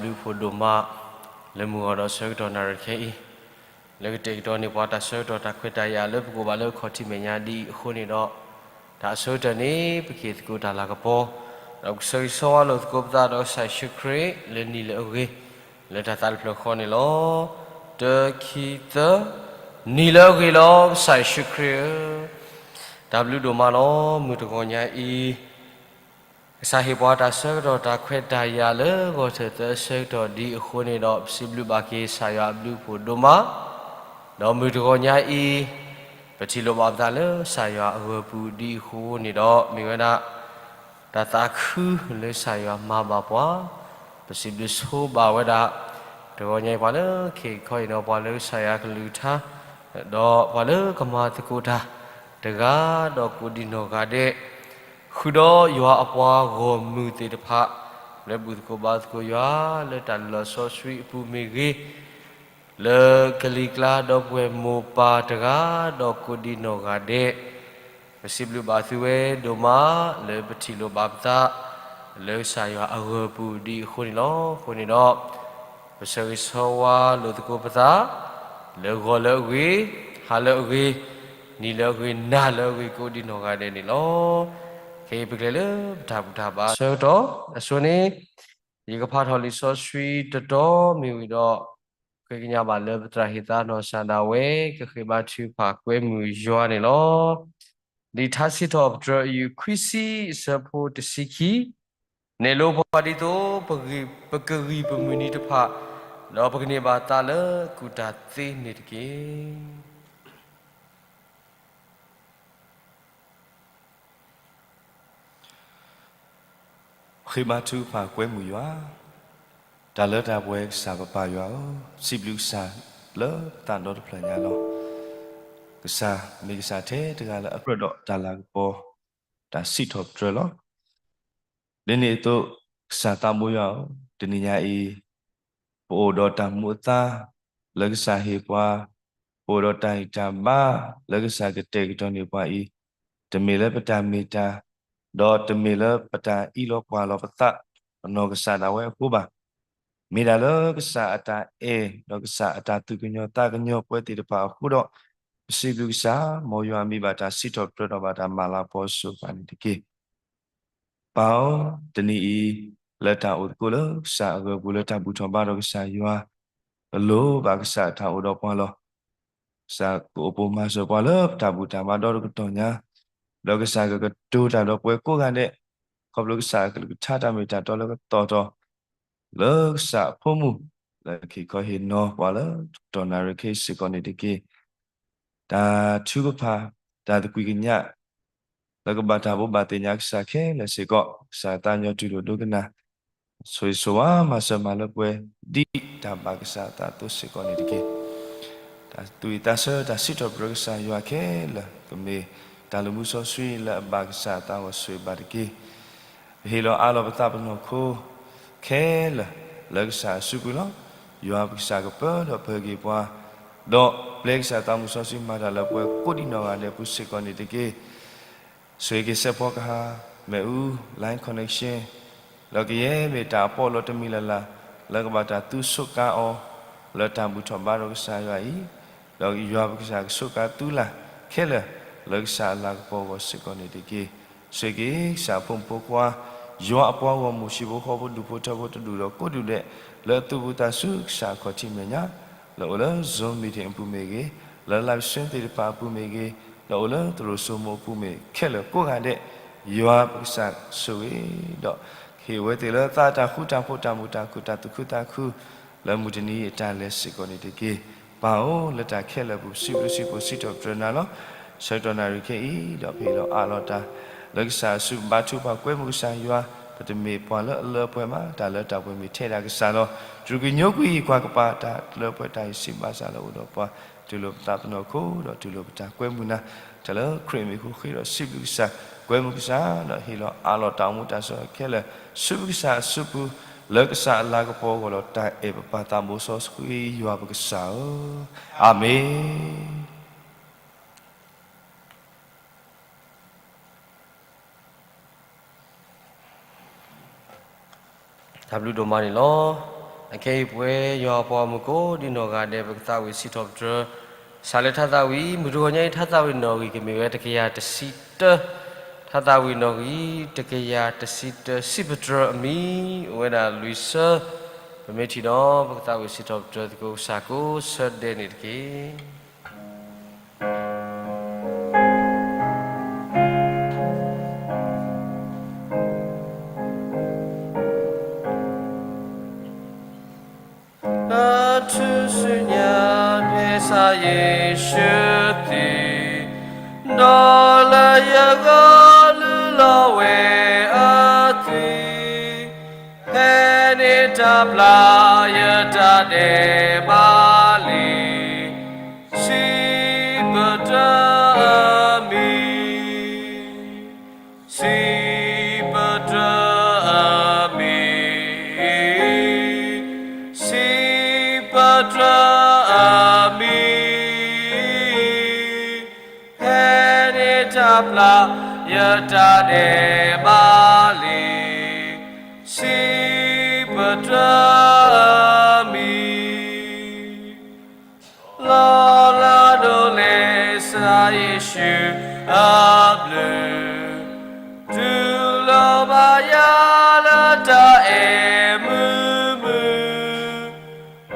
ကစၢ်ယွၤအဘျုးအဖှိၣ်ဒိၣ်မး လၢမုၢ်ဂီၤဒီးဆၢကတီၢ်နၣ်ရံၣ်ခဲအံၤ, လၢကတဲာ်ကတီၤန့ၢ်ပှၤတၢ်ဆၢကတီၢ်တၢ်ခွဲးတၢ်ယာ်လၢပကအိၣ်ဘၣ်လၢအခီၣ်ထံးမဲာ်ညါဒ်အံၤအဃိန့ၣ်ဒီး, တၢ်အဆိကတၢၢ်န့ၣ် ပကဟ့ၣ်သကိးတၢ်လၤကပီၤ, ဒီးပကဆၢဂ့ၤဆၢဝါလိာ်သကိးပသးဒီးကစၢ်ယ့ၣ်ၡူးခရံာ် လၢနံၤလၢအဂ့ၤ, လၢတၢ်သးတဖျၢၣ်ဃီန့ၣ်လီၤ. တၢ ခံ သၢ, နံၤလၢအဂ့ၤလီၤ ကစၢ်ယ့ၣ်ၡူးခရံာ်ဧၢ. တၢ်ဘျုးဒိၣ်မးလီၤ. မုၢ်တဂီၤညါအံၤ ကစၢ်ဟ့ၣ်ပှၤတၢ်ဆၢကတီၢ်တၢ်ခွဲးတၢ်ယာ်လၢဂီၤထၢၣ်သၢဆၢကတီၢ်ဒ်အဃိန့ၣ်ဒီး ပစံးဘျုးဘၣ်က့ၤကစၢ်ယွၤအဘျုးအဖှိၣ်ဒိၣ်မး, ဒီးမုၢ်တဂီၤညါအံၤ ပထံၣ်လိာ်ဘၣ်ပသးလၢကစၢ်ယွၤအဂၢၤပူၤဒ်အဃိန့ၣ်ဒီး မ့ၢ်ဝဲဒၣ် တၢ်သးခုလၢကစၢ်ယွၤမၤဘၣ်ပှၤ, ပစံးဘျုးဆိဘၣ်ဝဲဒၣ် တဂီၤညါအံၤပှၤလၢခ့ခီအံၤဒီး ပှၤလၢကစၢ်ယွၤကလုၢ်ကထါ ဒီးပှၤလၢကမၤသကိးတၢ် တဂၤဒီးကိးဒံနီၢ်ဂၤဒဲး, ဃုာ်ဒီးယွၤအပှၤဂီၢ်မုၢ်သ့ၣ်တဖၣ် လၢဘူၣ်သကိးဘါသကိးယွၤ လၢတၢ်လုၢ်လီၢ်စီဆှံအပူၤမ့ၢ်ဂ့ၤ, လၢကလံၤကျါဒီပုၢ်ဝဲၢ်မိၢ်ပၢ်တဂၤဒီးကိးဒံနီၢ်ဂၤဒဲး, ပစံးဘျုးဘၣ်သုဝဲဒိၣ်မး လၢပထံၣ်လိာ်ဘၣ်ပသး လၢကစၢ်ယွၤအဂၢၤပူၤဒ်အဃိန့ၣ်လီၤ. အဃိန့ၣ်ဒီး ပဆၢဂ့ၤဆၢဝါလိာ်သကိးပသး လၢဂီၤလၢအဂ့ၤ, ဟါလၢအဂ့ၤ, နံၤလၢအဂ့ၤ, နၤလၢအဂ့ၤ ကိးဒံနီၢ်ဂၤဒဲးန့ၣ်လီၤ. ခဲအံၤပကလဲၤလၢပတၢ်ဘူၣ်တၢ်ဘါဆၢကတီၢ်အစိၤန့ၣ်, ယကဖးထီၣ်လံာ်စီဆှံတတီၤမ့ၢ်ဝံၤဒီး, ဃ့ကညးဘၣ်လၢပသရၣ်ဟ့ၣ်သါနီၢ်ကစၢ်ဒၣ်ဝဲ ကဃ့ဘါထုကဖၣ်ကွဲမုာ်ယွၤန့ၣ်လီၤ. လံာ်ထါစံးထီၣ်ပတြၢၤအယုၢ်ခွံဆံအဆၢဖိတဆံခံ, နဲၣ်လိပှၤဒ်သိး ပကဂံၢ်ပမုၢ်နံၤတဖၣ်, ဒီးပကန့ၢ်ဘၣ်သးလၢအကူၣ်တၢ်သ့န့ၣ်တက့ၢ်. ဃ့ဘါထုကဖၣ်ကွဲမုာ်ယွၤ, တၢ်လၢတၢ်ပှဲၤကစၢ်ပပၢ်ယွၤဧၢ, စံးဘျုးကစၢ်လၢပသးဒီတဖျၢၣ်ညါလီၤ. ကစၢ်မ့ၢ်ကစၢ်ထဲတဂၤလၢအကြၢးဒီးတၢ်လၤကပီၤ, တၢ်စံးထီၣ်ပတြၢၤလီၤ. ဒ်န့ၣ်အသိး, ကစၢ်သးဘိယွၤဧၢ, တနံၤညါအံၤ ပအိၣ်ဒီးတၢ်မူအသါ လၢကစၢ်ဟ့ၣ်ပှၤ, ပအိၣ်ဒီးတၢ်ဂံၢ်တၢ်ဘါ လၢကစၢ်ကတဲာ်ကတီၤန့ၢ်ပှၤအံၤ, တမ့ၢ်လၢပတၢ်မ့ၢ်တၢ်, ဒီးတမ့ၢ်လၢပတၢ်အံးလီၤကွၢ်လီၤပသး ပနီၢ်ကစၢ်ဒၣ်ဝဲအဃိဘၣ်. မ့ၢ်ဒၣ်လၢကစၢ်အတၢ်အဲၣ် ဒီးကစၢ်အတၢ်သူၣ်ကညီၤသးကညီၤပှၤသ့ၣ်တဖၣ်အဃိဒီး, ပစံးဘျုးကစၢ်, မ်ယွၤမံဘၣ်တၢ်စံးထီၣ်ပတြၢၤဒီးဘၣ်တၢ်မၤလၤကပီၤစ့ၢ်ကီးန့ၣ်တက့ၢ်. ပၢ်ဧၢ, တနံၤအံၤ လၢတၢ်အိၣ်သကိးလၢကစၢ်အဂၢၤပူၤလၢတၢ်ဘူၣ်ထီၣ်ဘါထီၣ်ကစၢ်ယွၤ, ပလိၣ်ဘၣ်ကစၢ်အတၢ်အိၣ်ဒီးပှၤလီၤ. ကစၢ်ကအိၣ်ပိၢ်မၤစၢၤပှၤလၢပတၢ်ဘူၣ်တၢ်ဘါဒီတကတီၢ်ညါ, ဒီးကစၢ်ကကတိၤတၢ်ဒီးပှၤကိးဂၤဒဲး, ခီဖျိကစၢ်အကလုၢ်ကထါတၢ်မ့ၢ်တၢ်တီလၢကသီၣ်ထီၣ် လၢကစၢ်အဖိမုၣ်, လၢကဟ့ၣ်ခီဟ့ၣ်နီၤပှၤလၢတကတီၢ်နၣ်ရံၣ်ခဲအံၤစ့ၢ်ကီးန့ၣ်တက့ၢ်. တၢ်ထုကဖၣ်, တၢ်သကွံာ်ကညး, လၢကဘၣ်တၢ်ဘိးဘၣ်သ့ၣ်ညါကစၢ်ခဲလၢာ်စ့ၢ်ကီး, ကစၢ်သးညီတုၤဒိၣ်ဒိကနၣ်, ဆိၣ်ဂ့ၤဆိၣ်ဝါမၤစၢၤမၤလၢပှဲၤ ဒ်တၢ်ဘၣ်ကစၢ်အသးအသိးစ့ၢ်ကီးန့ၣ်တက့ၢ်. တၢ်သူၣ်ဝံၣ်သးဆၢ တၢ်စံးထီၣ်ပတြၢၤကစၢ်ယွၤခဲလၢာ် ကမ့ၢ်တၢ်လၢမူစီဆှံလၢအဘၣ်ကစၢ်အသးဂီၢ်ဆိၣ်ဂ့ၤဘၣ်တက့ၢ်. ပဟ့ၣ်လီၤအးလီၤပသးပနီၢ်ခိ ခဲလၢာ် လၢကစၢ်အစုပူၤလီၤ. ယွၤပကစၢ်ကပၢဒီးပၢၤက့ၤပှၤ, ဒီးပျဲကစၢ်သးမူစီဆှံမၤတၢ်လၢပှဲၤကိးဒံးနီၢ်ဂၤဒဲးပူၤစ့ၢ်ကီးန့ၣ်တက့ၢ်. ဆိၣ်ဂ့ၤက့ၤစဲးဖီကဟၣ်, မ့ၣ်အူ, line connection, ဒီးကယဲၢ်မ့ၢ်တၢ်အပီးလီတမံၤလၢ်လၢ် လၢကဘၣ်တၢ်သူဆိးကါအီၤ လၢတၢ်ဘူၣ်ထီၣ်ဘါထီၣ်ကစၢ်ယွၤအံၤ, ဒီးယွၤပကစၢ်ကဆိးကါသုလၢ်ခဲလၢာ် လၢကစၢ်အလၤကပီၤအဂီၢ်စ့ၢ်ကီးန့ၣ်တက့ၢ်. ဆိၣ်ဂ့ၤက့ၤကစၢ်အဖိမုၣ်ဖိခွါ, ယွၤအပှၤဂီၢ်မုၢ်ဟံၣ်ဖိဃီဖိဒူၣ်ဖိထၢဖိတဒူၣ်ဒီး ကိးဒူၣ်ဒဲး လၢအသူၣ်ပူၤသးဆူကစၢ်အခီၣ်ထံးမဲာ်ညါ, လၢအိၣ်လၢ Zoom meeting အပူၤမ့ၢ်ဂ့ၤ, လၢ live stream သ့ၣ်တဖၣ်အပူၤမ့ၢ်ဂ့ၤ, လၢအိၣ်လၢသရိာ်စိမိၤအပူၤမ့ၢ်ဂ့ၤ ခဲလၢာ်ကိးဂၤဒဲး, ယွၤပကစၢ်ဆိၣ်ဂ့ၤဒီး ဟ့ၣ်ဝဲသ့ၣ်လၢသးတၢ်ဃူတၢ်ဖိး တၢ်မုာ်တၢ်ခုၣ် တၢ်သူၣ်ခုသးခု လၢမုၢ်တနံၤအတၢ်လဲၤစ့ၢ်ကီးန့ၣ်တက့ၢ်. ပၢ်ဧၢ, လၢတၢ်ခဲလၢာ်အပူၤ ပစံးဘျုးစံးဖှိၣ်စံးထီၣ်ပတြၢၤနၤလီၤ. ဆၢကတီၢ်နၣ်ရံၣ်ခဲအံၤ ဒီးပဟ့ၣ်လီၤအးလီၤတၢ် လၢကစၢ်အစုဘါထုကဖၣ်ကွဲမုာ်ကစၢ်ယွၤ, ပတမ့ၢ်ပှၤလၢအလၢအပှဲၤဘၣ်, တၢ်လၢတၢ်ပှဲၤမ့ၢ်ထဲဒၣ်ကစၢ်လီၤ. တြူၢ်ကညိကွံာ်ကွၢ်ကပၤ တၢ်လၢပှဲၤတၢ်အံၤစံးဘၣ်စၢ်လၢအိၣ်ဒီးပှၤ, တုၤလၢပသးပနီၢ်ခိ ဒီးတုၤလၢပတၢ်ကွဲမုာ်နၤ, တၢ်လၢခရံာ်မံၤအဃိ ဃ့ဒီးစံးဘျုးကစၢ်, ကွဲမုာ်ကစၢ်, ဒီးဟ့ၣ်လီၤအးလီၤတၢ်အိၣ်မူတၢ်စၢၤခဲလၢာ် ဆူပကစၢ်အစုပူၤ, လၢကစၢ်အလၤကပီၤအဂီၢ်ဒီး တၢ်အဲၣ်ပပၢ်သးဘိစီဆှံယွၤပကစၢ်ဧၢ, အၤမ့ၣ်. တၢ်ဘျုးဒိၣ်မးန့ၣ်လီၤ. အခဲအံၤပဝဲယွၤပှၤဂီၢ်မုၢ်ကိးဒံနီၢ်ဂၤဒဲး ပကသးဝံၣ်စံးထီၣ်ပတြၢၤ စးလၢထါသးဝံၣ် မုၢ်တဂီၤညါအံၤ ထါသးဝံၣ်နီၣ်ဂံၢ်ကမ့ၢ်ဝဲတကယၤတဆံတၢ, ထါသးဝံၣ်နီၣ်ဂံၢ်တကယၤတဆံတၢ စံးပတြၢၤအမံၤ အိၣ်ဝဲဒၣ်လွံၢ်ဆၢ, ပမ့ၢ်ထံၣ်ဒီး ပကသးဝံၣ်စံးထီၣ်ပတြၢၤသကိးကစၢ်ကိးဆၢဒဲးန့ၣ်တက့ၢ်. လၢထူၣ်စုညါဖဲကစၢ်ယ့ၣ်ၡူးသံ, ဒီးလၢယဂီၢ်လုၢ်လီၤဝဲအသွံၣ်, ဖဲန့ၣ်တၢ်ပျၢ်ယတၢ်ဒဲးဘးလံ, စံးပတြၢၤအမံၤ စံးပတြၢၤအမံၤ, စံးပတြၢၤအမံၤ, ဖဲန့ၣ်တၢ်ပျၢ်ယတၢ်ဒဲးဘးလံ, စံးပတြၢၤအမံၤ လီၤလၢဒိးလဲကစၢ်ယ့ၣ်ၡူးအဘျုး, တူၢ်လိာ်ဘၣ်ယၤလၢတၢ်အဲၣ်မုာ်မုာ်,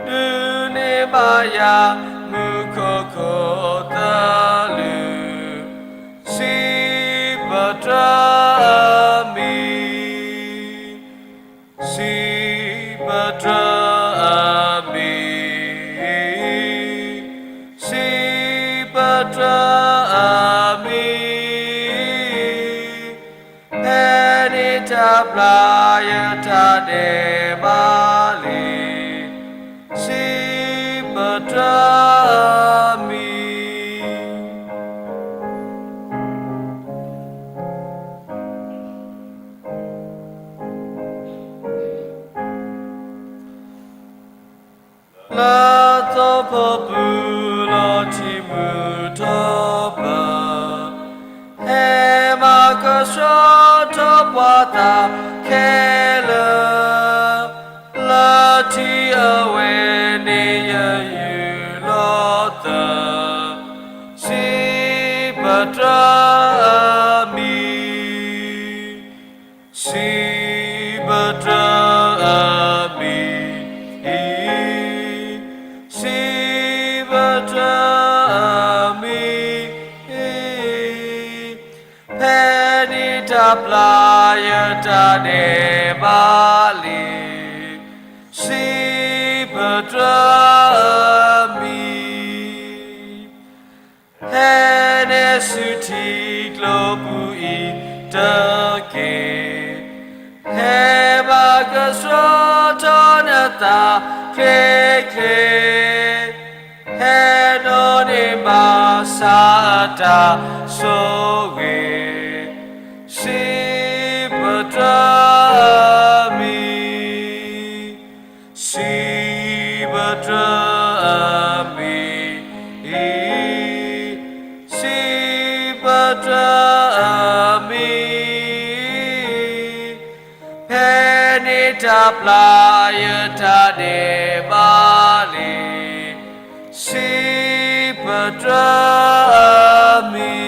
ဒုးန့ၢ်ဘၣ်ယၤမူခိၣ်ခိၣ်သလုး, စံးပတြၢၤအမံၤ စံးပတြၢၤအမံၤ, စံးပတြၢၤအမံၤ, ဖဲန့ၣ်တၢ်ပျၢ်ယတၢ်ဒဲးဘးလံ, စံးပတြၢၤအမံၤ လၢသီဖီပူၤလီၤထံမုၢ်ထီၣ်ပၢၢ်, ဟဲမၤကဆှီထီၣ်ပှၤသးခဲလၢာ်, လၢထံအဝဲန့ၣ်ယယူၢ်လီၤသး, စံးပတြၢၤအမံၤ စံးပတြၢၤအမံၤ, စံးပတြၢၤအမံၤ, ဖဲန့ၣ်တၢ်ပျၢ်ယတၢ်ဒဲးဘးလံ, စံးပတြၢၤအမံၤ ဟဲနဲၣ်ဆူထံကျိပူၤအံၤတ က့ၢ်, ဟဲဘၣ်ကဆှီထီၣ်နသးချ့ချ့, ဟဲဒိးန့ၢ်ဘၣ်ဆၣ်အတၢ်ဆိၣ်ဂ့ၤ, စံးပတြၢၤအမံၤ စံးပတြၢၤအမံၤ, စံးပတြၢၤအမံၤ, ဖဲန့ၣ်တၢ်ပျၢ်ယတၢ်ဒဲးဘးလံ, စံးပတြၢၤအမံၤ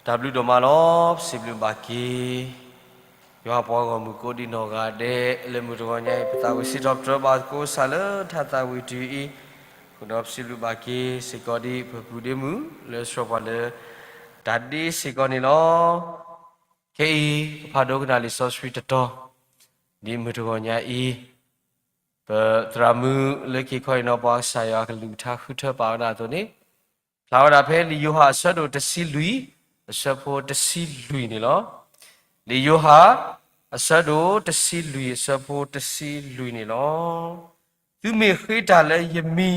တၢ်ဘျုးဒိၣ်မးလီၤ. ပစံးဘျုးဘၣ်က့ၤ ယွၤပှၤဂီၢ်မုၢ်ကိးဒံနီၢ်ဂၤဒဲး လၢမုၢ်တဂီၤညါအံၤ ပသးဝံၣ်စံးထီၣ်ပတြၢၤဘၣ်သကိးကစၢ်လၢထါသးဝံၣ်တယုၢ်အံၤ, အဃိဒီးပစံးဘျုးဘၣ်က့ၤစ့ၢ်ကီးဒ်ပပူၤဒ့မုၣ် လၢဆှၢပှၤလၢတၢ်ဒ့စ့ၢ်ကီးန့ၣ်လီၤ. ခဲအံၤ ပဖးဒိကနၣ်လံာ်စီဆှံတတီၤ, ဒ်မုၢ်တဂီၤညါအံၤ ပသရၣ်မုၣ်လၢခံခီအံၤနီၤ ပှၤကစၢ်ယွၤကလုၢ်ကထါဃုထၢပာ်ဝဲဒၣ်အသိးန့ၣ်, ဖျါဝဲဒၣ်ဖဲလံာ်ယိၤဟၣ်အဆၢဒိၣ်တဆံလွံၢ် အဆၢဖိတဆံလွံၢ်န့ၣ်လီၤ. လံာ်ယိၤဟၣ် အဆၢဒိၣ်တဆံလွံၢ် အဆၢဖိတဆံလွံၢ်န့ၣ်လီၤ. သုမ့ၢ်ဃ့တၢ်လၢယမံၤ,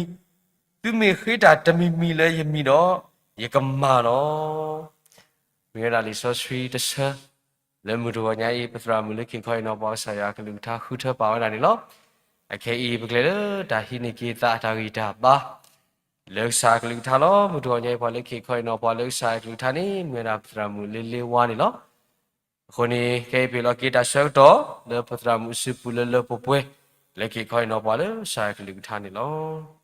သုမ့ၢ်ဃ့တၢ်တမံၤမံၤလၢယမံၤဒီး ယကမၤလီၤ. မ့ၢ်ဝဲဒၣ်လံာ်စီဆှံတဆၢ လၢမုၢ်တဂီၤညါအံၤ ပသရၣ်မုၣ်လၢခံခီအံၤနီၤ ပှၤကစၢ်ယွၤကလုၢ်ကထါဃုထၢပာ်ဝဲဒၣ်န့ၣ်လီၤ. အခဲအံၤ ပကျဲၤလၢတၢ်ဟံးန့ၢ်က့ၤသးတၢ်ဂံၢ်တၢ်ဘါ လၢကစၢ်အကလုၢ်ကထါလီၤ. မုၢ်တဂီၤညါအံၤ ပှၤလၢခံခီအံၤနီၤ ပှၤလၢကစၢ်အကလုၢ်ကထါန့ၣ် မ့ၢ်ဝဲဒၣ်ပသရၣ်မုၣ်လ့လ့ဝါန့ၣ်လီၤ. အဃိန့ၣ် ခဲအံၤပဟ့ၣ်လီၤက့ၤတၢ်ဆၢကတီၢ် လၢပသရၣ်မုၣ်အစုပူၤလၢလၢပှဲၤပှဲၤ လၢက့ၤခီအံၤနီၤပှၤလၢကစၢ်ယွၤကလုၢ်ကထါန့ၣ်လီၤ.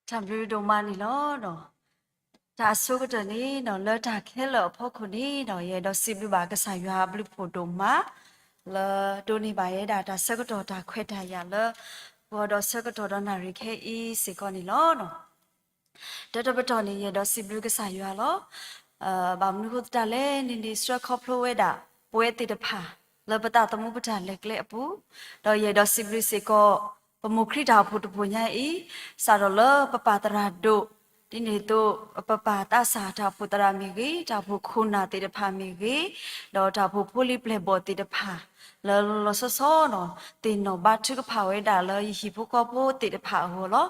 တၢ်ဘျုးဒိၣ်မးန့ၣ်လီၤ. တၢ်အဆိကတၢၢ်န့ၣ်ဒီး လၢတၢ်ခဲလၢာ်အဖီခိၣ်န့ၣ်ဒီး ယအဲၣ်ဒိးစံးဘျုးဘၣ်ကစၢ်ယွၤအဘျုးဖှိၣ်ဒိၣ်မး လၢဒိးန့ၢ်ဘၣ်ယဲဒၣ်တၢ်ဆၢကတီၢ်တၢ်ခွဲးတၢ်ယာ်လၢ ပဂီၤဒီးဆၢကတီၢ်ဒီးနၣ်ရံၣ်ခဲအံၤစ့ၢ်ကီးန့ၣ်လီၤ. တၢ်တပတီၢ်န့ၣ် ယအဲၣ်ဒိးစံးဘျုးကစၢ်ယွၤလီၤ. ဘၣ်မနုၤဃိသတးလဲၣ်န့ၣ်န့ၣ် ဆှၢခီဖျိဝဲဒၣ် ပဝဲသ့ၣ်တဖၣ် လၢပသးသမူပတၢ်လဲၤကျဲအပူၤ, ဒီးယအဲၣ်ဒိးစံးဘျုးစ့ၢ်ကီး ပမိၢ်ခရံာ်တၢ်အိၣ်ဖှိၣ်တဖၣ်ညါအံၤ, စးထီၣ်လၢပပၢ်သရၣ်ဒိၣ် ဒ်န့ၣ်အသိး ပပၢ်သးစၢ်တၢ်အိၣ်ဖှိၣ်သရၣ်မ့ၢ်ဂ့ၤ, တၢ်အိၣ်ဖှိၣ်ခိၣ်နၢ်သ့ၣ်တဖၣ်မ့ၢ်ဂ့ၤ, ဒီးတၢ်အိၣ်ဖှိၣ်ဖိလံၤပျဲၢ်ဘီၣ်သ့ၣ်တဖၣ် လၢလီၤလီၤဆီဆီဒီး သ့ၣ်နီၣ်ဘါထုကဖၣ်ဝဲဒၣ်လၢယဟံၣ်ဖိဃီဖိသ့ၣ်တဖၣ်အဂီၢ်လီၤ.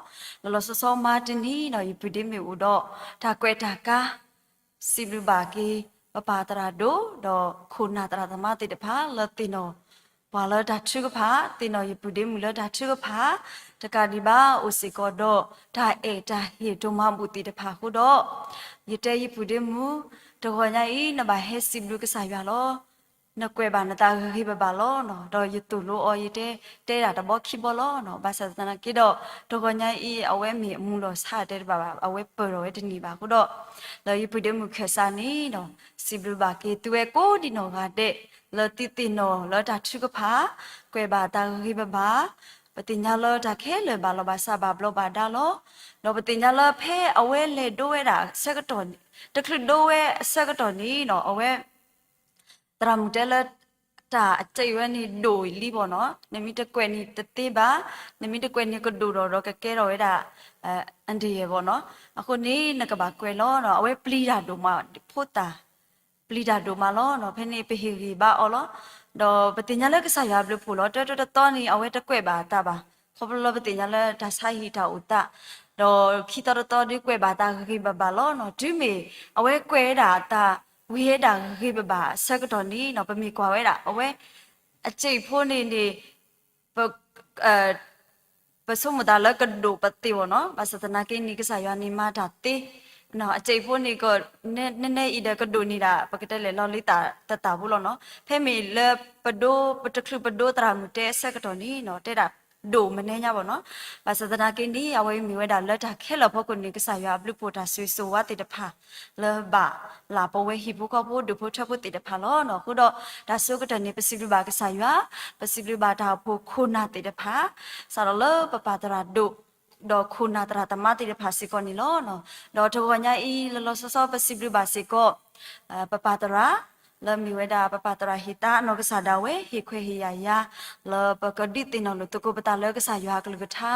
လီၤလီၤဆီဆီမးတနံၤဒီး ယပုၢ်ဒ့မုၣ်အိၣ်ဒီး တၢ်ကွဲးတၢ်ကါ စံးဘျုးဘၣ်က့ၤ ပပၢ်သရၣ်ဒိၣ် ဒီးခိၣ်နၢ်သရၣ်သမါသ့ၣ်တဖၣ် လၢသ့ၣ်နီၣ်ပှၤလၢတၢ်ထုကဖၣ်, သ့ၣ်နီၣ်ယပုၢ်ဒ့မုၣ်လၢတၢ်ထုကဖၣ်, တကးဒံးဘၣ်အိၣ်စ့ၢ်ကီးဒီး တၢ်အဲၣ်တၢ်ဟ့ၣ်ဒိၣ်မးဘူးသ့ၣ်တဖၣ်အဃိဒီး, ယတဲယပုၢ်ဒ့မုၣ် တဂီၤညါအံၤ နဘၣ်ဟဲစံးဘျုးကစၢ်ယွၤလီၤ. နကွဲးဘၣ်နသးဂ့ၤဂ့ၤဘၣ်ဘၣ်လီၤ. ဒီးယသိၣ်လိအီၤ ယတဲ တဲဒၣ်တဘီခံဘီလီၤ. ဘၣ်ဆၣ်သနာ်က့ဒီး တဂီၤညါအံၤ အဝဲမ့ၢ်အမူလီၤဆါတဲတဘၣ်ဘၣ်, အဝဲပၢၢ်ထီၣ်ဝဲတန့ၢ်ဘၣ်အဃိဒီး, လၢယပုၢ်ဒ့မုၣ်ခၢၣ်စးန့ၣ်ဒီး စံးဘျုးဘၣ်က့ၤသုဝဲကိးဒံနီၢ်ဂၤဒဲး လၢသုသ့ၣ်နီၣ်လၢတၢ်ထုကဖၣ်, ကွဲးဘၣ်တၢ်ဂ့ၤဂ့ၤဘၣ်ဘၣ်, ပသ့ၣ်ညါလၢတၢ်ခဲလၢာ်ဘၣ်လီၤဘၣ်စးဘၣ်ဘျီးဘၣ်ဒါလီၤ. ဒီးပသ့ၣ်ညါလၢဖဲအဝဲလဲၤဒိဝဲဒၣ်အဆၢကတီၢ်, တချုးဒိဝဲအဆၢကတီၢ်န့ၣ်ဒီး အဝဲ သရၣ်မုၣ်တဲလၢ တၢ်အစ့ၣ်ဝဲန့ၣ်ဒိၣ်လံဘၣ်နီၤ, နမ့ၢ်တကွဲးန့ၣ်တသ့ဘၣ်, နမ့ၢ်တကွဲးန့ၣ်ကဒိၣ်ထီၣ်ဒီးကကဲထီၣ်ဝဲဒၣ် အန္တရာယ်ဘၣ်နီၤ. အဃိန့ၣ် နကဘၣ်ကွဲးလီၤနီၤ. အဝဲပျံၤတၢ်ဒိၣ်မး, ဖိသၣ် ပျံၤတၢ်ဒိၣ်မးလီၤနီၤ. ဖဲန့ၣ်ပဟ့ၣ်ဂံၢ်ဘါအီၤလီၤ. ဒီးပသ့ၣ်ညါလၢကစၢ်ယွၤအဘျုးဖှိၣ်လီၤ. တၢတတီၤန့ၣ် အဝဲတကွဲးဘၣ်အသးဘၣ်. ခီဖျိလၢပသ့ၣ်ညါလၢတၢ်ဆါဟံၣ်တၢ်အိၣ်သး, ဒီးခံသီတတီၤဒုးကွဲးဘၣ်အသးဂ့ၤဂ့ၤဘၣ်ဘၣ်လီၤနီၤ. တုၤမ့ၢ်အဝဲကွဲးဝဲဒၣ်အသး ဝံၤဝဲဒၣ်ဂ့ၤဂ့ၤဘၣ်ဘၣ်အဆၢကတီၢ်န့ၣ်နီၤ, ပမ့ၢ်ကွၢ်ဝဲဒၣ် အဝဲ အစ့ၣ်ဖိန့ၣ်န့ၣ် ပ ပဆိကမိၣ်သးလၢကဒိၣ်ပသ့ဘၣ်နီၤ. ဘၣ်ဆၣ်သနာ်က့န့ၣ် ကစၢ်ယွၤန့ၣ်မၤတၢ်သ့, အစ့ၣ်ဖိန့ၣ်က နဲနဲအံၤဒီးကဒိၣ်န့ၣ်ဒၣ် ပကတဲလဲၣ်လီၤလံသးတသၣ်ဖိလီၤနီၤ. ဖဲမ့ၢ်လၢပဒိ ပတချုးပဒိသရၣ်မုၣ်တဲအဆၢကတီၢ်န့ၣ်နီၤ, တဲဒၣ်ဒိၣ်မနဲညါဘၣ်နီၤ. ဘၣ်ဆၣ်သနာ်က့န့ၣ် အဝဲမ့ၢ်ဝဲဒၣ်လၢတၢ်ခဲလၢာ်အဖီခိၣ်န့ၣ် ကစၢ်ယွၤအဘျုးဖှိၣ်တၢ်ဆိၣ်ဂ့ၤဆိၣ်ဝါသ့ၣ်တဖၣ် လၢဘၣ်လၢပဝဲဟံၣ်ဖိဃီဖိဒူၣ်ဖိထၢဖိသ့ၣ်တဖၣ်လီၤနီၤ. အဃိဒီး တၢ်ဆိကတၢၢ်န့ၣ် ပစံးဘျုးဘၣ်ကစၢ်ယွၤ, ပစံးဘျုးဘၣ်တၢ်အိၣ်ဖှိၣ်ခိၣ်နၢ်သ့ၣ်တဖၣ်, စးထီၣ်လၢပပၢ်သရၣ်ဒိၣ် ဒီးခိၣ်နၢ်သရၣ်သမါသ့ၣ်တဖၣ်စ့ၢ်ကီးန့ၣ်လီၤ. ဒီးတဂီၤညါအံၤ လီၤလီၤဆီဆီပစံးဘျုးဘၣ်စ့ၢ်ကီး ပပၢ်သရၣ် လၢမ့ၢ်ဝဲဒၣ်ပပၢ်သရၣ်ဟ့ၣ်သါအနီၢ်ကစၢ်ဒၣ်ဝဲ ဟ့ၣ်ခွဲးဟ့ၣ်ယာ်ယၤ လၢပကဒုးသ့ၣ်နီၣ်လိာ်သကိးပသးလၢကစၢ်ယွၤအကလုၢ်ကထါ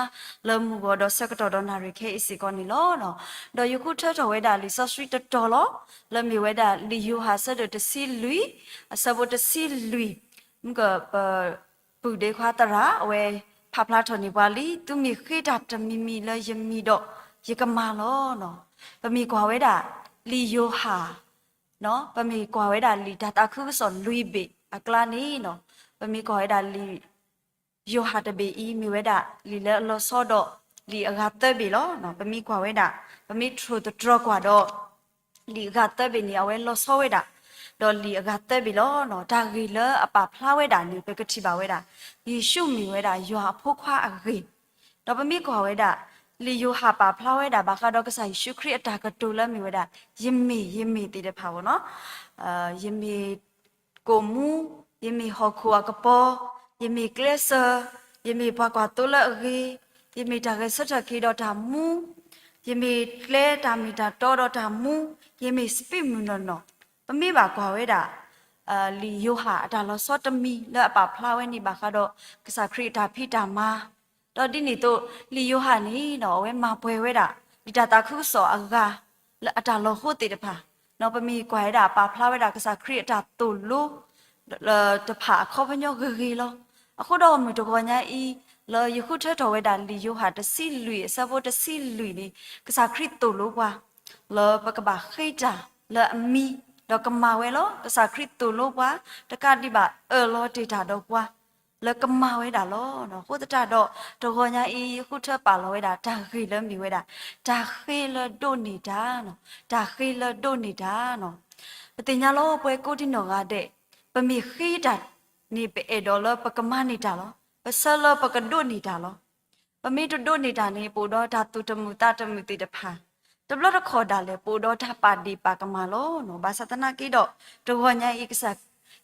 လၢမုၢ်ဂီၤဒီးဆၢကတီၢ်ဒီးနၣ်ရံၣ်ခဲအံၤစ့ၢ်ကီးန့ၣ်လီၤ. ဒီးယဃုထၢထီၣ်ဝဲဒၣ်လံာ်စီဆှံတတီၤလီၤ. လၢမ့ၢ်ဝဲဒၣ်လံာ်ယိၤဟၣ်အဆၢဒိၣ်တဆံလွံၢ် အဆၢဖိတဆံလွံၢ် မ့ၢ်ကပ ပုၢ်ဒ့ခွါသရၣ် အဝဲဖးဖျါထီၣ်န့ၢ်ပှၤလံ, သုမ့ၢ်ဃ့တၢ်တမံၤမံၤလၢယမံၤဒီး ယကမၤလီၤ. ပမ့ၢ်ကွၢ်ဝဲဒၣ် လံာ်ယိၤဟၣ်, ပမ့ၢ်ကွၢ်ဝဲဒၣ်လံာ်တၢ်သးခုကစီၣ်လွံၢ်ဘ့ၣ်အကျါန့ၣ်, ပမ့ၢ်ကွၢ်ဝဲဒၣ်လံာ် ယိၤဟၣ်တဘ့ၣ်အံၤ မ့ၢ်ဝဲဒၣ်လံာ်လၢအလီၤဆီဒီး လံာ်အဂၤသၢဘ့ၣ်လီၤ. ပမ့ၢ်ကွၢ်ဝဲဒၣ် ပမ့ၢ်ထိၣ်သတြီၤကွၢ်ဒီး လံာ်အဂၤသၢဘ့ၣ်န့ၣ် အဝဲလီၤဆီဝဲဒၣ် ဒီးလံာ်အဂၤသၢဘ့ၣ်လီၤ. တၢ်ဂ့ၢ်လၢအပာ်ဖျါဝဲဒၣ်န့ၣ် ပကထံၣ်ဘၣ်ဝဲဒၣ် ယ့ၣ်ၡူးမ့ၢ်ဝဲဒၣ်ယွၤအဖိခွါအဂ့ၢ်, ဒီးပမ့ၢ်ကွၢ်ဝဲဒၣ် လံာ်ယိၤဟၣ်ပာ်ဖျါဝဲဒၣ်ဘၣ်ဃးဒီးကစၢ်ယ့ၣ်ၡူးခရံာ်အတၢ်ကတိၤလၢမ့ၢ်ဝဲဒၣ် ယမ့ၢ် ယမ့ၢ်သ့ၣ်တဖၣ်ဘၣ်နီၤ, ယမ့ၢ် ကိၣ်မူ, ယမ့ၢ်ဟီၣ်ခိၣ်အကပီၤ, ယမ့ၢ်ကျဲစၢၤ, ယမ့ၢ်ပှၤကွၢ်သိလၢအဂ့ၤ, ယမ့ၢ်တၢ်ဂဲၤဆၢထၢၣ်က့ၤဒီးတၢ်မူ, ယမ့ၢ်ကျဲတၢ်မ့ၢ်တၢ်တီဒီးတၢ်မူ, ယမ့ၢ်စပံးမုၢ်နီၢ်နီၢ်, ပမ့ၢ်ဘၣ်ကွၢ်ဝဲဒၣ် လံာ်ယိၤဟၣ်အတၢ်လီၤဆီတမံၤလၢအပာ်ဖျါဝဲန့ၣ်ဘၣ်ဃးဒီး ကစၢ်ခရံာ်အတၢ်ဖံးတၢ်မၤ, ဒီးဒ်န့ၣ်အသိး လံာ်ယိၤဟၣ်န့ၣ်နီၤ အဝဲမၤပှဲၤဝဲဒၣ် လံာ်တၢ်သးခုကစီၣ်အဂၤ လၢအတၢ်လီၤဃိသ့ၣ်တဖၣ်, ပမ့ၢ်ကွၢ်ဝဲဒၣ်ပာ်ဖျါဝဲဒၣ်ကစၢ်ခရံာ်အတၢ်သိၣ်လိ တဖၣ်အခီပညီဂ့ၤဂ့ၤလီၤ. အဃိဒီးမုၢ်တဂီၤညါအံၤ လၢယဃုထၢထီၣ်ဝဲဒၣ်လံာ်ယိၤဟၣ်တဆံလွံၢ်အဆၢဖိတဆံလွံၢ်န့ၣ် ကစၢ်ခရံာ်သိၣ်လိပှၤ လၢပကဘၣ်ဃ့တၢ်လၢအမံၤ ဒီးကမၤဝဲလီၤ. ကစၢ်ခရံာ်သိၣ်လိပှၤ တကးဒံးဘၣ်အၢၣ်လီၤတ့ၢ်တၢ်ဒီးပှၤ လၢကမၤဝဲဒၣ်လီၤ. အဃိသတးဒီး တဂီၤညါအံၤ ဃုထၢပာ်လီၤဝဲဒၣ် တၢ်ဂ့ၢ်လၢမ့ၢ်ဝဲဒၣ် တၢ်ဃ့လၢဒိးန့ၢ်တၢ်, တၢ်ဃ့လၢဒိးန့ၢ်တၢ်. ပသ့ၣ်ညါလီၤ ပှၤကိးဒံနီၢ်ဂၤဒဲး, ပမ့ၢ်ဃ့တၢ်န့ၣ် ပအဲၣ်ဒိးလၢပကမၤန့ၢ်တၢ်လီၤ. ပဆၢလၢပကဒိးန့ၢ်တၢ်လီၤ. ပမ့ၢ်တဒိးန့ၢ်တၢ်န့ၣ် ပအိၣ်ဒီးတၢ်သူၣ်တမုာ်သးတမုာ်သ့ၣ်တဖၣ်, တဘျီတခီၣ်ဒၣ်လဲာ် ပအိၣ်ဒီးတၢ်ပာ်ဒ့ၣ်ပာ်ကမၣ်လီၤ. ဘၣ်ဆၣ်သနာ်က့ဒီး တဂီၤညါအံၤ ကစၢ်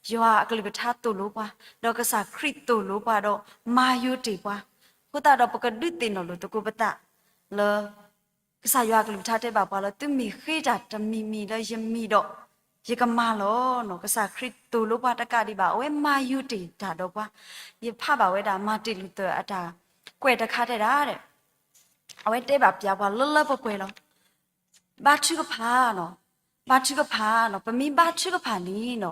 ယွၤအကလုၢ်ကထါသိၣ်လိပှၤ, ဒီးကစၢ်ခရံာ်သိၣ်လိပှၤဒီး မၤယိၤတ့ၢ်ပှၤ, အဃိသတးဒီး ပကဒုးသ့ၣ်နီၣ်လိာ်သကိးပသးလၢ ကစၢ်ယွၤအကလုၢ်ကထါတဲဘၣ်ပှၤလၢ သုမ့ၢ်ဃ့တၢ်တမံၤမံၤလၢယမံၤဒီး ယကမၤလီၤ. ကစၢ်ခရံာ်သိၣ်လိပှၤတကးဒံးဘၣ်, အဝဲမၤယိၤတ့ၢ်တၢ်ဒီးပှၤ. ယဖးဘၣ်ဝဲဒၣ် မၤတ့ၢ်လူၤသၢၣ်အတၢ်ကွဲးတခါတဲဒၣ်, အဝဲတဲဘၣ်ပှၤလၢလၢပှဲၤပှဲၤလီၤ. ဘါထုကဖၣ်နီၤ, ဘါထုကဖၣ်နီၤ, ပမ့ၢ်ဘါထုကဖၣ်န့ၣ်နီၤ,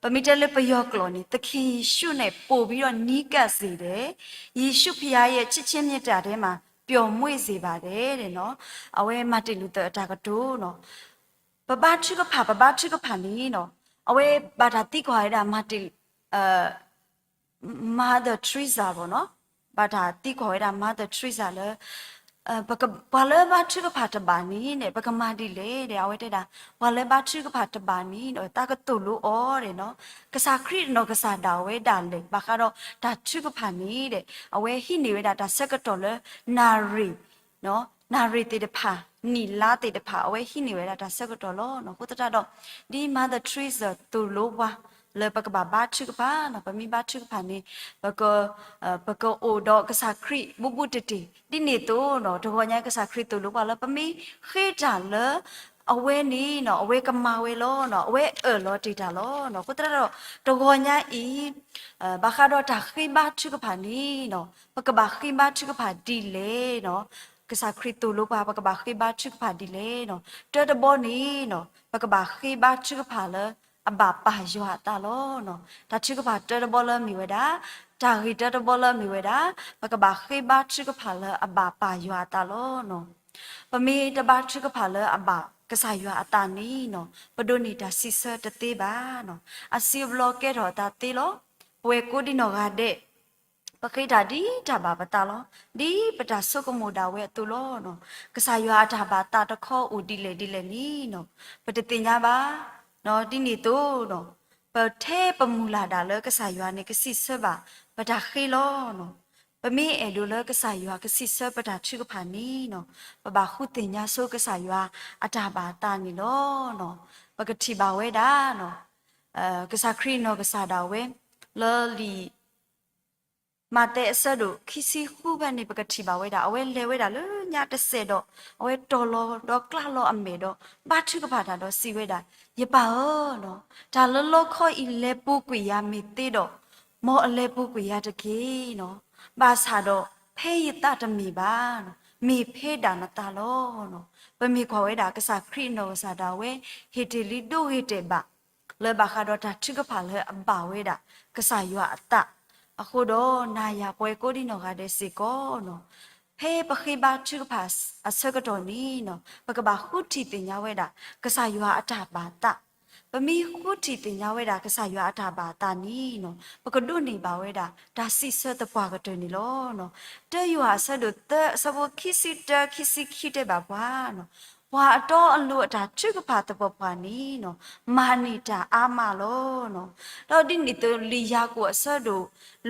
ပမ့ၢ်တဲလၢပယီၤကျိာ်န့ၣ် သခင်ယေရှုနဲ့ ပိုပြီးတော့နီးကပ်စေတယ်, ယေရှုဖခင်ရဲ့ချစ်ခြင်းမေတ္တာထဲမှာ ပျော်မွေ့စေပါတယ် နီၤ. အဝဲမၤတ့ၢ်လူၤသၢၣ်အတၢ်ကတိၤနီၤ. ပဘါထုကဖၣ်, ပဘါထုကဖၣ်န့ၣ်နီၤ, အဝဲဘၣ်တၢ်သံကွၢ်ဝဲဒၣ် မၤတ့ၢ် Mother Teresa ဘၣ်နီၤ, ဘၣ်တၢ်သံကွၢ်ဝဲဒၣ် Mother Teresa လၢ ပှၤလၢဘါထုကဖၣ်တဘၣ်န့ၣ် ပကမၤဒ်လဲၣ်ဒီး အဝဲတဲဒၣ် ပှၤလၢဘါထုကဖၣ်တဘၣ်န့ၣ်ဒီး သးကသိၣ်လိအီၤဒီးနီၤ, ကစၢ်ခရံာ်နီၢ်ကစၢ်ဒၣ်ဝဲဒၣ်လဲာ် ဘၣ်ဃးဒီးတၢ်ထုကဖၣ်န့ၣ်ဒီး အဝဲဟံးန့ၢ်ဝဲဒၣ်တၢ်ဆၢကတီၢ်လၢ နၣ်ရံၣ် နၣ်ရံၣ်သ့ၣ်တဖၣ်, နံၣ်လါသ့ၣ်တဖၣ် အဝဲဟံးန့ၢ်ဝဲဒၣ်တၢ်ဆၢကတီၢ်လီၤ. အဃိသတးဒီး ဒ် Mother Teresa သိၣ်လိပှၤ လၢပကဘၣ်ဘါထုကဖၣ်နီၤ, ပမ့ၢ်ဘါထုကဖၣ်န့ၣ် ပကအိၣ်ဒီးကစၢ်ခရံာ်ဘူးဘူးတံၢ်တံၢ်, ဒ်န့ၣ်အသိးနီၤ, တဂီၤညါကစၢ်ခရံာ်သိၣ်လိပှၤလၢ ပမ့ၢ်ဃ့တၢ်လၢ အဝဲန့ၣ်နီၤ, အဝဲကမၤဝဲလီၤနီၤ, အဝဲအၢၣ်လီၤတ့ၢ်တၢ်လီၤနီၤ. အဃိသတးဒီး တဂီၤညါအံၤ ဘၣ်ဃးဒီးတၢ်ဃ့ဘါထုကဖၣ်န့ၣ်နီၤ, ပကဘၣ်ဃ့ဘါထုကဖၣ်ဒ်လဲၣ်နီၤ. ကစၢ်ခရံာ်သိၣ်လိပှၤ ပကဘၣ်ဃ့ဘါထုကဖၣ်ဒ်လဲၣ်နီၤ. တၢတဘီန့ၣ်နီၤ, ပကဘၣ်ဃ့ဘါထုကဖၣ်လၢအဘၣ်ပာ်ယွၤအသးလီၤ. တၢ်ထုကဖၣ်တၢတဘီလၢမ့ၢ်ဝဲဒၣ်, တၢ်ဂ့ၢ်တၢတဘီလၢမ့ၢ်ဝဲဒၣ်, ပကဘၣ်ဃ့ဘါထုကဖၣ်လၢအဘၣ်ပာ်ယွၤအသးလီၤ. ပမ့ၢ်တဘါထုကဖၣ်လၢအဘၣ်ကစၢ်ယွၤအသးန့ၣ်နီၤ, ပဒိးန့ၢ်တၢ်စံးဆၢတသ့ဘၣ်နီၤ. အစုအဘျီကဲထီၣ်အသးသ့လီၤ. ပဝဲကိးဒံနီၢ်ဂၤဒဲး ပဃ့တၢ်ဒ်တၢ်ဘၣ်ပသးလီၤ. ဒ်ပတၢ်ဆိကမိၣ်ဒၣ်ဝဲအသိးလီၤ. ကစၢ်ယွၤအတၢ်ဘၣ်သးတခီအိၣ်ဒ်လဲၣ်ဒ်လဲၣ်န့ၣ်နီၤ, ပတသ့ၣ်ညါဘၣ်. ဒ်န့ၣ်အသိးနီၤ, ပထဲပမုၢ်လၢ်ဒၣ်လၢကစၢ်ယွၤန့ၣ် ကစံးဆၢဘၣ်ပတၢ်ဃ့လီၤ. ပမ့ၢ်အဲၣ်ဒိးလၢကစၢ်ယွၤကစံးဆၢပတၢ်ထုကဖၣ်န့ၣ်နီၤ, ပဘၣ်ဃုသ့ၣ်ညါဆိကစၢ်ယွၤအတၢ်ဘၣ်သးန့ၣ်လီၤ. ပကထံၣ်ဘၣ်ဝဲဒၣ် ကစၢ်ခရံာ်နီၢ်ကစၢ်ဒၣ်ဝဲ လၢလံာ်မးသဲအဆၢဒိၣ်ခံဆံဃုဖဲန့ၣ် ပကထံၣ်ဘၣ်ဝဲဒၣ် အဝဲလဲၤဝဲဒၣ်လၢညါတစဲးဒီး အဝဲတီၤလီၤဒီးကျါလီၤအမဲာ်ဒီး ဘါထုကဖၣ်တၢ်ဒီးစံးဝဲဒၣ်, ယပၢ်ဧၢ, တၢ်လၢလီခီအံၤလဲၤပူၤကွံာ်ယၤမ့ၢ်သ့ဒီး, မ်အလဲၤပူၤကွံာ်ယၤတက့ၢ်နီၤ. ဘၣ်ဆၣ်ဒီး ဖဲယသးတမ့ၢ်ဘၣ်, မ့ၢ်ဖဲဒၣ်နသးလီၤ. ပမ့ၢ်ကွၢ်ဝဲဒၣ် ကစၢ်ခရံာ်နီၢ်ကစၢ်ဒၣ်ဝဲ ဟ့ၣ်တ့ၢ်လံဒိဂ့ၤတဲာ်ဘၣ် လၢဘၣ်ဃးဒီးတၢ်ထုကဖၣ်လၢအဘၣ်ဝဲဒၣ် ကစၢ်ယွၤအသးအဃိဒီး နၤယၤပဝဲကိးဒံနီၢ်ဂၤဒဲးစ့ၢ်ကီးနီၤ, ဖဲပဃ့ဘါထုကဖၣ်အဆၢကတီၢ်န့ၣ်နီၤ ပကဘၣ်ဃုထံၣ်သ့ၣ်ညါဝဲဒၣ် ကစၢ်ယွၤအတၢ်ဘၣ်သး. ပမ့ၢ်ဃုထံၣ်သ့ၣ်ညါဝဲဒၣ် ကစၢ်ယွၤအတၢ်ဘၣ်သးန့ၣ်နီၤ ပကဒိးန့ၢ်ဘၣ်ဝဲဒၣ် တၢ်စံးဆၢသပှၢ်ကတၢၢ်န့ၣ်လီၤ. တၢယိၤဟၣ်အဆၢဒိၣ်သၢ အဆၢဖိခံဆံတၢ ခံဆံခံတဲဘၣ်ပှၤနီၤ, ပှၤအတီအလိၤအတၢ်ထုကဖၣ်သပှၢ်ပှၢ်န့ၣ်နီၤ မၤန့ၢ်တၢ်အါမးလီၤ. ဒီးဒ်န့ၣ်အသိး လံာ်ယၤကိာ်အဆၢဒိၣ်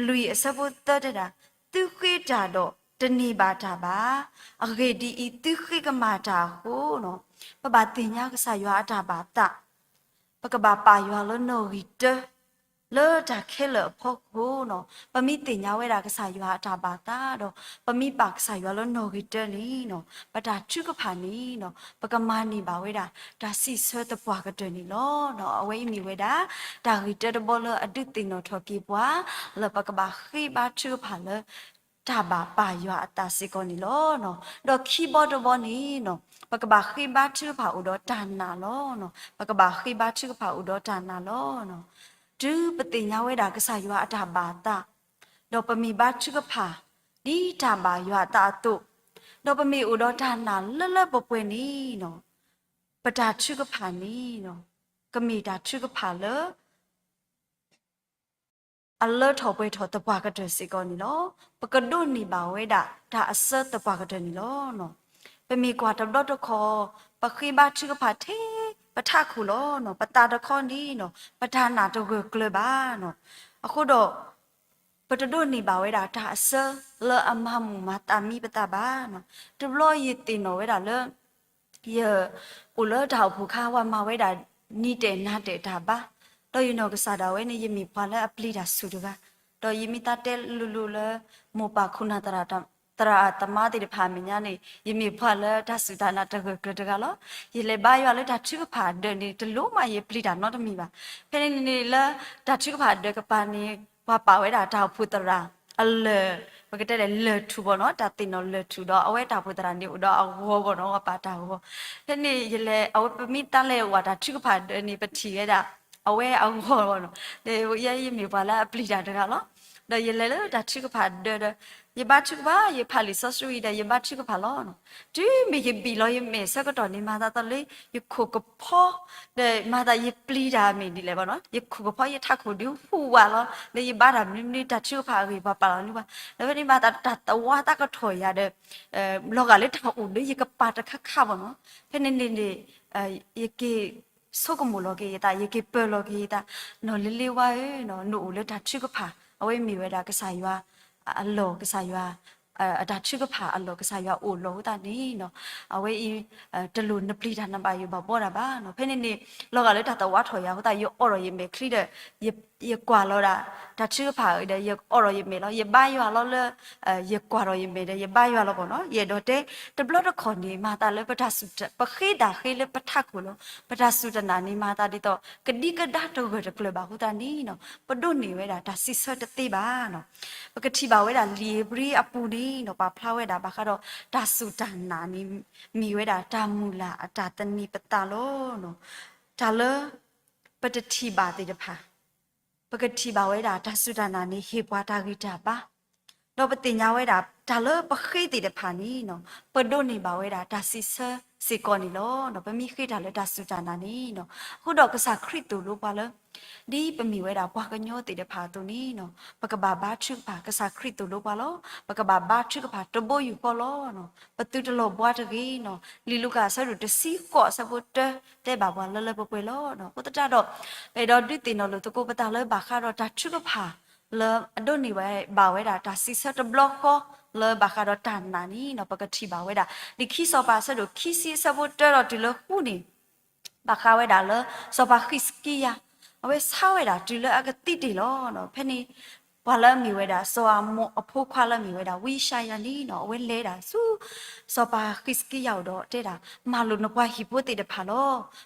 လွံၢ် အဆၢဖိသၢတဲဒၣ်, သုဃ့တၢ်ဒီးတန့ၢ်ဘၣ်တၢ်ဘၣ်. အဂ့ၢ်ဒ်အံၤ, သုဃ့ကမၣ်တၢ်အဃိနီၤ ပဘၣ်သ့ၣ်ညါကစၢ်ယွၤအတၢ်ဘၣ်သး, ပကဘၣ်ပာ်ယွၤလၢနီၣ်ဂံၢ်တၢ လၢတၢ်ခဲလၢာ်အဖီခိၣ်နီၤ. ပမ့ၢ်သ့ၣ်ညါဝဲဒၣ် ကစၢ်ယွၤအတၢ်ဘၣ်သးဒီး ပမ့ၢ်ပာ်ကစၢ်ယွၤလၢနီၣ်ဂံၢ်တၢန့ၣ်နီၤ ပတၢ်ထုကဖၣ်န့ၣ်နီၤ ပကမၤန့ၢ်ဘၣ်ဝဲဒၣ် တၢ်စံးဆၢသပှၢ်ကတၢၢ်န့ၣ်လီၤ. အဝဲအံၤမ့ၢ်ဝဲဒၣ် တၢ်ဂ့ၢ်တၢတဘီလၢအဒုးသ့ၣ်နီၣ်ထီၣ်က့ၤပှၤ လၢပကဘၣ်ဃ့ဘါထုကဖၣ်လၢ တၢ်ဘၣ်ပာ်ယွၤအသးစ့ၢ်ကီးန့ၣ်လီၤ. ဒီးခံဘီတဘီန့ၣ်နီၤ ပကဘၣ်ဃ့ဘါထုကဖၣ်အိၣ်ဒီးတၢ်နာ်လီၤ. ပကဘၣ်ဃ့ဘါထုကဖၣ်အိၣ်ဒီးတၢ်နာ်လီၤ. တုၤပသ့ၣ်ညါဝဲဒၣ် ကစၢ်ယွၤအတၢ်ဘၣ်သး, ဒီးပမ့ၢ်ဘါထုကဖၣ် ဒ်တၢ်ဘၣ်ယွၤအသးအသိး, ဒီးပမ့ၢ်အိၣ်ဒီးတၢ်နာ်လၢလၢပှဲၤပှဲၤန့ၣ်နီၤ ပတၢ်ထုကဖၣ်န့ၣ်နီၤ ကမ့ၢ်တၢ်ထုကဖၣ်လၢ အလၢထီၣ်ပှဲၤထီၣ်သပှၢ်ကတၢၢ်စ့ၢ်ကီးန့ၣ်လီၤ. ပကဒိးန့ၢ်ဘၣ်ဝဲဒၣ်တၢ်အစၢသပှၢ်ကတၢၢ်န့ၣ်လီၤ. ပမ့ၢ်ကွၢ်တဘျီတခီၣ် ပဃ့ဘါထုကဖၣ်ထဲပထးခိၣ်လီၤ. ပသးတခီန့ၣ် ပတၢ်နာ်တဂၢၢ်ကျၢၤဘၣ်. အဃိဒီး ပတဒိးန့ၢ်ဘၣ်ဝဲဒၣ်တၢ်အစၢလၢအမၤမုာ်မၤသးမံပသးဘၣ်. တဘျီယသ့ၣ်နီၣ်ဝဲဒၣ်လၢ ယအိၣ်လၢတၢ်အိၣ်ဖှိၣ်ခါ ပှၤမၤဝဲဒၣ်နံၤတဲာ်နၤတဲာ်တၢ်ဘါ, ဒီးယနီၢ်ကစၢ်ဒၣ်ဝဲန့ၣ် ယမ့ၢ်ပှၤလၢအပျံၤတၢ်ဆူၣ်တဂၤ, ဒီးယမ့ၢ်သးတဲလိၤလိၤလၢ မိၢ်ပၢ်ခိၣ်နၢ်သရၣ်သမါသ့ၣ်တဖၣ်အမဲာ်ညါန့ၣ် ယမ့ၢ်ပှၤလၢတၢ်စူၢ်တၢ်နာ်တဂၢၢ်ကျၢၤတဂၤလီၤ. ယလဲၤဘါယွၤလၢတၢ်ထုကဖၣ်ဒၢးန့ၣ် တလိၣ်မးယပျံၤတၢ်နီတမံၤဘၣ်. ဖဲန့ၣ်န့ၣ်လၢ တၢ်ထုကဖၣ်ဒၢးကပၤန့ၣ် ပှၤပာ်ဝဲဒၣ်တၢ်အိၣ်ဖှိၣ်သရၣ်အလၢၢ်, ပကတဲလဲၣ်လၢၢ်ထူၣ်ဘၣ်နီၤ, တၢ်သ့ၣ်နီၣ်လၢၢ်ထူၣ်ဒီး အဝဲတၢ်အိၣ်ဖှိၣ်သရၣ်န့ၣ်အိၣ်ဒီးအဂီၤဘၣ်နီၤ, ပှၤပာ်တၢ်ဂီၤ. ဖဲန့ၣ်ယလဲၤ အဝဲပမ့ၢ်သးလဲၤဝဲတၢ်ထုကဖၣ်ဒၢးန့ၣ် ပထံၣ်ဝဲဒၣ် အဝဲအဂီၤဘၣ်နီၤ. ဒီးယဲယမ့ၢ်ပှၤလၢအပျံၤတၢ်တဂၤလီၤ. ဒီးယလဲၤလၢတၢ်ထုကဖၣ်ဒၢးဒီး ယဘါထုကဖၣ်, ယဖးလံာ်စီဆှံဒီး ယဘါထုကဖၣ်လီၤ. တုၤမ့ၢ်ယဘံၣ်လီၤယမဲာ်ဆၢကတီၢ်န့ၣ် မၤသးသီလၢ ယခိၣ်ကဖီ, ဒီးမၤသးယပျံၤတၢ်မ့ၢ်ဒ်လဲၣ်ဘၣ်နီၤ, ယခိၣ်ကဖီယထးခိၣ်ဒုးဟူးဝးလီၤ, ဒီးယဘါတၢ်မနုၤမနုၤ တၢ်ထုကဖၣ်အဂ့ၢ် ပှၤပာ်လီၤနုၤဘၣ်. ဒီးဖဲန့ၣ်မၤသးတၢ်သဝါသးကထီၣ်ယၤဒီး လီၤဂာ်လၢတၢ်အိၣ်လၢယကပၤတခါခါဘၣ်နီၤ. ဖဲန့ၣ်န့ၣ်န့ၣ် ယက့ၤဆိကမိၣ်လီၤက့ၤယသး, ယက့ၤပၢၤလီၤက့ၤယသး, နီၢ်လ့လ့ဝါဧၢ, နအိၣ်လၢတၢ်ထုကဖၣ်, အဝဲမ့ၢ်ဝဲဒၣ်ကစၢ်ယွၤအလီၢ်, ကစၢ်ယွၤ အတၢ်ထုကဖၣ်အလီၢ်, ကစၢ်ယွၤအိၣ်လီၢ်အဃိသတးန့ၣ်နီၤ, အဝဲအံၤ တလိၣ်နပျံၤတၢ်နဘၣ်ယိၣ်ဘၣ်ဘီတၢ်ဘၣ်နီၤ. ဖဲန့ၣ်န့ၣ် လီၤဂာ်လၢတၢ်သဝါထီၣ်ယၤအဃိသတး ယအိးထီၣ်ယမဲာ်ချံဒီး ယကွၢ်လီၤဒၣ် တၢ်ထုကဖၣ်ဒီး ယအိးထီၣ်ယမဲာ်လီၤ, ယဘါယွၤလီၤလၢ ယကွၢ်ထီၣ်ယမဲာ်ဒီး ယဘါယွၤလီၤဘၣ်နီၤ. ယအဲၣ်ဒိးတဲ တဘျီတခီၣ်န့ၣ် မၤသးလၢပတၢ်စူၢ် ပဃ့တၢ်ဃ့လၢပထးခိၣ်လီၤ. ပတၢ်စူၢ်တၢ်နာ်န့ၣ် မၤသးဒ်သိး ကဒံကဒါတဂၢၢ်တကျၢၤဘၣ်အဃိသတးန့ၣ်နီၤ, ပဒိးန့ၢ်ဝဲဒၣ်တၢ်စံးဆၢတသ့ဘၣ်နီၤ. ပကထံၣ်ဘၣ်ဝဲဒၣ်လံာ်ဧ့ၤဘြံၤအပူၤန့ၣ်နီၤ, ပာ်ဖျါဝဲဒၣ်ဘၣ်ဃးဒီးတၢ်စူၢ်တၢ်နာ်န့ၣ် မ့ၢ်ဝဲဒၣ်တၢ်မုၢ်လၢ်အတၢ်သန့ၤပသးလီၤ. တၢ်လၢပတထံၣ်ဘၣ်သ့ၣ်တဖၣ် ပကထံၣ်ဘၣ်ဝဲဒၣ်တၢ်စူၢ်တၢ်နာ်န့ၣ် ဟ့ၣ်ပှၤတၢ်ဂံၢ်တၢ်ဘါ, ဒီးပသ့ၣ်ညါဝဲဒၣ် တၢ်လၢပဃ့သ့ၣ်တဖၣ်န့ၣ်နီၤ, ပဒိးန့ၢ်ဘၣ်ဝဲဒၣ်တၢ်စံးဆၢစ့ၢ်ကီးန့ၣ်လီၤ. ပမ့ၢ်ဃ့တၢ်လၢတၢ်စူၢ်တၢ်နာ်န့ၣ်နီၤ, အဃိဒီးကစၢ်ခရံာ်သိၣ်လိပှၤလၢ ဒ်ပမ့ၢ်ဝဲဒၣ်ပှၤကညီသ့ၣ်တဖၣ်အသိးန့ၣ်နီၤ, ပကဘၣ်ဘါထုကဖၣ်, ကစၢ်ခရံာ်သိၣ်လိပှၤလီၤ. ပကဘၣ်ဘါထုကဖၣ်တဘိယူၢ်ဃီလီၤ. ပသုတလီၤဘှါတဂ့ၤနီၤ. လံာ်လူၤကၣ်အဆၢဒိၣ်တဆံဃိးအဆၢဖိတၢ တဲဘၣ်ပှၤလၢလၢပှဲၤပှဲၤလီၤ. အဃိသတးဒီး ပအဲၣ်ဒိးဒုးသ့ၣ်နီၣ်လိာ်သကိးပသးလၢဘၣ်ဃးဒီးတၢ်ထုကဖၣ် လၢအဒိးန့ၢ်ဝဲဘၣ်ဝဲဒၣ်တၢ်စံးဆၢတဘျီဃီ လၢဘၣ်ဃးဒီးတၢ်နာ်န့ၣ်နီၤ, ပကထံၣ်ဘၣ်ဝဲဒၣ် လံာ်ခံစီၤပၤအဆၢဒိၣ်ခံဆံအဆၢဖိတၢဒီးတုၤလၢဃုန့ၣ် ဘၣ်ဃးဝဲဒၣ်လၢ စီၤပၤဃံးစကံယၤ အဝဲဆါဝဲဒၣ်တုၤလၢအကသံတ့ၢ်လီၤ. ဖဲန့ၣ် ပှၤလၢအမ့ၢ်ဝဲဒၣ် စီၤအၤမိၣ်အဖိခွါလၢအမ့ၢ်ဝဲဒၣ် ဝံယၡါယၤန့ၣ်နီၤ, အဝဲလဲၤဒၣ်ဆူ စီၤပၤဃံးစကံယၤအိၣ်ဒီးတဲဒၣ်, မၤလိာ်နပှၤဟံၣ်ဖိသ့ၣ်တဖၣ်လီၤ.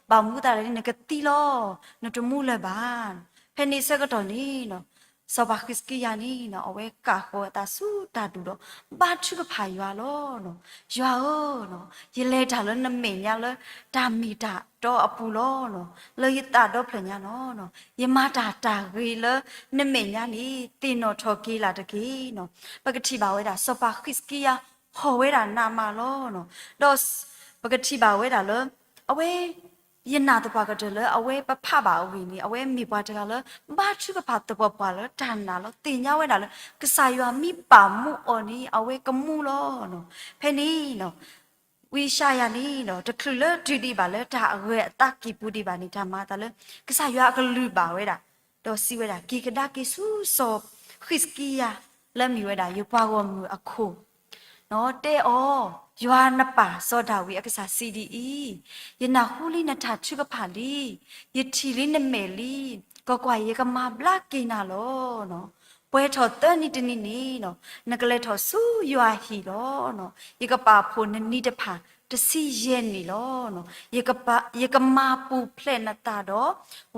ဘၣ်မနုၤအဃိသတးလဲၣ်န့ၣ် နကသံလီၤ, နတမူလၢၤဘၣ်. ဖဲန့ၣ်ဆၢကတီၢ်န့ၣ်နီၤ စီၤပၤဃံးစကံယၤန့ၣ်နီၤ အဝဲကၣ်ဃီၤအသးဆူတၢ်ဒူၣ်ဒီး ဘါထုကဖၣ်ယွၤလီၤ. ယွၤဧၢ, ယလဲၤတၢ်လၢနမဲာ်ညါလၢတၢ်မ့ၢ်တၢ်တီအပူၤလီၤ. လၢယသးဒီဖျၢၣ်ညါလီၤ. ယမၤတၢ်တၢ်ဂ့ၤလၢနမဲာ်ညါန့ၣ် သ့ၣ်နီၣ်ထီၣ်က့ၤလၢ်တက့ၢ်နီၤ. ပကထံၣ်ဘၣ်ဝဲဒၣ် စီၤပၤဃံးစကံယၤ ဟီၣ်ဝဲဒၣ်နးမးလီၤ. ဒီးပကထံၣ်ဘၣ်ဝဲဒၣ်လၢ အဝဲ ယနာ်သပှၢ်ကတၢၢ်လၢအဝဲပဖးဘၣ်အဂ့ၢ်န့ၣ် အဝဲမ့ၢ်ပှၤတဂၤလၢ ဘါထုကဖၣ်သပှၢ်ပှၢ်လၢတၢ်နာ်လီၤ. သ့ၣ်ညါဝဲဒၣ်လၢ ကစၢ်ယွၤမ့ၢ်ပာ်မူအီၤန့ၣ် အဝဲကမူလီၤ. ဖဲန့ၣ် ဝံယၡါယၤန့ၣ် တချုးလၢတုၤဒံးဘၣ်လၢတၢ်အဂၢၢ်အသးကံၢ်ပူၤဒံးဘၣ်န့ၣ် တၢ်မၤအသးလၢ ကစၢ်ယွၤအကလုၢ်ဘၣ်ဝဲဒၣ်, ဒီးစံးဝဲဒၣ်, က့ၤကဒါက့ၤဆူစီၤဃံးစကံယၤ လၢအမ့ၢ်ဝဲဒၣ် ယပှၤဂီၢ်မုၢ်အခိၣ် တဲအီၤ, ယွၤနပၢ်စီၤဒၤဝံးအကစၢ်စံးဒ်အံၤ, ယနၢ်ဟူလံနတၢ်ထုကဖၣ်လံ, ယထံၣ်လံနမဲာ်လံ, ကွၢ်ကွၢ်, ယကမၤဘျါက့ၤနၤလီၤ. ပှဲၤထီၣ်သၢနံၤတနံၤန့ၣ် နကလဲၤထီၣ်ဆူယွၤအဟံၣ်လီၤ. ယကပာ်ဖှိၣ်နနံၤတဖၣ်တဆံယဲၢ်နံၣ်လီၤ. ယကမၤပူၤဖျဲးနသးဒီး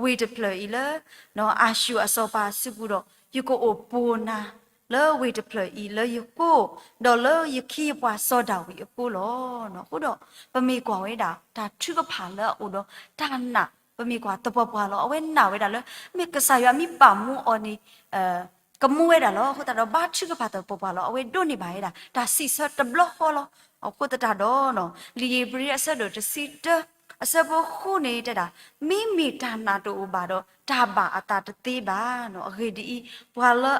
ဝ့ၢ်တဖျၢၣ်အံၤလၢ အၤၡူၢ်အစီၤပၤအစုပူၤဒီး ယကအိၣ်ပိၢ်နၤလၢဝ့ၢ်တဖျၢၣ်အံၤလၢယဃိ, ဒီးလၢယခ့ယပှၤစီၤဒၤဝံးအဃိလီၤ. အဃိဒီး ပမ့ၢ်ကွၢ်ဝဲဒၣ် တၢ်ထုကဖၣ်လၢအအိၣ်ဒီးတၢ်နာ်, ပမ့ၢ်ကွၢ်သပှၢ်ပှၢ်လီၤ. အဝဲနာ်ဝဲဒၣ်လၢ မ့ၢ်ကစၢ်ယွၤမ့ၢ်ပာ်မူအီၤန့ၣ် ကမူဝဲဒၣ်လီၤ. အဃိသတးဒီး ဘါထုကဖၣ်သပှၢ်ပှၢ်လီၤ. အဝဲဒိးန့ၢ်ဘၣ်ဝဲဒၣ် တၢ်စံးဆၢတဘျီဃီလီၤ. အဃိသတးဒီး လံာ်ဧ့ၤဘြံၤအဆၢဒိၣ်တဆံတၢ အဆၢဖိဃုန့ၣ်တဲဒၣ်, မ့မ့ၢ်တၢ်နာ်တအိၣ်ဘၣ်ဒီး တၢ်ဘၣ်အသးတသ့ဘၣ်နီၤ. အဂ့ၢ်ဒ်အံၤ, ပှၤလၢ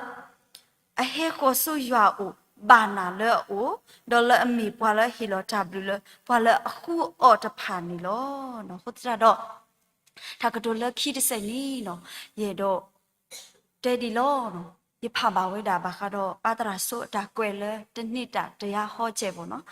အဟဲဃီၤဆူယွၤအအိၣ် ဘၣ်နာ်လၢအအိၣ်, ဒီးလၢအမ့ၢ်ပှၤလၢဟ့ၣ်လီၤတၢ်ဘျုးလၢ ပှၤလၢအဃုအီၤတဖၣ်န့ၣ်လီၤ. အဃိသတးဒီး တၢ်ကတိၤလၢခံတစဲးန့ၣ်နီၤ, ယအဲၣ်ဒိး တဲဒ်လီၤ. ယဖးဘၣ်ဝဲဒၣ်ဘၣ်ဃးဒီး ပၢ်သရၣ်စိအတၢ်ကွဲးလၢ တနံၣ်တၢ်တယါဟီကဲးဘၣ်နီၤ.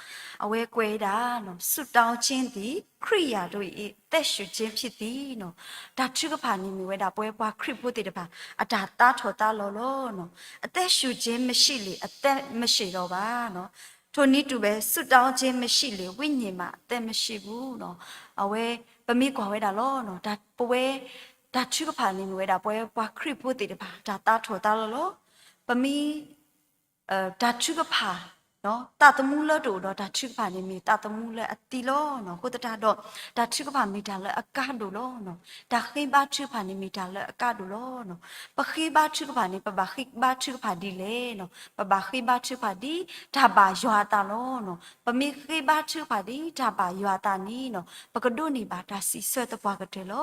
အဝဲကွဲးဝဲဒၣ်, ဆုတောင်းခြင်းသည် ခရစ်ယာန်တို့၏ အသက်ရှင်ခြင်းဖြစ်သည်နီၤ. တၢ်ထုကဖၣ်န့ၣ်မ့ၢ်ဝဲဒၣ် ပဝဲပှၤခရံာ်ဖိသ့ၣ်တဖၣ် အတၢ်သးထီၣ်သးလီၤလီၤနီၤ. အသက်ရှင်ခြင်းမရှိလေ အသက်မရှိတော့ဘၣ်နီၤ. ထိုနည်းတူပဲ ဆုတောင်းခြင်းမရှိလေ ဝိညာဉ်မှာ အသက်မရှိဘူးနီၤ. အဝဲ ပမ့ၢ်ကွၢ်ဝဲဒၣ်လီၤ, ပဝဲ တၢ်ထုကဖၣ်န့ၣ်မ့ၢ်ဝဲဒၣ် ပဝဲပှၤခရံာ်ဖိသ့ၣ်တဖၣ် တၢ်သးထီၣ်သးလီၤလီၤ. ပမ့ၢ် တၢ်ထုကဖၣ် သးသမူလၢတအိၣ်ဒီးတၢ်ထုကဖၣ်န့ၣ် မ့ၢ်သးသမူလၢအသံလီၤ. အဃိသတးဒီး တၢ်ထုကဖၣ်မ့ၢ်တၢ်လၢအကါဒိၣ်လီၤ. တၢ်ဃ့ဘါထုကဖၣ်န့ၣ်မ့ၢ်တၢ်လၢအကါဒိၣ်လီၤ. ပဃ့ဘါထုကဖၣ်န့ၣ် ပဘၣ်ဃ့ဘါထုကဖၣ်ဒ်လဲၣ်နီၤ. ပဘၣ်ဃ့ဘါထုကဖၣ်ဒ် တၢ်ဘၣ်ယွၤအသးလီၤ. ပမ့ၢ်ဃ့ဘါထုကဖၣ်ဒ်တၢ်ဘၣ်ယွၤအသးန့ၣ်နီၤ ပကဒိးန့ၢ်ဘၣ်တၢ်စံးဆၢသပှၢ်ကတၢၢ်လီ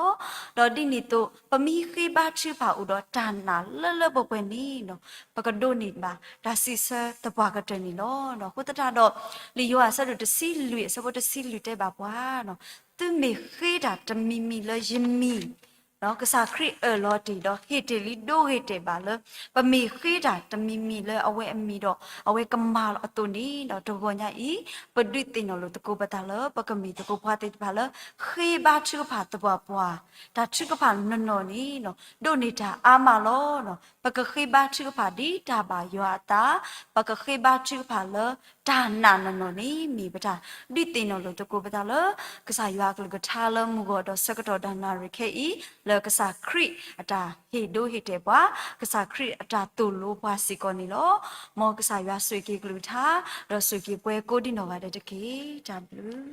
ၤ. ဒီးဒ်န့ၣ်အသိး ပမ့ၢ်ဃ့ဘါထုကဖၣ်အိၣ်ဒီးတၢ်နာ်လၢလၢပှဲၤပှဲၤန့ၣ်နီၤ ပကဒိးန့ၢ်ဘၣ်တၢ်စံးဆၢသပှၢ်ကတၢၢ်န့ၣ်လီၤ. အဃိသတးဒီး လံာ်ယိၤဟၣ်အဆၢဒိၣ်တဆံလွံၢ် အဆၢဖိတဆံလွံၢ်တဲဘၣ်ပှၤနီၤ, သုမ့ၢ်ဃ့တၢ်တမံၤမံၤလၢယမံၤ ကစၢ်ခရံာ်အၢၣ်လီၤတ့ၢ်ဒီးဟ့ၣ်တ့ၢ်လံဒိဂ့ၤတဲာ်ဘၣ်လၢ ပမ့ၢ်ဃ့တၢ်တမံၤမံၤလၢအဝဲအမံၤဒီး အဝဲကမၤလီၤအသိးန့ၣ်ဒီး တဂီၤညါအံၤ ပဒုးသ့ၣ်နီၣ်လိာ်သကိးပသးလၢ ပကမ့ၢ်သကိးပှၤသ့ၣ်တဖၣ်လၢ ဃ့ဘါထုကဖၣ်သပှၢ်ပှၢ်, တၢ်ထုကဖၣ်နီၢ်နီၢ်န့ၣ် ဒိးန့ၢ်တၢ်အါမးလီၤ. ပကဃ့ဘါထုကဖၣ်ဒ်တၢ်ဘၣ်ယွၤအသး, ပကဃ့ဘါထုကဖၣ်လၢတၢ်နာ်နီၢ်နီၢ်န့ၣ် မ့ၢ်ပတၢ်ဒုးသ့ၣ်နီၣ်လိာ်သကိးပသးလၢ ကစၢ်ယွၤအကလုၢ်ကထါလၢမုၢ်ဂီၢ်ဒီးဆၢကတီၢ်ဒၣ်နၣ်ရံၣ်ခဲအံၤ လၢကစၢ်ခရံာ်အတၢ်ဟ့ၣ်ဒိဟ့ၣ်တဲာ်ပှၤ, ကစၢ်ခရံာ်အတၢ်သိၣ်လိပှၤစ့ၢ်ကီးန့ၣ်လီၤ. မ်ကစၢ်ယွၤဆိၣ်ဂ့ၤက့ၤကလုၢ်ကထါ ဒီးဆိၣ်ဂ့ၤက့ၤပှၤကိးဒံနီၢ်ဂၤဒဲးတက့ၢ်. တၢ်ဘျုး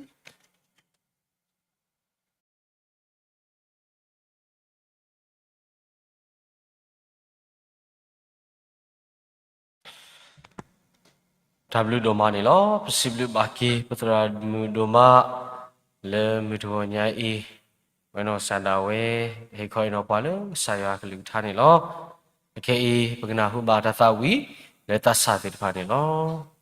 တၢ်ဘျုးဒိၣ်မးန့ၣ်လီၤ. ပစံးဘျုးဘၣ်က့ၤ ပသရၣ်မုၣ်ဒိၣ်မး လၢမုၢ်တဂီၤညါအံၤ ဝဲနီၢ်ကစၢ်ဒၣ်ဝဲ ဟ့ၣ်ခီဟ့ၣ်နီၤပှၤလၢကစၢ်ယွၤအကလုၢ်ကထါန့ၣ်လီၤ. အခဲအံၤ ပကနၢ်ဟူဘၣ်တၢ်သးဝံၣ်လၢသးစၢ်သ့ၣ်တဖၣ်န့ၣ်လီၤ.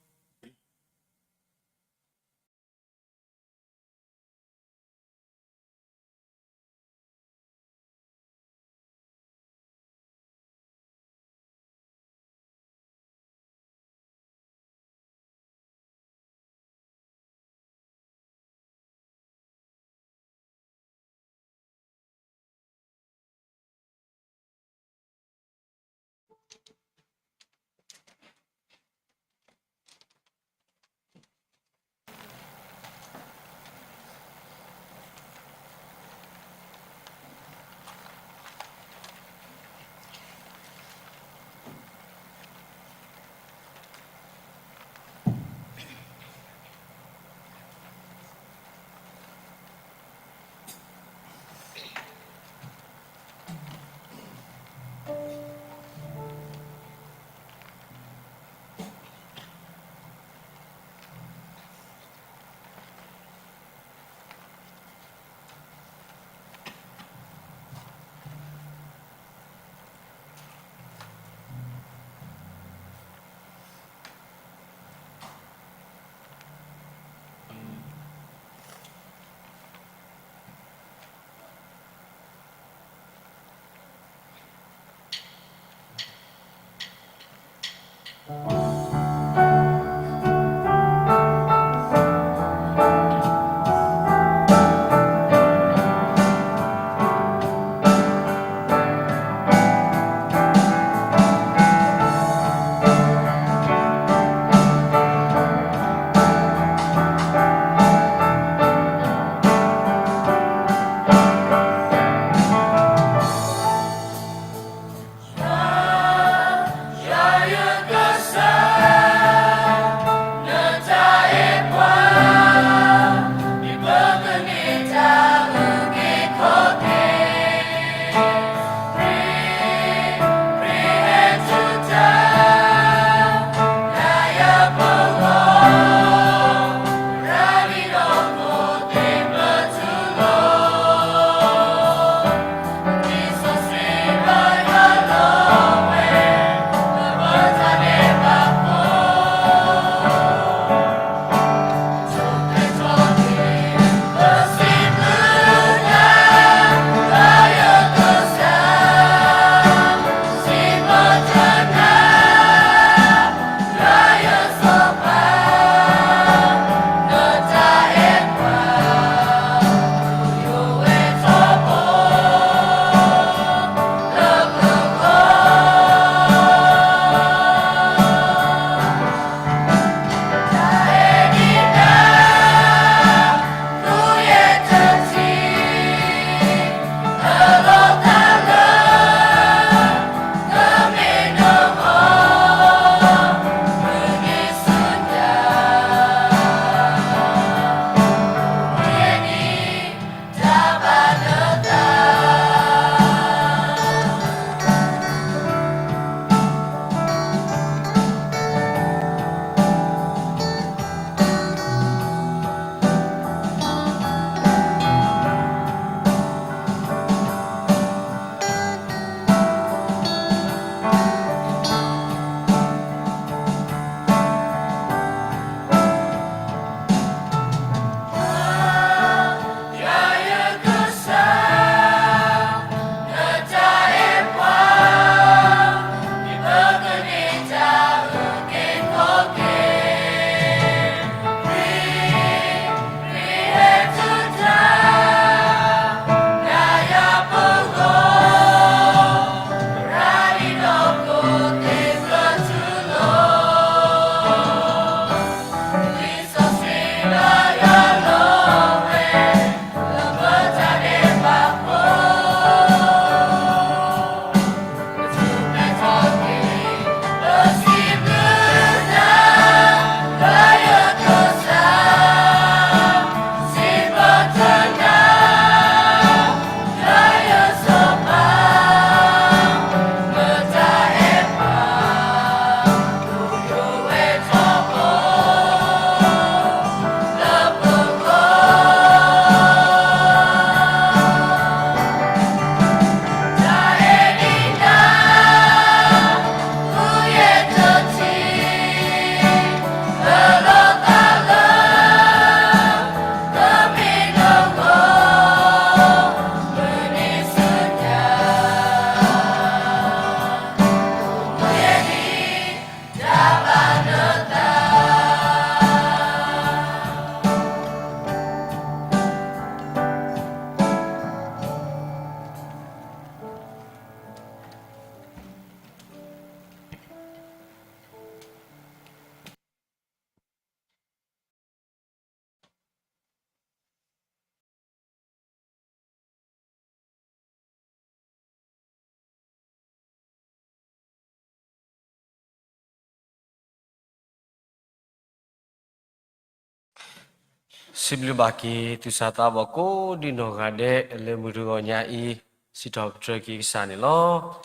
စံးဘျုးဘၣ်က့ၤ သူၣ်စၢ်သးဘီၣ်ကိးဒံနီၢ်ဂၤဒဲး လၢမုၢ်တဂီၤညါအံၤ စံးထီၣ်ပတြၢၤက့ၤကစၢ်န့ၣ်လီၤ.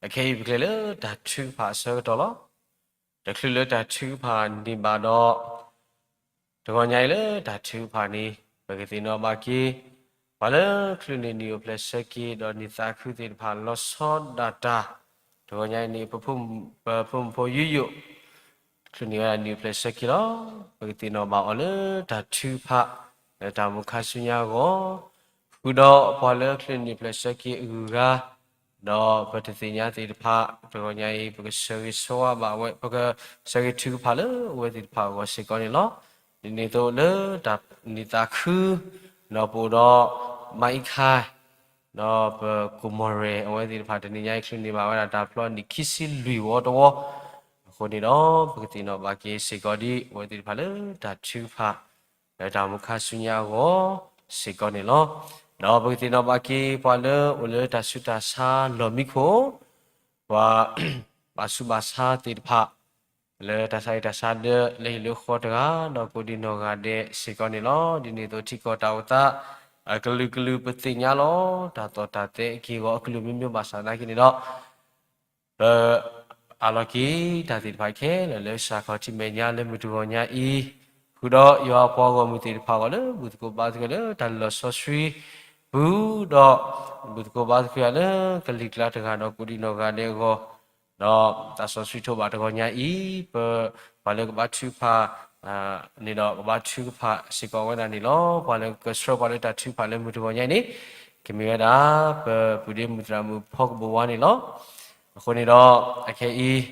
အခဲအံၤပကလဲၤလၢတၢ်ထုကဖၣ်အဆၢကတီၢ်လီၤ. တချုးလၢတၢ်ထုကဖၣ်န့ၢ်ဘၣ်ဒီး တဂီၤညါအံၤလၢတၢ်ထုကဖၣ်န့ၣ် ပကသ့ၣ်နီၣ်ဘၣ်က့ၤ ပှၤလၢချုးန့ၢ်နံၣ်အိၣ်ဖျဲၣ်ဆၢက့ၤ ဒီးနံၣ်သးခုသ့ၣ်တဖၣ် လီၤဆီဒၣ်တၢ်, တဂီၤညါအံၤန့ၣ် ပဖိမုၣ်ဖိယိယိာ် ချုးန့ၢ်ဝဲဒၣ်နံၣ်အိၣ်ဖျဲၣ်ဆၢက့ၤလီၤ. ပကသ့ၣ်နီၣ်ဘၣ်အီၤလၢတၢ်ထုကဖၣ် လၢတၢ်မူခါဆူညါအဂီၢ်, ဃုာ်ဒီးပှၤလၢချုးန့ၢ်ဖျဲၣ်ဆၢက့ၤအဂုၤအဂၤ, ဒီးပတသ့ၣ်ညါသ့ၣ်တဖၣ် တဂီၤညါအံၤ ပကဆၢဂ့ၤဆၢဝါဘၣ်ဝဲ ပကဆၢဂ့ၤထုကဖၣ်လၢအဝဲသ့ၣ်တဖၣ်အဂီၢ်စ့ၢ်ကီးန့ၣ်လီၤ. ဒ်န့ၣ်အသိးလၢတၢ်နံၣ်သးခု ဒီးပအိၣ်ဒီး မၤအံခါ ဒီးပကိၢ်မီၢ်ရဲၣ် အဝဲသ့ၣ်တဖၣ်တနံၤညါအံၤ ချုးန့ၢ်ဘၣ်ဝဲဒၣ်တၢ်ဖျီနံၣ်ခံဆံလွံၢ်ဝီတဝီ, အဃိန့ၣ်ဒီး ပကသ့ၣ်နီၣ်ဘၣ်က့ၤစ့ၢ်ကီးဒ်အဝဲသ့ၣ်တဖၣ်လၢတၢ်ထုကဖၣ် လၢတၢ်မူခါဆူညါအဂီၢ်စ့ၢ်ကီးန့ၣ်လီၤ. ဒီးပကသ့ၣ်နီၣ်ဘၣ်က့ၤပှၤလၢအိၣ်လၢတၢ်ဆူးတၢ်ဆါလီၢ်မံခိၣ်, ပှၤ ဘၣ်ဆူးဘၣ်ဆါသ့ၣ်တဖၣ် လၢတၢ်ဆါဟံၣ်တၢ်ဆါဒၢး လၢဟံၣ်လၢဃီတဂၤ ဒီးကိးဒံနီၢ်ဂၤဒဲးစ့ၢ်ကီးန့ၣ်လီၤ. ဒ်န့ၣ်အသိးထံကီၢ်တၢ်အိၣ်သး အကလုာ်ကလုာ်ပသ့ၣ်ညါလီၤ. တၢ်သီၣ်တၢ်သဲက့ၢ်ဂီၤအကလုာ်မံၤမံၤဘၣ်ဆၣ်သနာ်က့န့ၣ်ဒီး ပအးလီၤက့ၤတၢ်သ့ၣ်တဖၣ်ခဲလၢာ်လၢစှၤခီၣ်ထံးမဲာ်ညါလၢမုၢ်တဂီၤညါအံၤ, ဃုာ်ဒီးယွၤအပှၤဂီၢ်မုၢ်သ့ၣ်တဖၣ်အဂီၢ်လၢ ဘူၣ်သကိးဘါသကိးလၢတၢ်လီၢ်စီဆှံပူၤ, ဒီးဘူၣ်သကိးဘါသကိးယၤလၢကလံၤကျါတဂၤဒီးကိးဒံနီၢ်ဂၤဒဲးအဂီၢ်, ဒီးတၢ်စီဆှံထိးဘၣ်တဂီၤညါအံၤ ပ ပှၤလၢကဘါထုကဖၣ် န့ၣ်ဒီးကဘါထုကဖၣ်စ့ၢ်ကီးဝဲဒၣ်န့ၣ်လီၤ. ပှၤလၢကဆှၢပှၤလၢတၢ်ထုကဖၣ်လၢမုၢ်တဂီၤညါအံၤန့ၣ် ကမ့ၢ်ဝဲဒၣ် ပပုၢ်ဒ့မုၣ်သရၣ်မုၣ်ဖီကဘိၣ်ဝါန့ၣ်လီၤ. အဃိန့ၣ်ဒီး အခဲအံၤ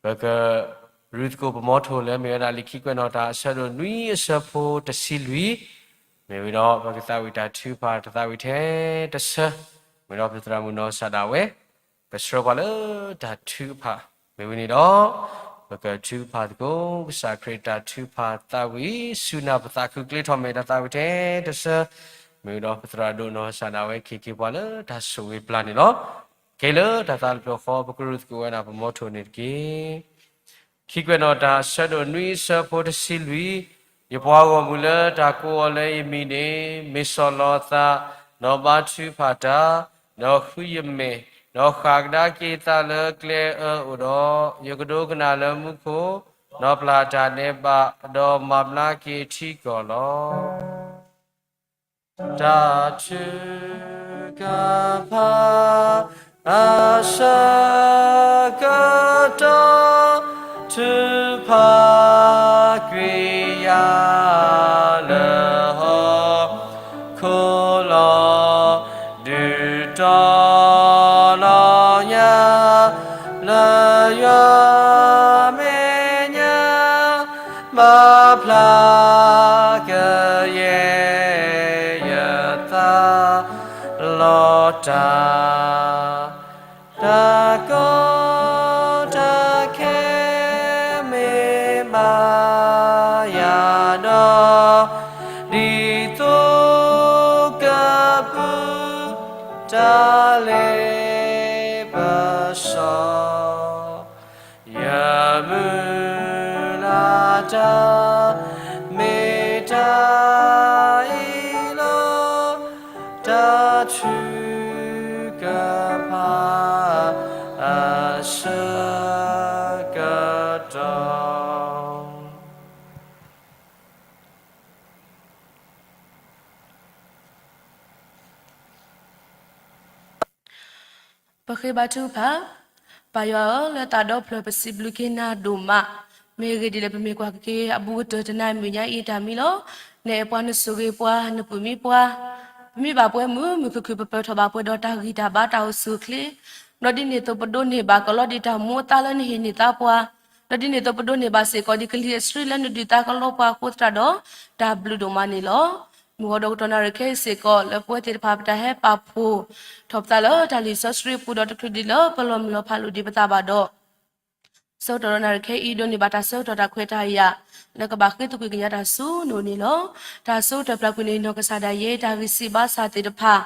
ပက ရူသကိးပမီထိၣ်လၢမ့ၢ်ဝဲဒၣ်လံာ်ခံကွဲးနီၣ်တၢ်အဆၢဒိၣ်နွံ အဆၢဖိတဆံလွံၢ်, မ့ၢ်ဝံၤဒီး ပကသးဝံၣ်တၢ်ထုကဖၣ်တသးဝံၣ်ထဲတဆၢ, မ့ၢ်ဒီးပသရၣ်မုၣ်နီၢ်ကစၢ်ဒၣ်ဝဲ ကဆှၢပှၤလၢတၢ်ထုကဖၣ်, မ့ၢ်ဝံၤန့ၣ်ဒီး ပကထုကဖၣ်သကိး ကစၢ်ခရံာ်တၢ်ထုကဖၣ်သးဝံၣ် စူၢ်နာ်ပသးခုကျ့ထီၣ်မဲာ်တၢ်သးဝံၣ်ထဲတဆၢ, မ့ၢ်ဝံၤဒီးပသရၣ်ဒိၣ်နီၢ်ကစၢ်ဒၣ်ဝဲ ခ့ခ့ပှၤလၢတၢ်ဆိၣ်ဂ့ၤပျၢ်န့ၣ်လီၤ. ခဲလၢာ်တၢ်သးလၢပျၢၤဃီ ပကရူသကိးဝဲဒၣ်ပမီထိၣ်န့ၣ်တက့ၢ်. ခံကွဲးနီၣ်တၢ်အဆၢဒိၣ်နွံ အဆၢဖိတဆံလွံၢ်, ယပှၤဂီၢ်မုၢ်လၢတၢ်ကိးအီၤလၢယမံၤန့ၣ် မ့ၢ်စီၢ်လီၤသး, ဒီးဘါထုကဖၣ်တၢ်, ဒီးဃုယမဲာ်, ဒီးဃၣ်ကဒါက့ၤသးလၢကျဲအၢအအိၣ်ဒီး, ယကဒိကနၣ်လၢမူခိၣ်, ဒီးပျၢ်တၢ်ဒဲးဘး, ဒီးမၤဘျါက့ၤထံကီၢ်လီၤ. တၢ်ထုကဖၣ်အဆၢကတီၢ်, ထုကဖၣ်ကွံာ်ယၤလၢဟီၣ်ခိၣ်လီၤ, ဒုးတီၤလီၤညါ လၢယွၤမဲာ်ညါ, ဘၣ်ဖျါကယဲၢ်ယသး လီၤတၢ်, တၢ်ကီတၢ်ခဲမ့ၢ်ဘၣ်ယၤဒီး, ဒ်သိးကပူၤတၢ်လ့ပစီ ယမုၢ်လၢ်တၢ်မ့ၢ်တၢ်အံၤလီၤ, တၢ်ထုကဖၣ်အဆၢကတီၢ်. ပဃ့ဘါထုကဖၣ်, ပၢ်ယွၤဧၢ, လၢသးဒီဖျၢၣ်ပစံးဘျုးက့ၤနၤဒိၣ်မး, မ့ၢ်အဂ့ၢ်ဒ်လဲၣ် ပမ့ၢ်ကွၢ်က့ၤအဘူးကတၢၢ်တနၤအံၤမုၢ်ညါအံၤတၢ်မံလီၤ. နအဲၣ်ပှၤနဆိၣ်ဂ့ၤပှၤ နပုၢ်မံပှၤ, ပမ့ၢ်ဘၣ်ပှဲၤမုာ်မုာ်ခုၣ်ခုၣ် ပပၢၤထီၣ်ဘၣ်ပှဲၤဒီးတၢ်ဂံၢ်တၢ်ဘါတၢ်အိၣ်ဆူၣ်အိၣ်ချ့, ဒီးဒ်န့ၣ်အသိးပဒိးန့ၢ်ဘၣ်ကလီဒ်တၢ်မူအသါလၢနဟ့ၣ်န့ၢ်သါပှၤ, ဒီးဒ်န့ၣ်အသိးပဒိးန့ၢ်ဘၣ်စ့ၢ်ကီးဒ်ကလံၤအဆှံလၢနဒုၣ်သါကလီပှၤအဃိသတးဒီး တၢ်ဘျုးဒိၣ်မးန့ၣ်လီၤ. မုၢ်ဂီၤဒီးကတီၢ်နၣ်ရံၣ်ခဲအံၤစ့ၢ်ကီး လၢပဝဲသ့ၣ်တဖၣ်ပတၢ်ဟဲပာ်ဖှိၣ်ထီၣ်ပသးလၢတၢ်လံာ်စီဆှံအပူၤဒီးတချုးဒံးလၢပလီၤမုၢ်လီၤဖးလိာ်ဒံးပသးဘၣ်ဒီး ဆၢကတီၢ်ဒီးနၣ်ရံၣ်ခဲအံၤ ဒိးန့ၢ်ဘၣ်တၢ်ဆၢကတီၢ်တၢ်ခွဲးတၢ်ယာ် လၢကဘၣ်ဃ့သကွံာ်ကညးတၢ်ဆူနအိၣ်န့ၣ်လီၤ. တၢ်ဆၢကတီၢ်ပျၢ်ကွံာ်န့ၣ် နီၢ်ကစၢ်ဒၣ်ယဲ တၢ်ဂံၢ်စၢ်ဘါစၢ်သ့ၣ်တဖၣ်,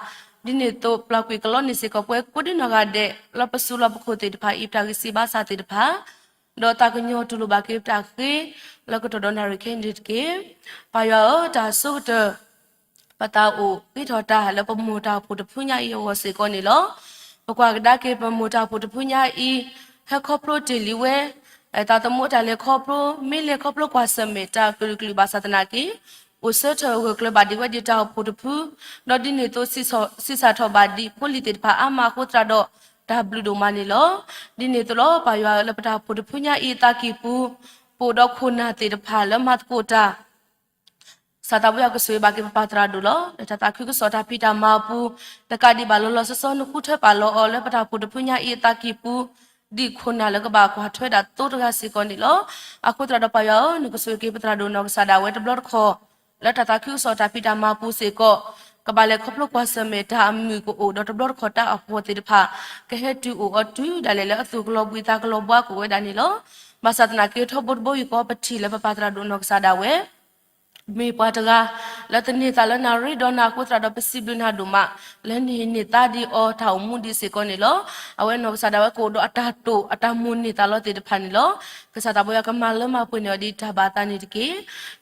ဒ်န့ၣ်အသိးပျၢ်ကွံာ်ကလီန့ၢ်စ့ၢ်ကီးပဝဲကိးဒံနီၢ်ဂၤဒဲး လၢပစိၤလီၤပခိၣ်သ့ၣ်တဖၣ်အံၤ ပတၢ်ဂံၢ်စၢ်ဘါစၢ်သ့ၣ်တဖၣ် ဒီးသးကညီၤတူၢ်လိာ်ဘၣ်က့ၤပတၢ်ဃ့ လၢကတီၢ်ဒီးနၣ်ရံၣ်ခဲအံၤန့ၣ်တက့ၢ်. ပၢ်ယွၤဧၢ, တၢ်ဆိကတၢၢ် ပသးအိၣ်ဃ့ထီၣ်တၢ်လၢပမိၢ်တၢ်အိၣ်ဖှိၣ်တဖုညါအံၤအဂီၢ်စ့ၢ်ကီးန့ၣ်လီၤ. ပကွၢ်ကဒါက့ၤပမိၢ်တၢ်အိၣ်ဖှိၣ်တဖုညါအံၤ ဟဲခီဖျိတ့ၢ်လံဝဲ သးသမူအတၢ်လဲၤခီဖျိ မ့ၢ်လဲၤခီဖျိကွၢ်ဆၢၣ်မဲာ်တၢ်ကလုာ်ကလုာ်ဘၣ်ဆၣ်သနာ်က့ အိၣ်ဆၢထၢၣ်ဂၢၢ်ကျၢၤဘၣ်ဒံးဝဲဒ်တၢ်အိၣ်ဖှိၣ်တဖု, ဒီးဒ်န့ၣ်အသိး ဆံးစၢ်ထီၣ်ဘၣ်ဒံးဖိလံၤသ့ၣ်တဖၣ်အါမးအဃိသတးဒီး တၢ်ဘျုးဒိၣ်မးန့ၣ်လီၤ. ဒ်န့ၣ်အသိးလီၤ ပၢ်ယွၤဧၢ, လၢပတၢ်အိၣ်ဖှိၣ်တဖုညါအံၤအသးကံၢ်ပူၤ ပအိၣ်ဒီးခိၣ်နၢ်သ့ၣ်တဖၣ်လၢမၤသကိးတၢ် ကစၢ်သးဘိယွၤကဆိၣ်ဂ့ၤဘၣ်က့ၤပပၢ်သရၣ်ဒိၣ်လီၤ. လၢတၢ်သးခုကစီၣ်တၢ်ဖံးတၢ်မၤအပူၤ တကးဒံးဘၣ်လီၤလီၤဆီဆီ နဃုထၢပာ်လီၤအီၤလၢပတၢ်အိၣ်ဖှိၣ်တဖုညါအံၤအသးကံၢ်ပူၤ ဒ်ခိၣ်နၢ်လၢကဘၣ်ကွၢ်ထွဲဒၣ်သိတဂၤစ့ၢ်ကီးန့ၣ်လီၤ. အဃိသတးဒီးပၢ်ယွၤဧၢ, နကဆိၣ်ဂ့ၤက့ၤပသရၣ်ဒိၣ်နီၢ်ကစၢ်ဒၣ်ဝဲတဘျီတခီၣ် လၢတၢ်သးခုကစီၣ်တၢ်ဖံးတၢ်မၤအပူၤစ့ၢ်ကီး ကဘၣ်လဲၤခီဖျိကွၢ်ဆၢၣ်မဲာ်တၢ်အမုာ်ကအိၣ်ဒီးတဘျီတခီၣ်တၢ်အဖှီၣ်သ့ၣ်တဖၣ် ကဟဲတုၤအိၣ်အီၤတုၤဒၣ်လဲာ်လၢအသိၣ်ကလီၤဘှံးသးကလီၤဘှါကအိၣ်ဝဲဒၣ်န့ၣ်လီၤ. ဘၣ်ဆၣ်သနာ်က့ထီဘိတဘိယူၢ်ဃီပထံၣ်လၢပပၢ်သရၣ်ဒိၣ်နီၢ်ကစၢ်ဒၣ်ဝဲ မ့ၢ်ပှၤတဂၤ လၢသန့ၤသးလၢနၣ်ရံၣ်ဒီးနၤအဃိသတးဒီး ပစံးဘျုးနၤဒိၣ်မး လၢနဟ့ၣ်န့ၢ်သါဒံးအီၤတၢ်အိၣ်မူဒံးစ့ၢ်ကီးန့ၣ်လီၤ. အဝဲနီၢ်ကစၢ်ဒၣ်ဝဲကအိၣ်ဒီးအတၢ်တိာ်အတၢ်မိၣ်န့ၢ်သးလီသ့ၣ်တဖၣ်န့ၣ်လီၤ. ကစၢ်သးဘိယွၤကမၤလၢမၤပှဲၤန့ၢ်အီၤဒ်တၢ်ဘၣ်သးန့ၣ်တက့ၢ်.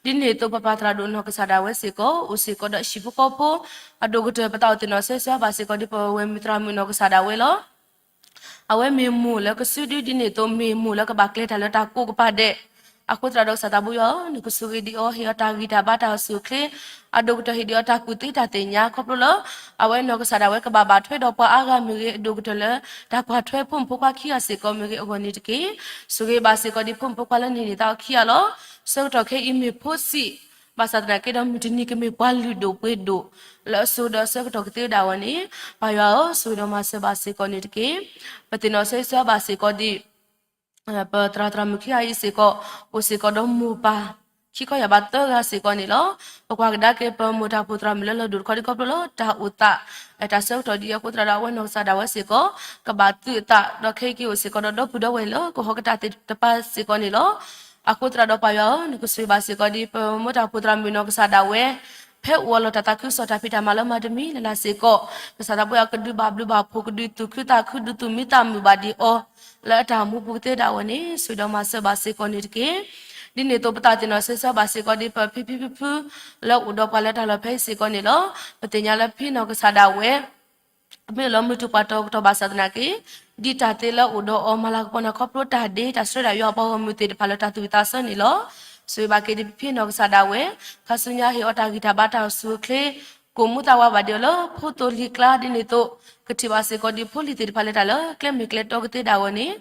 ဒ်န့ၣ်အသိးပပၢ်သရၣ်ဒိၣ်နီၢ်ကစၢ်ဒၣ်ဝဲစ့ၢ်ကီး အိၣ်စ့ၢ်ကီးဒီးဟံၣ်ဖိဃီဖိ အဒိၣ်ကတၢၢ် ပသးအိၣ်သ့ၣ်နီၣ်ဆၢဆၢဘၣ်စ့ၢ်ကီးဒ်ပဝဲမုၢ်သရၣ်မုၣ်နီၢ်ကစၢ်ဒၣ်ဝဲလီၤ. အဝဲမ့ၢ်မိၢ်လၢကစုဒု ဒ်န့ၣ်အသိးမ့ၢ်မိၢ်လၢကဘၣ်ကျဲတၢ်လၢတၢ်ကိးကပၤဒဲး အဃိသတးဒီးကစၢ်သးဘိယွၤဧၢ, နကဆိၣ်ဂ့ၤဒံးအီၤ ဟ့ၣ်အီၤတၢ်ဂံၢ်တၢ်ဘါတၢ်အိၣ်ဆူၣ်အိၣ်ချ့ အဒိၣ်ကတၢၢ်ဟ့ၣ်ဒံးအီၤတၢ်ကူၣ်သ့တၢ်သ့ၣ်ညါခီဖျိလၢ အဝဲနီၢ်ကစၢ်ဒၣ်ဝဲကဘၣ်ဘၣ်ထွဲဒီးပှၤအါဂၤမ့ၢ်ဂ့ၤ အဒိၣ်ကတၢၢ်လၢတၢ်ကွၢ်ထွဲဖိမုၣ်ဖိခွါခံဂၤစ့ၢ်ကီးမ့ၢ်ဂ့ၤအဂီၢ်န့ၣ်တက့ၢ်. ဆိၣ်ဂ့ၤဘၣ်စ့ၢ်ကီးဒ်ဖိမုၣ်ဖိခွါလၢနဟ့ၣ်န့ၢ်သါအီၤခံဂၤလီၤ. ဆၢကတီၢ်ခဲအံၤမ့ၢ်ဖိဆံး ဘၣ်ဆၣ်သနာ်က့ဒီးမုၢ်တနံၤကမ့ၢ်ပှၤလုၢ်ဒိၣ်ပှ့ၤဒိၣ် လၢအစိၤဒီးဆၢကတီၢ်ကသ့ဝဲဒၣ်အဂီၢ်န့ၣ် ပၢ်ယွၤဧၢ, ဆိၣ်ဂ့ၤဒီးမၤစၢၤဘၣ်စ့ၢ်ကီးန့ၣ်တက့ၢ်. ပသ့ၣ်နီၣ်ဆၢဆၢဘၣ်စ့ၢ်ကီးဒ် ပသရၣ်သရၣ်မုၣ်ခံဂၤအံၤစ့ၢ်ကီး အိၣ်စ့ၢ်ကီးဒီးမိၢ်ပၢ် ခံခီယၢ်ဘးသၢဂၤစ့ၢ်ကီးန့ၣ်လီၤ. ပကွၢ်ကဒါက့ၤပမိၢ်တၢ်အိၣ်ဖှိၣ်သရၣ်မုၣ်လၢလီၤဒိၣ်တခီဒ်ခီဖျိလၢတၢ်အိၣ်သး တၢ်ဆၢကတီၢ်ဒ်အဃိသတးဒီး အဝဲနီၢ်ကစၢ်ဒၣ်ဝဲစ့ၢ်ကီး ကဘၣ်သုးအသး ဒီးခဲအံၤက့ၤအိၣ်စ့ၢ်ကီးဒီးဒီပုၢ်ဒီဝဲၢ်လၢကဟီၣ်ကတၢၢ်သ့ၣ်တဖၣ်စ့ၢ်ကီးန့ၣ်လီၤ. အဃိသတးဒီးပၢ်ယွၤဧၢ, နကဆိၣ်ဂ့ၤဘၣ်စ့ၢ်ကီးဒ်ပမိၢ်တၢ်အိၣ်ဖှိၣ်သရၣ်မုၣ်နီၢ်ကစၢ်ဒၣ်ဝဲ ဖဲအိၣ်အလီၢ်တၢ်သးခုကစီၣ်တၢ်ဖံးတၢ်မၤလၢမၤတမံၤလၢ်လၢ်စ့ၢ်ကီး ကစၢ်သးဘိယွၤကဒုးဘၣ်ဘျုးဘၣ်ဖှိၣ် ကဒုးသူၣ်ခုသးခု ဒုးသူၣ်မံသးမုာ်ဘၣ်ဒံးအီၤ လၢအတၢ်အိၣ်မူပူၤကသ့ဝဲဒၣ်အဂီၢ်န့ၣ် ဆိၣ်ဂ့ၤဒီးမၤစၢၤဘၣ်စ့ၢ်ကီးန့ၣ်တက့ၢ်. ဒ်န့ၣ်အသိးပသးသ့ၣ်နီၣ်ဆၢဆၢဘၣ်စ့ၢ်ကီးဒ်ပဖံဖံဖုဖု လၢအိၣ်ဒီးပှၤလၢတၢ်လီၢ်ဖဲအံၤစ့ၢ်ကီးန့ၣ်လီၤ. ပသ့ၣ်ညါလၢဖံနီၢ်ကစၢ်ဒၣ်ဝဲ မ့ၢ်လီၤမုၢ်တူာ်ပှၤတီၤကတီၢ်ဘၣ်ဆၣ်သနာ်က့ ဒ်တၢ်သ့လၢအိၣ်ဒီးအီၤ မၤလၤကပီၤနၤခီဖျိတၢ်ဒ့ တၢ်ဆှၢဒၣ်ယွၤအပှၤဂီၢ်မုၢ်သ့ၣ်တဖၣ်လၢတၢ်သူၣ်ဝံၣ်သးဆၢန့ၣ်လီၤ. ဆိၣ်ဂ့ၤဘၣ်က့ၤဒ်ပဖံနီၢ်ကစၢ်ဒၣ်ဝဲ ခါဆူညါဟ့ၣ်အီၤတၢ်ဂံၢ်တၢ်ဘါတၢ်အိၣ်ဆူၣ်အိၣ်ချ့ ကိၣ်မူသးဝးဘၣ်ဒံးအီၤလၢဖိသိၣ်လံၤကျါ ဒ်န့ၣ်အသိး ကထံၣ်ဘၣ်စ့ၢ်ကီးဒ်ဖိလံၤသ့ၣ်တဖၣ်လၢတၢ်လၢကျဲမ့ၢ်ကျဲတီကသ့ဒၣ်အဂီၢ်န့ၣ်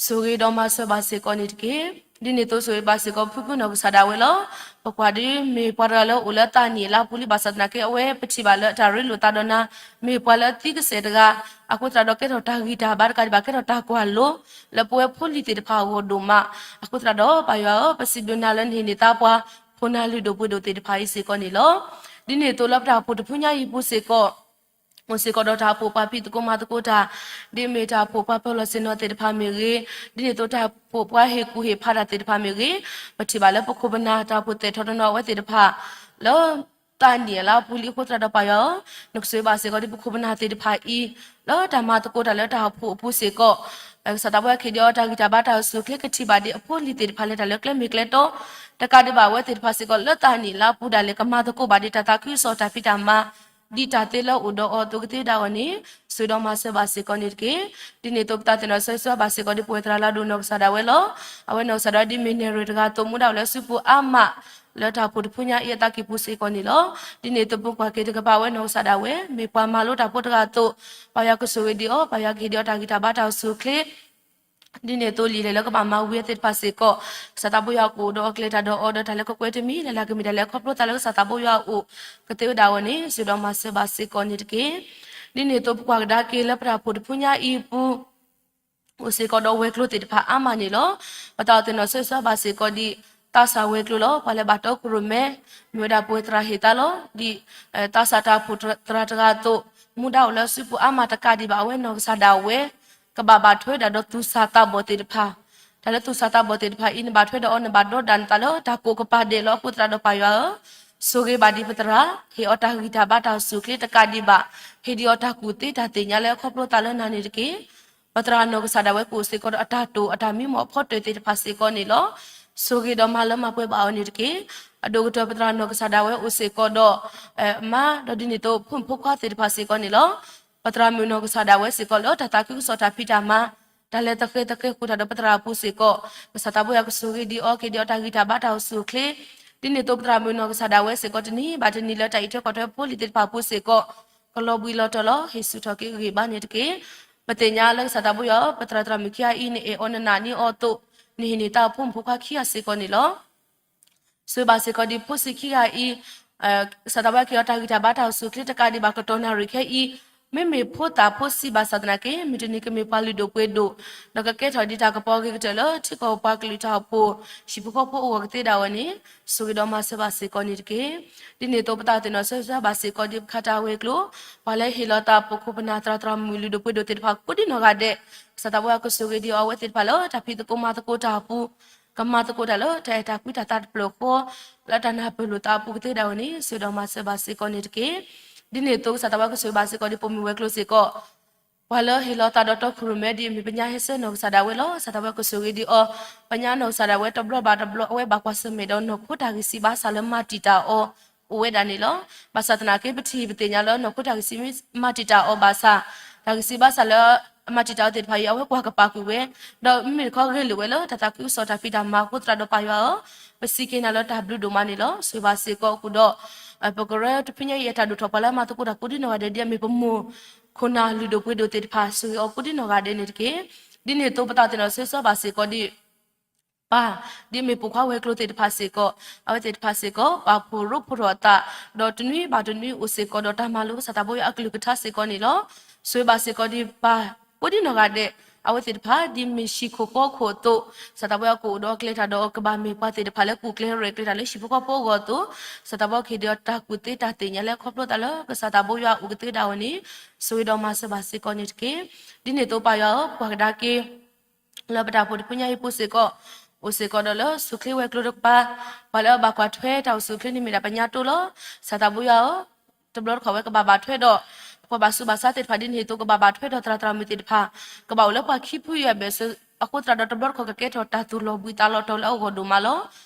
ဆိၣ်ဂ့ၤဒီးမၤစၢၤဘၣ်စ့ၢ်ကီးန့ၣ်တက့ၢ်. ဒ်န့ၣ်အသိးဆိၣ်ဂ့ၤဘၣ်စ့ၢ်ကီးဖုဖုနီၢ်ကစၢ်ဒၣ်ဝဲလီၤ. ပကွၢ်ဒ်မ့ၢ်ပှၤတဂၤလၢအိၣ်လၢသးနံၣ်အလါပူၤလံဘၣ်ဆၣ်သနာ်က့ အဝဲပထံၣ်ဘၣ်လၢတၢ်ရ့လိာ်သးဒီးနၤ မ့ၢ်ပှၤလၢအသံကစဲာ်တဂၤ အဃိသတးဒီးကဲထီၣ်တၢ်ဂံၢ်တၢ်ဘါတကးဒံးဘၣ် ကဲထီၣ်တၢ်ကွၢ်လိ လၢပဝဲဖိလံၤသ့ၣ်တဖၣ်အဂီၢ်ဒိၣ်မး အဃိသတးဒီးပၢ်ယွၤဧၢ ပစံးဘျုးနၤလၢနဟ့ၣ်န့ၢ်သါပှၤ ခိၣ်နၢ်လုၢ်ဒိၣ်ပှ့ၤဒိၣ်သ့ၣ်တဖၣ်အံၤစ့ၢ်ကီးန့ၣ်လီၤ. ဒ်န့ၣ်အသိးလၢပတၢ်အိၣ်ဖှိၣ်တဖုညါအံၤပူၤစ့ၢ်ကီး အိၣ်စ့ၢ်ကီးဒီးတၢ်အိၣ်ဖှိၣ်ပှၤဖံးသကိးမၤသကိးတၢ် ဒ်မ့ၢ်တၢ်အိၣ်ဖှိၣ်ပှၤပၢၤလီၢ်ဆ့ၣ်နီၤသ့ၣ်တဖၣ်မ့ၢ်ဂ့ၤ, ဒ်န့ၣ်အသိးတၢ်အိၣ်ဖှိၣ်ပှၤဟ့ၣ်ကူၣ်ဟ့ၣ်ဖးတၢ်သ့ၣ်တဖၣ်မ့ၢ်ဂ့ၤ, ပထံၣ်ဘၣ်လၢပခိၣ်ပနၢ်တၢ်အိၣ်ဖှိၣ်သဲးထီၣ်တနီၤအဝဲသ့ၣ်တဖၣ် လၢ သးနံၣ်အလါပူၤလံအဃိသတးဒီးပၢ်ယွၤဧၢ, နကဆိၣ်ဂ့ၤဘၣ်စ့ၢ်ကီးဒ်ပခိၣ်ပနၢ်သ့ၣ်တဖၣ်အံၤ လၢတၢ်မၤသကိးတၢ်လၢတၢ်အိၣ်ဖှိၣ်အပူၤစ့ၢ်ကီး ကစၢ်သးဘိယွၤကဟ့ၣ်ဒံးအီၤတၢ်ဂံၢ်တၢ်ဘါတၢ်အိၣ်ဆူၣ်အိၣ်ချ့ ကထံၣ်ဘၣ်ဒံးအဖိလံၤသ့ၣ်တဖၣ်လၢတၢ်လၢကျဲမ့ၢ်ကျဲတီ တကးဒံးဘၣ်အဝဲသ့ၣ်တဖၣ်စ့ၢ်ကီး လၢသးနံၣ်အလါပူၤဒၣ်လဲာ် ကမၤသကိးဘၣ်ဒံးတၢ်သးခုကစီၣ်တၢ်ဖံးတၢ်မၤ ဒ်တၢ်သ့လၢအိၣ်ဒီးအီၤအသိးကသ့ဒၣ်အဂီၢ်န့ၣ် ဆိၣ်ဂ့ၤဒီးမၤစၢၤဘၣ်စ့ၢ်ကီးန့ၣ်တက့ၢ်. ဒ်န့ၣ်အသိးပသးသ့ၣ်နီၣ်ဆၢဆၢဘၣ်စ့ၢ်ကီးဒ်ပဝဲသရၣ်လါဒိၣ်နီၢ်ကစၢ်ဒၣ်ဝဲလီၤ. အဝဲနီၢ်ကစၢ်ဒၣ်ဝဲဒ်မ့ၢ်နဲၣ်ရွဲၣ်တဂၤအသိး မူဒါအိၣ်လၢစုပူၤအါမး လၢတၢ်အိၣ်ဖှိၣ်တဖုညါအံၤအသးကံၢ်ပူၤစ့ၢ်ကီးန့ၣ်လီၤ. ဒ်န့ၣ်အသိးပကွၢ်က့ၤတကပၤဝဲနီၢ်ကစၢ်ဒၣ်ဝဲ မ့ၢ်ပှၤမၤလိတၢ်ဖိတဂၤအသိး ပၢ်ယွၤကဆိၣ်ဂ့ၤဒံးအီၤ ပၢ်ယွၤကဟ့ၣ်ဒံးအီၤတၢ်ဂံၢ်တၢ်ဘါတၢ်အိၣ်ဆူၣ်အိၣ်ချ့ ဒ်န့ၣ်အသိးလံာ်လဲၢ်လၢကဘၣ်မၤဝံၤအသ့ၣ်တဖၣ်စ့ၢ်ကီး ကစၢ်သးဘိယွၤကအိၣ်ဒီးအီၤ ကျဲၤတၢ်ဒီးအီၤ ဒီးတၢ်လဲၤကကွဲးတမံၤလၢ်လၢ်ကမ့ၢ်တၢ်လဲၤခီဖျိသးလၢကစၢ်သးဘိယွၤအအိၣ် ကသ့ဝဲဒၣ်အဂီၢ်န့ၣ် ဆိၣ်ဂ့ၤဒီးမၤစၢၤဘၣ်စ့ၢ်ကီးန့ၣ်တက့ၢ်. ဒ်န့ၣ်အသိးပကွၢ်ကဒါက့ၤလၢပတၢ်အိၣ်ဖှိၣ်တဖုညါအံၤအပူၤ အိၣ်စ့ၢ်ကီးဒီးဝဲၤကျိၤသ့ၣ်တဖၣ်အါမးန့ၣ်လီၤ. ပသးအိၣ်သ့ၣ်နီၣ်ဆၢဆၢဘၣ်စ့ၢ်ကီးဒ် သးစၢ်ဝဲၤကျိၤလီၤ. ပှၤလၢဘၣ်တီခိၣ်ရိၣ်မဲ မ့ၢ်ဝဲဒၣ်ပဝဲသရၣ်ဟ့ၣ်သါလီၤ. ဒ် သးစၢ်တၢ်အိၣ်ဖှိၣ်သရၣ်တဂၤအသိး မူဒါအိၣ်လၢစုပူၤအါမးတကးဒံးဘၣ် အဝဲနီၢ်ကစၢ်ဒၣ်ဝဲ ကဘၣ်ဘၣ်ထွဲဒၣ်ဒီးသူၣ်စၢ်သးဘီၣ်သ့ၣ်တဖၣ် တၢ်လၢသူၣ်စၢ်သးဘီၣ်သ့ၣ်တဖၣ်အံၤ နဘၣ်ထွဲဒီးအီၤ နဘၣ်ဒီဒၣ်နသးလၢတၢ်ကိးကပၤဒဲးလီၤ. အဃိသတးဒီးပၢ်ယွၤဧၢ, ဆိၣ်ဂ့ၤဘၣ်ဒံးပသရၣ်, ဟ့ၣ်အီၤတၢ်ဂံၢ်တၢ်ဘါတၢ်အိၣ်ဆူၣ်အိၣ်ချ့တကးဒံးဘၣ်, ဟ့ၣ်ဒံးအီၤတၢ်ကူၣ်သ့တၢ်သ့ၣ်ညါလၢအခီဖျိသးလၢနၤန့ၣ်တက့ၢ်. ပသရၣ်နီၢ်ကစၢ်ဒၣ်ဝဲကအိၣ်စ့ၢ်ကီးဒီးအတၢ်တိာ်အတၢ်မံမီၢ်အဖီတၢၢ်သ့ၣ်တဖၣ်စ့ၢ်ကီးန့ၣ်လီၤ. ဆိၣ်ဂ့ၤဒီးမၤလၢမၤပှဲၤဘၣ်အီၤန့ၣ်တက့ၢ်. အဒိၣ်ကတၢၢ်ပသရၣ်နီၢ်ကစၢ်ဒၣ်ဝဲအိၣ်စ့ၢ်ကီးဒီး မါ ဒီးဒ်န့ၣ်အသိးဖိမုၣ်ဖိခွါသ့ၣ်တဖၣ်စ့ၢ်ကီးန့ၣ်လီၤ. ပသရၣ်မုၣ်နီၢ်ကစၢ်ဒၣ်ဝဲစ့ၢ်ကီးလၢတၢ်သးခုကစီၣ်တၢ်ဖံးတၢ်မၤ တၢ်လဲၤသဃဲၤသဃဲၤဃုာ်တၢ်ဒီးပသရၣ်အပူၤစ့ၢ်ကီး ကစၢ်သးဘိယွၤကဆိၣ်ဂ့ၤဒံးအီၤက့ၤဒံးအီၤတၢ်ဂံၢ်တၢ်ဘါတၢ်အိၣ်ဆူၣ်အိၣ်ချ့ ဒ်န့ၣ်အသိးပသရၣ်မုၣ်နီၢ်ကစၢ်ဒၣ်ဝဲစ့ၢ်ကီးတနံၤဘၣ်တနံၤလၢတၢ်အံးထွဲကွၢ်ထွဲဖိလံၤသ့ၣ်တဖၣ်အပူၤစ့ၢ်ကီး ကလီၤဘှံးလီၤတီၤလီၤ ဟ့ၣ်ဆူၣ်ထီၣ်က့ၤဂံၢ်ဘါန့ၣ်တက့ၢ်. ပသ့ၣ်ညါလၢကစၢ်သးဘိယွၤဧၢ ပသရၣ်သရၣ်မုၣ်ခံဂၤအံၤ နအဲၣ်အီၤနနာ်န့ၢ်အီၤအသိး နဟ့ၣ်န့ၢ်တၢ်အိၣ်ဖှိၣ်မုၣ်ဖိခွါခံဂၤစ့ၢ်ကီးန့ၣ်လီၤ. ဆိၣ်ဂ့ၤဘၣ်စ့ၢ်ကီးဒ်ဖိဆံးခံဂၤအံၤ ကစၢ်သးဘိယွၤက့ၤအီၤတၢ်ဂံၢ်တၢ်ဘါတၢ်အိၣ်ဆူၣ်အိၣ်ချ့တကးဒံးဘၣ်ကတီၢ်နၣ်ရံၣ်ခဲအံၤ မ့မ့ၢ်ဖိသၣ်ဖိဆံးဘၣ်ဆၣ်သနာ်က့ မုၢ်တနံၤကမ့ၢ်ပှၤလုၢ်ဒိၣ်ပှ့ၤဒိၣ် ဒီးကကဲထီၣ်ဒံးတၢ်ကပီၤအဂ့ၤကတၢၢ်လၢထံကီၢ်ပှၤကလုာ်တၢ်အိၣ်ဖှိၣ် ဟံၣ်ဖိဃီဖိအဂီၢ်ကသ့ဒၣ်ဝဲန့ၣ် ဆိၣ်ဂ့ၤဒီးမၤစၢၤဘၣ်စ့ၢ်ကီးန့ၣ်တက့ၢ်. ဒ်န့ၣ်အသိးပသးအိၣ်သ့ၣ်နီၣ်ဆၢဂ့ၤဆၢဝါဘၣ်စ့ၢ်ကီးဒ်ပခးတၢ်ဝဲၤကျိၤ ပှၤလၢဟ့ၣ်လီၤသးပှၤခိၣ်ပနၢ်သရၣ်သရၣ်မုၣ်လုၢ်ဒိၣ်ပှ့ၤဒိၣ်သ့ၣ်တဖၣ် ကိးဒံနီၢ်ဂၤဒဲး ကစၢ်သးဘိယွၤကဆိၣ်ဂ့ၤဒံးအီၤအဝဲသ့ၣ်တဖၣ်လၢတၢ်ဖံးသကိးမၤသကိးတၢ်အပူၤ ကမၤသကိးတၢ်လၢတၢ်အဲၣ်တၢ်ကွံတၢ်သးတဖျၢၣ်ဃီ လၢတၢ်နၢ်ပၢၢ်လိာ်သးအပူၤကသ့ဒၣ်ဝဲန့ၣ် ဆိၣ်ဂ့ၤဒီးမၤစၢၤဘၣ်စ့ၢ်ကီးန့ၣ်တက့ၢ်. ဒ်န့ၣ်အသိးကစၢ်သးဘိယွၤကဆိၣ်ဂ့ၤဘၣ်စ့ၢ်ကီးဒ်ပိာ်မုၣ်ဝဲၤကျိၤစ့ၢ်ကီး ပှၤလၢဟ့ၣ်လီၤသးဒီးတီခိၣ်ရိၣ်မဲဒ်အမ့ၢ်ပညါဟဲဆၢနီၢ်ကစၢ်ဒၣ်ဝဲလီၤ. ကစၢ်သးဘိယွၤကဆိၣ်ဂ့ၤဒံးအီၤ ပညါနီၢ်ကစၢ်ဒၣ်ဝဲတဘျီဘၣ်တဘျီ အဝဲဘၣ်ကွၢ်ဆၢၣ်မဲာ်ဒီးနီၢ်ခိတၢ်ဂံၢ်စၢ်ဘါစၢ်လၢမၤတံာ်တာ်အီၤ အိၣ်ဝဲဒၣ်န့ၣ်လီၤ. ဘၣ်ဆၣ်သနာ်က့ ပထံၣ်ပသ့ၣ်ညါလၢနီၢ်ခိတၢ်ဂံၢ်စၢ်မၤတံာ်တာ်အီၤဘၣ်ဆၣ် တၢ်ဂံၢ်စၢ်ဘါစၢ်လၢ မၤတံာ်တာ်အီၤသ့ၣ်တဖၣ်အံၤ အဝဲကွၢ်ကပၤကွံာ်ဝဲ ဒီးမ့မ့ၢ်တခီဂဲၤလိာ်ဝဲလၢတၢ်သးခုကစီၣ်တၢ်ဖံးတၢ်မၤအဃိသတးဒီးပၢ်ယွၤဧၢ ပစံးက့ၤနၤလၢတၢ်ဘျုးဒိၣ်မးန့ၣ်လီၤ. ဆိၣ်ဂ့ၤဘၣ်စ့ၢ်ကီးအဃိဒီး ပကရၢတဖုညါအံၤအတၢ်ဒိၣ်ထီၣ်ပှၤလၢအမၤသကိးတၢ်ကိးဒံနီၢ်ဂၤဒဲးဒ်အမ့ၢ်ပမိၢ်ခိၣ်နၢ်လုၢ်ဒိၣ်ပှ့ၤဒိၣ်သ့ၣ်တဖၣ် ဆိၣ်ဂ့ၤအီၤကိးဒံနီၢ်ဂၤဒဲးန့ၣ်တက့ၢ်. ဒ်န့ၣ်အသိးပသးအိၣ်သ့ၣ်နီၣ်ဆၢဂ့ၤဆၢဝါဘၣ်စ့ၢ်ကီးဒ် ပၢ် ဒ်အမ့ၢ်ပိာ်ခွါဝဲၤကျိၤသ့ၣ်တဖၣ်စ့ၢ်ကီး အဝဲသ့ၣ်တဖၣ်စ့ၢ်ကီး ပာ်ဖှိၣ်ရိဖှိၣ်ထီၣ်အသး ဒီးတနွံဘၣ်တနွံအိၣ်စ့ၢ်ကီးဒီးတၢ်မၤလိကစၢ်သးဘိယွၤအကလုၢ်ကထါစ့ၢ်ကီးန့ၣ်လီၤ. ဆိၣ်ဂ့ၤဘၣ်စ့ၢ်ကီးဒ်ပၢ် ကိးဒံနီၢ်ဂၤဒဲး အဝဲသ့ၣ်တဖၣ် ဒ်မ့ၢ်ဟံၣ်ခိၣ်ဃီခိၣ်အသိး ကစၢ်သးဘိယွၤကအိၣ်ဒီးကျဲတၢ်ဒီးကဘၣ်မ့ၢ်ပှၤသ့ၣ်တဖၣ်လၢကူၣ်ကျဲးရဲၣ်ကျဲၤတၢ်လၢဟံၣ်ဖိဃီဖိအဂီၢ်အသိး ကစၢ်သးဘိကဟ့ၣ်ဒံးအီၤတၢ်ကူၣ်သ့တၢ်သ့ၣ်ညါလၢခီဖျိသးလၢကစၢ်သးဘိယွၤအိၣ်ကသ့ဒၣ်ဝဲန့ၣ် ဆိၣ်ဂ့ၤဒီးမၤစၢၤဘၣ်စ့ၢ်ကီးန့ၣ်တက့ၢ်. ဒ်န့ၣ်အသိးပၢ်ယွၤဧၢ ပကွၢ်ကဒါက့ၤ လၢပတၢ်အိၣ်ဖှိၣ်တဖုညါအံၤပူၤစ့ၢ်ကီး အိၣ်စ့ၢ်ကီးဒီးလၢဆိၣ်ချ့ဝဲၤကျိၤတကပၤ ပှၤလၢအဘၣ်ကွၢ်ထွဲတၢ်အိၣ်ဆူၣ်အိၣ်ချ့န့ၣ်မ့ၢ်ဒၣ်ပညါတိလီၤ. ကစၢ်သးဘိယွၤဧၢ တဘျီတခီၣ်ဝဲကဘၣ်ဘၣ်ထွဲဒီး ပှၤဘၣ်ဆူးဘၣ်ဆါသ့ၣ်တဖၣ်ဒ်န့ၣ်အသိး ကဘၣ်ဘၣ်ထွဲဒီးသရၣ်သရၣ်မုၣ်သ့ၣ်တဖၣ် ကဘၣ်အိၣ်လၢပှၤခံဖုယဲၢ်ဘ့ၣ်ဆၢ အဃိသတးဒီးတဘျီတခီၣ်ကကဲထီၣ်တၢ်သူၣ်လီၤဘှံးသးလီၤတီၤလၢအဂီၢ်ဒိၣ်မးလီၤ.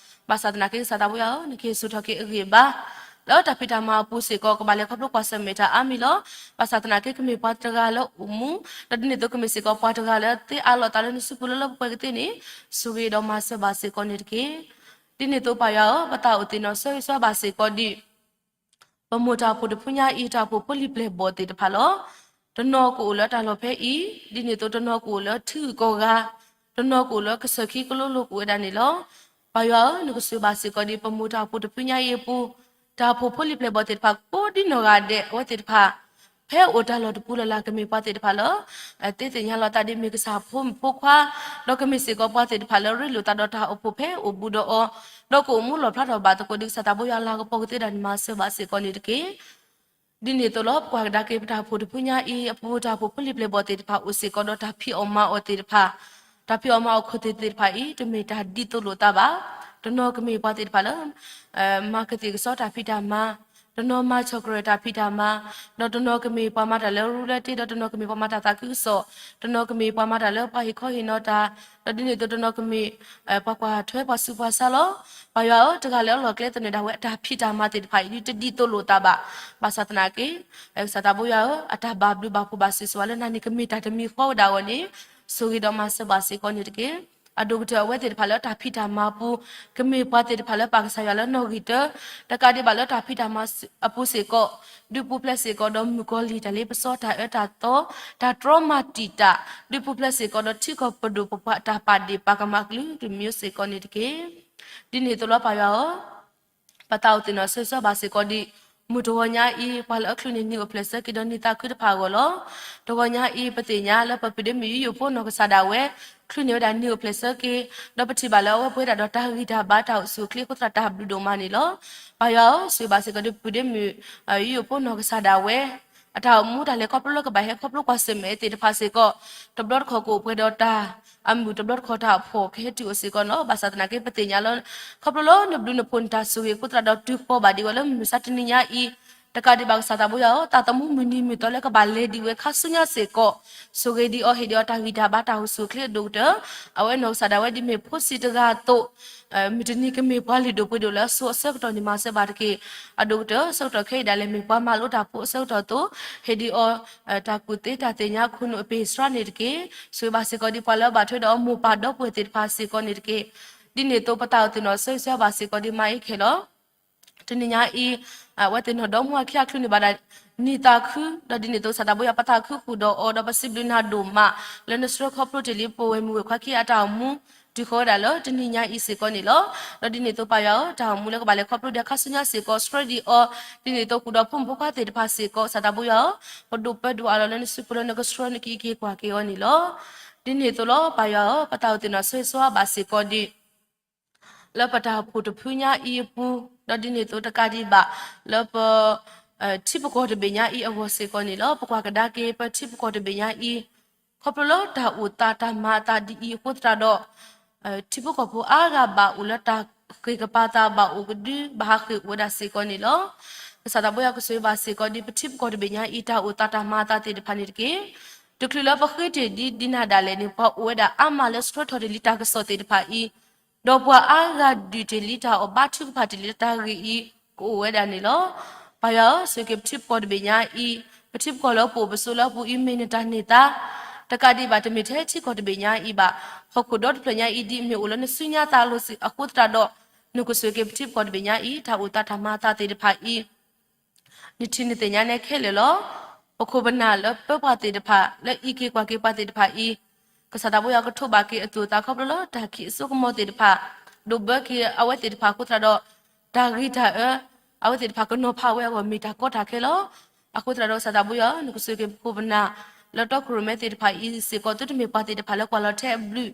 ဘၣ်ဆၣ်သနာ်က့ကစၢ်သးဘိယွၤဧၢ နကဟ့ၣ်ဆူၣ်ထီၣ်က့ၤအဂံၢ်အဘါ လၢတၢ်ဖံးတၢ်မၤအပူၤစ့ၢ်ကီး ကဘၣ်လဲၤခီဖျိကွၢ်ဆၢၣ်မဲာ်တၢ်အါမံၤလီၤ. ဘၣ်ဆၣ်သနာ်က့ကမ့ၢ်ပှၤတဂၤလၢအိၣ်မူ ဒီးဒ်န့ၣ်အသိးကမ့ၢ်စ့ၢ်ကီးပှၤတဂၤလၢသ့အါလိာ်သးလၢနစုပူၤလၢလၢပှဲၤပှဲၤကသ့န့ၣ် ဆိၣ်ဂ့ၤဒီးမၤစၢၤဘၣ်စ့ၢ်ကီးန့ၣ်တက့ၢ်. ဒ်န့ၣ်အသိးပၢ်ယွၤဧၢ ပသးအိၣ်သ့ၣ်နီၣ်ဆၢဂ့ၤဆၢဝါဘၣ်စ့ၢ်ကီးဒ် ပမိၢ်တၢ်အိၣ်ဖှိၣ်တဖုညါအံၤ တၢ်အိၣ်ဖှိၣ်ဖိလံၤပျဲၢ်ဘီၣ်သ့ၣ်တဖၣ်လီၤ. တနီၤကအိၣ်လၢတၢ်လီၢ်ဖဲအံၤ ဒ်န့ၣ်အသိးတနီၤကအိၣ်လၢထံဂုၤကီၢ်ဂၤ တနီၤကအိၣ်လၢကစၢၢ်ခံကလိလိကအိၣ်ဝဲဒၣ်န့ၣ်လီၤ. ပၢ်ယွၤဧၢ နကဆိၣ်ဂ့ၤဘၣ်စ့ၢ်ကီးဒ်ပမိၢ်တၢ်အိၣ်ဖှိၣ်တဖုညါအံၤအပူၤ တၢ်အိၣ်ဖှိၣ်ဖိလံၤပျဲၢ်ဘီၣ်သ့ၣ်တဖၣ်ကိးဒံနီၢ်ဂၤဒဲး အဝဲသ့ၣ်တဖၣ် ဖဲအိၣ်တၢ်လီၢ်တပူၤလၢ်လၢ် ကမ့ၢ်ပှၤသ့ၣ်တဖၣ်လၢ သ့သ့ၣ်ညါလီၤသးဒ်မ့ၢ်ကစၢ်ဖိမုၣ်ဖိခွါ ဒီးကမ့ၢ်စ့ၢ်ကီးပှၤသ့ၣ်တဖၣ်လၢရ့လိာ်သးဒီးတၢ်အိၣ်ဖှိၣ်ဖဲအိၣ်ဘူးဒီးအီၤ ဒီးကအိၣ်မူလီၣ်ဖျါထီၣ်ဘၣ်သကိးဒ်ကစၢ်သးဘိယွၤလၤကပီၤကသ့ဒၣ်န့ၣ် မၤစၢၤဘၣ်စ့ၢ်ကီးန့ၣ်တက့ၢ်. ဒ်န့ၣ်အသိးလီၤ ပကွၢ်ကဒါက့ၤပတၢ်အိၣ်ဖှိၣ်တဖုညါအံၤအပူၤ တၢ်အိၣ်ဖှိၣ်ဖိလံၤပျဲၢ်ဘီၣ်သ့ၣ်တဖၣ်အိၣ်စ့ၢ်ကီးဒီးတၢ်ဖံးအီၣ်မၤအီၣ်သ့ၣ်တဖၣ် တၢ်ဖံးအီၣ်မၤအီၣ်ခိၣ်သ့ၣ်သ့ၣ်တဖၣ်အံၤ တမ့ၢ်တၢ်ဒ်သိးလိာ်သးဘၣ်. တနီၤကမ့ၢ်ပှၤသ့ၣ်တဖၣ်လၢ မၤကသံၣ်ကစီတၢ်ဖံးတၢ်မၤ, တနီၤမၤဆီၣ်ကရၢၢ်တၢ်ဖံးတၢ်မၤ, ဒီးတနီၤကမ့ၢ်ပှၤမၤတၢ်လၢရူလၢတ့, ဒီးတနီၤကမ့ၢ်ပှၤမၤတၢ်သးခုကစီၣ်, တနီၤကမ့ၢ်ပှၤမၤတၢ်လၢပှၤဟ့ၣ်ခီဟ့ၣ်နီၤတၢ်, ဒီးဒ်န့ၣ်အသိးတနီၤကမ့ၢ် ပှၤကွၢ်ထွဲပှၤဆူးပှၤဆါလီၤ. ပၢ်ယွၤဧၢ, တဂၤလၢအလီၢ်ကျဲသနၢၣ်ဒၣ်ဝဲအတၢ်ဖံးတၢ်မၤသ့ၣ်တဖၣ်အံၤ ဒ်တဒ်သိးလိာ်သးဘၣ်. ဘၣ်ဆၣ်သနာ်က့ ကစၢ်သးဘိယွၤဧၢ, အတၢ်ဘၣ်ဘျုးဘၣ်ဖှိၣ်ဘၣ်စံးစ့ၢ်ဝဲလၢနၤန့ၣ် ကမ့ၢ်တၢ်တမံၤဃီဝဲဒၣ်အဂီၢ်န့ၣ် ဆိၣ်ဂ့ၤဒီးမၤစၢၤဘၣ်စ့ၢ်ကီးန့ၣ်တက့ၢ်. အဒိၣ်ကတၢၢ်အဝဲသ့ၣ်တဖၣ်လၢတၢ်ဖံးတၢ်မၤအပူၤ ကမ့ၢ်ပှၤသ့ၣ်တဖၣ်လၢပာ်ကစၢ်ယွၤလၢနီၣ်ဂံၢ်တၢ, တကးဒံးဘၣ်လၢတၢ်ဖံးတၢ်မၤအပူၤစ့ၢ်ကီး ဒုးပူၤဖျဲးစ့ၢ်ကီးဒီးမုၣ်ကီၤလံၢ်တၢ်လ့ပစီတၢ်အၢတၢ်သီ တၢ်တြီမၤတံာ်တာ်, ဒုးပူၤဖျဲးစ့ၢ်ကီးဒီးထံကီၢ်ပဒိၣ်ပပှၢ်တၢ်ပာ်ဒ့ၣ်ပာ်ကမၣ်ကလုာ်ကမျၢၢ်စ့ၢ်ကီးန့ၣ်တက့ၢ်. ဒ်န့ၣ်အသိးလီၤပၢ်ယွၤဧၢ ပသးအိၣ်သ့ၣ်နီၣ်ဆၢဂ့ၤဆၢဝါဘၣ်စ့ၢ်ကီးဒ် မုၢ်တဂီၤညါအံၤ ပှၤလၢအချုးန့ၢ်နံၤအိၣ်ဖျဲၣ်ဆၢက့ၤဒီးနံၤသးခုတဖၣ်အဂီၢ်လီၤ. တဂီၤညါအံၤ ပသ့ၣ်ညါလၢပပုၢ်ဒ့မုၣ်ယိယိဖိနီၢ်ကစၢ်ဒၣ်ဝဲ ချုးန့ၢ်ဝဲဒၣ်နံၤအိၣ်ဖျဲၣ်ဆၢက့ၤ, ဒီးပထံၣ်ဘၣ်လၢအဝဲပှဲၤဒၣ်ဒီးတၢ်ဂံၢ်တၢ်ဘါတၢ်အိၣ်ဆူၣ်အိၣ်ချ့အဃိသတးတၢ်ဘျုးဒိၣ်မးန့ၣ်လီၤ. ပၢ်ယွၤဧၢ, ဆိၣ်ဂ့ၤဘၣ်စ့ၢ်ကီးဒ်ပပုၢ်ဒ့မုၣ် ယိယိဖိနီၢ်ကစၢ်ဒၣ်ဝဲ အတၢ်အိၣ်မူတၢ်လဲၤခီဖျိလၢကဘၣ်ဟဲခီဖျိကွၢ်ဆၢၣ်မဲာ်သ့ၣ်တဖၣ်စ့ၢ်ကီး, တဘျီတခီၣ်ကအိၣ်ပှဲၤဒီးတၢ်အမုာ် တဘျီတခီၣ်တၢ်အဖှီၣ်ကဟဲတုၤအိၣ်စ့ၢ်ကီးန့ၣ်လီၤ. ဘၣ်ဆၣ်သနာ်က့ပသ့ၣ်ညါလၢ ခီဖျိလၢနဘျုးနဖှိၣ်နတၢ်ဆိၣ်ဂ့ၤအဃိသတးဒီးတုၤဃီၤဘၣ်ဒံးဝဲလၢမုၢ်မဆါတနံၤညါအံၤ တကးဒံးဘၣ်ကစၢ်သးဘိယွၤဧၢ, သးသမူမုၢ်နံၤမုၢ်သီလၢကဘၣ်လဲၤဒံးဝဲခါဆူညါစ့ၢ်ကီး, ဆိၣ်ဂ့ၤဒံးအီၤ ဟ့ၣ်ဒံးအီၤတၢ်ဂံၢ်တၢ်ဘါတၢ်အိၣ်ဆူၣ်အိၣ်ချ့အဒိၣ်ကတၢၢ်, အဝဲနီၢ်ကစၢ်ဒၣ်ဝဲဒ်မ့ၢ်ဖိဆံးတဂၤအသိး မုၢ်တနံၤကမ့ၢ်ပှၤလုၢ်ဒိၣ်ပှ့ၤဒိၣ်လၢအဆိးအဆၢကတီၢ်န့ၣ်မၤစၢၤဘၣ်တက့ၢ်. အဒိၣ်ကတၢၢ် ဆၢကတီၢ်ခဲအံၤဒၣ်လဲာ်မ့ၢ်ပှၤမၤလိတၢ်ဖိအဆၢကတီၢ်အသိး, ဟ့ၣ်ဒံးအီၤ တၢ်ကူၣ်သ့တၢ်သ့ၣ်ညါခိၣ်နူာ်အပ့ၢ်စှၤန့ၣ်တက့ၢ်. ဆိၣ်ဂ့ၤဘၣ်စ့ၢ်ကီးဒ်ပှၤလၢအဘၣ်ထွဲဒီးအမိၢ်ပၢ်ဒီပုၢ်ဝဲၢ်သ့ၣ်တဖၣ်စ့ၢ်ကီးန့ၣ်တက့ၢ်. ဒ်န့ၣ်အသိးပတၢ်အိၣ်သးနီၢ်ဆၢဂ့ၤဆၢဝါဘၣ်စ့ၢ်ကီးဒ်မၤအံၤခဲလၢာ် တနံၤညါအံၤ အဝဲသ့ၣ်နီၢ်ဒီမါအခံအချုးန့ၣ်ဘၣ်ဒၣ် နံၣ်သးခု, ဒီးဒ်န့ၣ်အသိးကစၢ်သးဘိယွၤပသးခုဃုာ်ဒီးအီၤ ဒီးပစံးဘျုးနၤဒိၣ်မး လၢနဆှၢခီဖျိတ့ၢ်လံပဝဲမုၢ်ဂ့ၢ်ခွါခံအတၢ်အိၣ်မူ တုၤဃီဝဲဒၣ်လၢတနံၤညါအံၤစ့ၢ်ကီးန့ၣ်လီၤ. ဒီးဒ်န့ၣ်အသိးပၢ်ယွၤဧၢ တၢ်အိၣ်မူလၢကဘၣ်လဲၤခီဖျိဒံးအခါဆူညါစ့ၢ်ကီး ဆှၢဒံးအီၤ, ဒ်န့ၣ်အသိးဃုာ်ဒီးဖိမုၣ်ဖိခွါသ့ၣ်တဖၣ်စ့ၢ်ကီး ကစၢ်သးဘိယွၤဧၢ, ပဒိၣ်ပၢဒိၣ်အါလီၤလၢနစုပူၤလၢနကဆှၢနက့ၤက့ၤကွၢ်က့ၤအီၤန့ၣ်လီၤ. ဒ်န့ၣ်အသိးလီၤ ပၢ်ယွၤဧၢ, ပတၢ်အိၣ်သးနီၢ်ဆၢဂ့ၤဆၢဝါဘၣ်စ့ၢ်ကီးဒ် လၢပတၢ်အိၣ်ဖှိၣ်တဖုညါအံၤအပူၤ, ဒီးဒ်န့ၣ်အသိးတကးဒံးဘၣ် လၢပ ထံပကီၢ်တဘ့ၣ်ညါအံၤအဂီၢ်စ့ၢ်ကီးန့ၣ်လီၤ. ပကွၢ်ကဒါက့ၤ ပထံပကီၢ်တဘ့ၣ်ညါအံၤ ခီဖျိလၢတၢ်အိၣ်သးတၢ်မၤအသးဒ်အံၤအဃိသတးဒီး ထံဖိကီၢ်ဖိအါဂၤဘၣ်အိၣ်လၢတၢ်ဃ့ၢ်ကပၤသးဘၣ်အိၣ်ကဒု ဘၣ်ဟးဃ့ၢ်အိၣ်ဝဲဒၣ်စ့ၢ်ကီးန့ၣ်လီၤ. ကစၢ်သးဘိယွၤကဆိၣ်ဂ့ၤဘၣ်စ့ၢ်ကီးဒ်ပထံပကီၢ်တဘ့ၣ်ညါအံၤ တၢ်အိၣ်သးတၢ်မၤအသးသ့ၣ်တဖၣ်န့ၣ်တက့ၢ်. တချုးလၢပဃ့တ့ၢ်ဒ်ဒ်နၤဒၣ်လဲာ်န့ၣ် ပှၤအိၣ်ဝဲဒၣ်အါမးလၢဆှၢထီၣ်တ့ၢ်လံတၢ်ကစီၣ်သ့ၣ်တဖၣ်အံၤ, ဒီးပှၤအါဂၤဒုးတ့ၢ်လံတၢ်အီၣ်ဘါထုကဖၣ်တ့ၢ်လံလၢတၢ်ဂ့ၢ်အံၤ ကအိၣ်ဝဲဒၣ်န့ၣ်လီၤ. ပၢ်ယွၤဧၢ, ဆိၣ်ဂ့ၤက့ၤပထံပကီၢ်တဘ့ၣ်ညါအံၤ, ပထံပကီၢ်လၢပအိၣ်ပဆိးလၢအပူၤအံၤ မ့ၢ်နတၢ်န့ၢ်သါ, တကးဒံးဘၣ် တမ့ၢ်ထဲထံကီၢ်တဘ့ၣ်ညါအံၤဘၣ်, ဟီၣ်ခိၣ်ဒီတဖျၢၣ်ညါအံၤ ဒ်အမ့ၢ်အိၣ်လၢနစုညါသးအလိၤအဃိသတးဒီး, နကဆိၣ်ဂ့ၤက့ၤပထံပကီၢ်တဘ့ၣ်ညါအံၤ တၢ်အိၣ်သးတၢ်မၤအသးသ့ၣ်တဖၣ်အံၤ နထံၣ်နသ့ၣ်ညါနဲခဲလၢာ်လီၤ. ပခိၣ်ပနၢ်လၢပၢပှၤသ့ၣ်တဖၣ် လၢအံးက့ၤကွၢ်က့ၤပှၤသ့ၣ်တဖၣ်အံၤ, ကစၢ်သးဘိယွၤကထိးဘၣ်က့ၤအသူၣ်အသးခီဖျိလၢတၢ်ခံးအစိကမီၤသ့ၣ်တဖၣ်, ဒိးဘၢက့ၤအဝဲသ့ၣ်တဖၣ်အဃိသတးဒီး, တၢ်ဂ့ၤတၢ်အၢ, အဝဲသ့ၣ်တဖၣ်ကနီၤဖးဝဲအဂီၢ်မ့ၢ်တၢ်ကီတၢ်ခဲလီၤ. အဃိသတးဒီးကစၢ်သးဘိယွၤ နကဆိၣ်ဂ့ၤက့ၤပခိၣ်ပနၢ် လၢတီခိၣ်ရိၣ်မဲသ့ၣ်တဖၣ်အံၤစ့ၢ်ကီး သုတမ့ၢ်ပှၤသ့ၣ်တဖၣ်လၢကွၢ်လီၤထဲအဘျုး,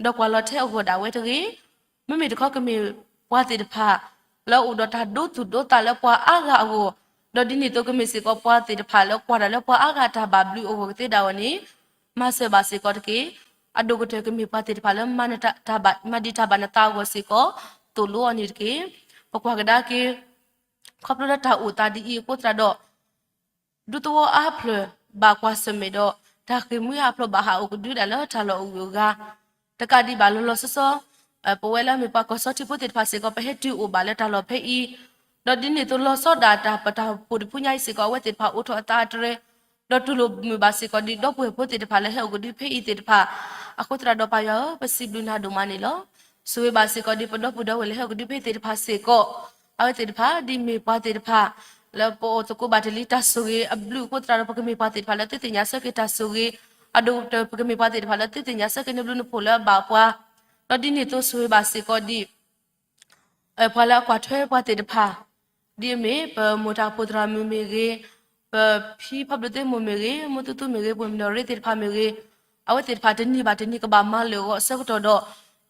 ဒီးကွၢ်လီၤထဲအဂီၢ်ဒၣ်ဝဲတဂ့ၤ မ့မ့ၢ်တခီကမ့ၢ်ပှၤသ့ၣ်တဖၣ် လၢအအိၣ်ဒီးတၢ်ဒိသူၣ်ဒိသးလၢပှၤအါဂၤအဂီၢ်, ဒီးဒ်န့ၣ်အသိးကမ့ၢ်စ့ၢ်ကီးပှၤသ့ၣ်တဖၣ်လၢကွၢ်တၢ်လၢပှၤအါဂၤအတၢ်ဘၣ်ဘျုးအဂီၢ်ကသ့ဒၣ်ဝဲန့ၣ်, မၤစၢၤဘၣ်စ့ၢ်ကီးတက့ၢ်. အဒိၣ်ကတၢၢ်ကမ့ၢ်ပှၤသ့ၣ်တဖၣ်လၢ မၤဒံးတၢ်ဘၣ်နသးအဂီၢ်စ့ၢ်ကီး သိၣ်လိအီၤန့ၣ်တက့ၢ်. ပကွၢ်ကဒါက့ၤ ခီဖျိလၢတၢ်အိၣ်သးဒ်အံၤအဃိသတးဒီး ဒူသဝီအါဖျၢၣ်ဘၣ်ကွၢ်ဆၢၣ်မဲာ်ဒီး တၢ်ဃ့ၢ်မှံဟးဖျိးဘၣ်ဟးအိၣ်ကဒုဒၣ်လၢတၢ်လီၢ်အဂုၤအဂၤ, တကးဒံးဘၣ်လီၤလီၤဆီဆီ ပဝဲလၢအမ့ၢ်ပှၤကီၢ်စီထံဖိသ့ၣ်တဖၣ်စ့ၢ်ကီး ပဟဲတုၤအိၣ်ဘၣ်လၢတၢ်လီၢ်ဖဲအံၤ, ဒီးဒ်န့ၣ်အသိးလီၤဆီဒၣ်တၢ် ပတၢ်အိၣ်ဖှိၣ်တဖုညါအံၤစ့ၢ်ကီး အဝဲသ့ၣ်တဖၣ်အိးထီၣ်အသးအတြဲၤ, ဒီးတူၢ်လိာ်မုာ်ဘၣ်စ့ၢ်ကီးဒ်ဒီပုၢ်ဝဲၢ်ဖိသ့ၣ်တဖၣ်လၢဟဲအိၣ်ကဒုဖဲအံၤသ့ၣ်တဖၣ်, အဃိသတးဒီးပၢ်ယွၤဧၢ ပစံးဘျုးနၤဒိၣ်မးန့ၣ်လီၤ. ဆိၣ်ဂ့ၤဘၣ်စ့ၢ်ကီးဒ်ပဒီပုၢ်ဒီဝဲၢ်လၢဟဲအိၣ်ကဒုဖဲအံၤသ့ၣ်တဖၣ်စ့ၢ်ကီး, အဝဲသ့ၣ်တဖၣ်ဒ်မ့ၢ်ပှၤသ့ၣ်တဖၣ် လၢပအိၣ်သကိးဘၣ်တ့ၢ်လံတၢ်ဆိၣ်ဂ့ၤအဘျုးအဃိသတးဒီး ပကမ့ၢ်ပှၤသ့ၣ်တဖၣ်လၢသုသ့ၣ်ညါဆၢက့ၤတၢ်ဆိၣ်ဂ့ၤ, အဒိၣ်ကတၢၢ် ပကမ့ၢ်ပှၤသ့ၣ်တဖၣ်လၢသုသ့ၣ်ညါဆၢက့ၤနဘျုးနဖှိၣ်လၢအဘၣ်ပှၤ, ဒီးဒ်န့ၣ်အသိးဆိၣ်ဂ့ၤဘၣ်စ့ၢ်ကီးဒ် ပှၤလၢအကွၢ်ထွဲပှၤသ့ၣ်တဖၣ်, ဒ်အမ့ၢ် ပမိၢ်တၢ်အိၣ်ဖှိၣ်သရၣ်မုၣ်မ့ၢ်ဂ့ၤ, ပဖံဖီဘျုးသ့ၣ်မိၢ်မ့ၢ်ဂ့ၤ, မိၢ်သူသူမ့ၢ်ဂ့ၤ, ပှၤမုၢ်ဒီးရ့သ့ၣ်တဖၣ်မ့ၢ်ဂ့ၤ, အဝဲသ့ၣ်တဖၣ်တနံၤဘၣ်တနံၤကဘၣ်မၤလၢာ်အဂီၢ်အဆၢကတီၢ်ဒီး